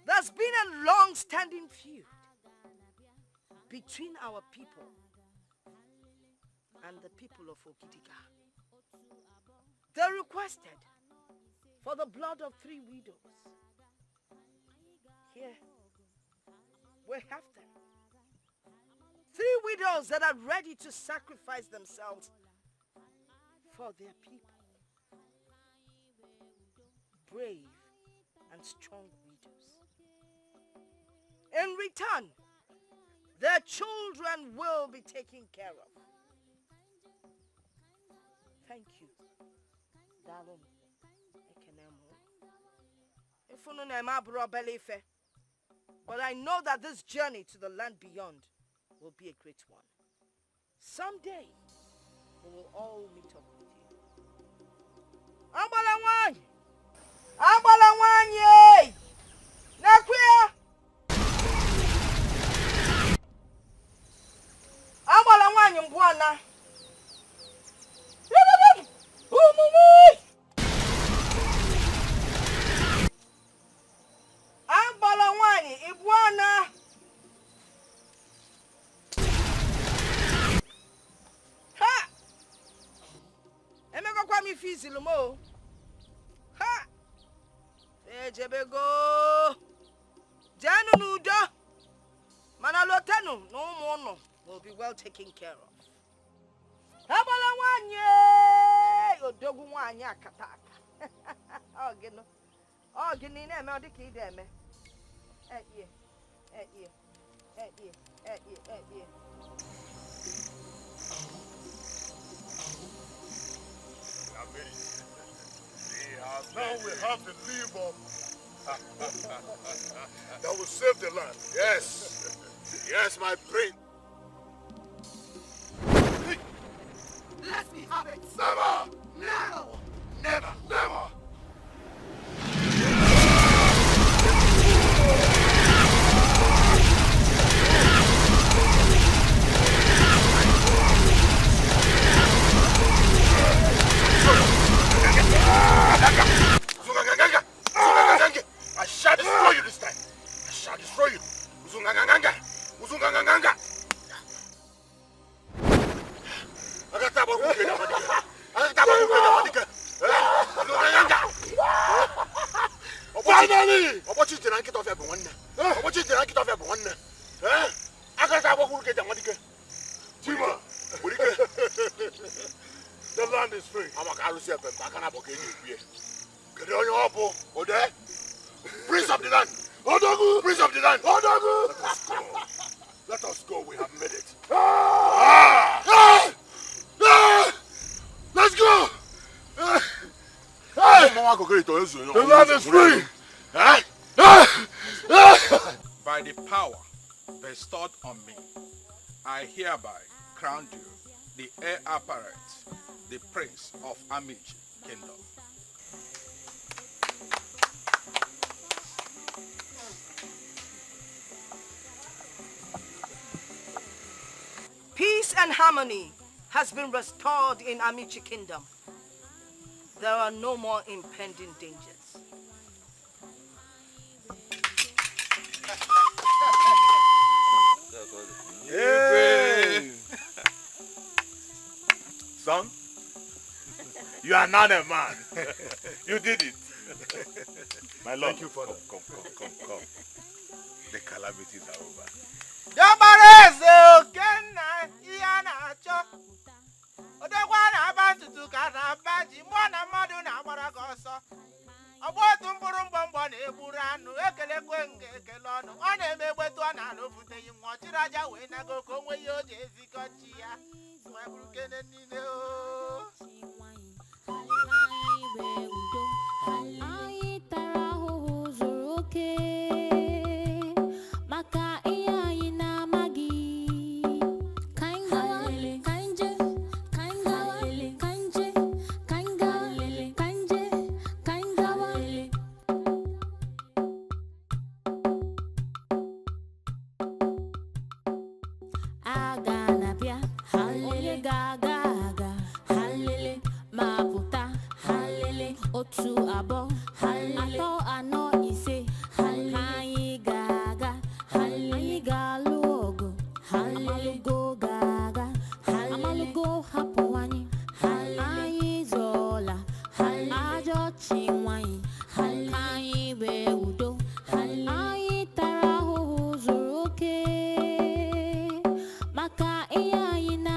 There's been a long-standing feud between our people and the people of Ogidiga. They requested for the blood of 3 widows. Here, we have them. 3 widows that are ready to sacrifice themselves for their people. Brave and strong widows. In return, their children will be taken care of. Thank you. Dalụ. Ekene m. Ife unu na-eme abụrụ obele ife. But I know that this journey to the land beyond will be a great one. Someday, we will all meet up with you. Agbala nwanyị! Agbala nwanyị! Nekwe ya! Agbala nwanyị mbụ ana! Ụmụnwe! Agbala nwanyị ibu ana! Ha! Emegokwa m ife izilu m o. Ha! Ejebego! Jenu n'udo! Mana lotenu na ụmụ ụnụ will be well taken care of. Agbala nwanyị! Odogwu nwanyị akata aka. Ọ gịnụ? Ọ gịnị na-eme ọ dịka ị na-eme? Eh, eh, eh, eh, eh, eh, eh. Now we have the lever that will save the land. Yes. Yes, my prince. Let me have it. Never. Now. Never. Never. I shall destroy you this time. I shall destroy you. Uzunganganga. Uzunganganga. Finally! Chima, Arụsị epe aka na abọ ka eji ekwu ya. Kedu onye ọ bụ? Ode? Prince of the land! Odogu! Prince of the land! Odogu! Let us go. Let us go. We have made it. Ah! Ah! Ah! Let's go! Ah! The land is free! Ah! Ah! Ah! By the power bestowed on me, I hereby crown you the heir apparent, the Prince of Amichi Kingdom. Peace and harmony has been restored in Amichi Kingdom. There are no more impending dangers. Hey. Son, you are not a man. You did it. My lord. Thank you, Father. Come, come, come, come, come. The calamities are over. Diọkpara eze Okenna ihe a na-achọ odekwa na-aba ntutu ka na-aba ji mmụọ na mmadụ na-agbara gị ọsọ ọgba otu mkpụrụ mgbọmgbọ na-egburu anụ ekelekwe nga ekele ọnụ ọ na-eme egbetu ọ na-alụ buteghị nwa ọchịrị aja wee nago ka o nwee ihe o ji ezikọ chi ya wee bụrụ kene niile o. Anyị tara ahụhụ zuru oke maka ihe anyị na-amaghị. Ka anyị gawa, ka anyị jee, ka anyị gawa, ka anyị jee, ka anyị gawa, ka anyị jee, ka anyị gawa. Aga na-abịa, onye ga-aga aga, ma pụta, otu abụọ, atọ anọ ise, ka anyị ga-aga, anyị ga-alụ ọgụ, amalugo ga-aga, amalugo hapụ anyị, anyị zọọla, ajọ chi nwanyị, ka anyị wee udo, anyị tara ahụhụ zuru oke maka ihe anyị na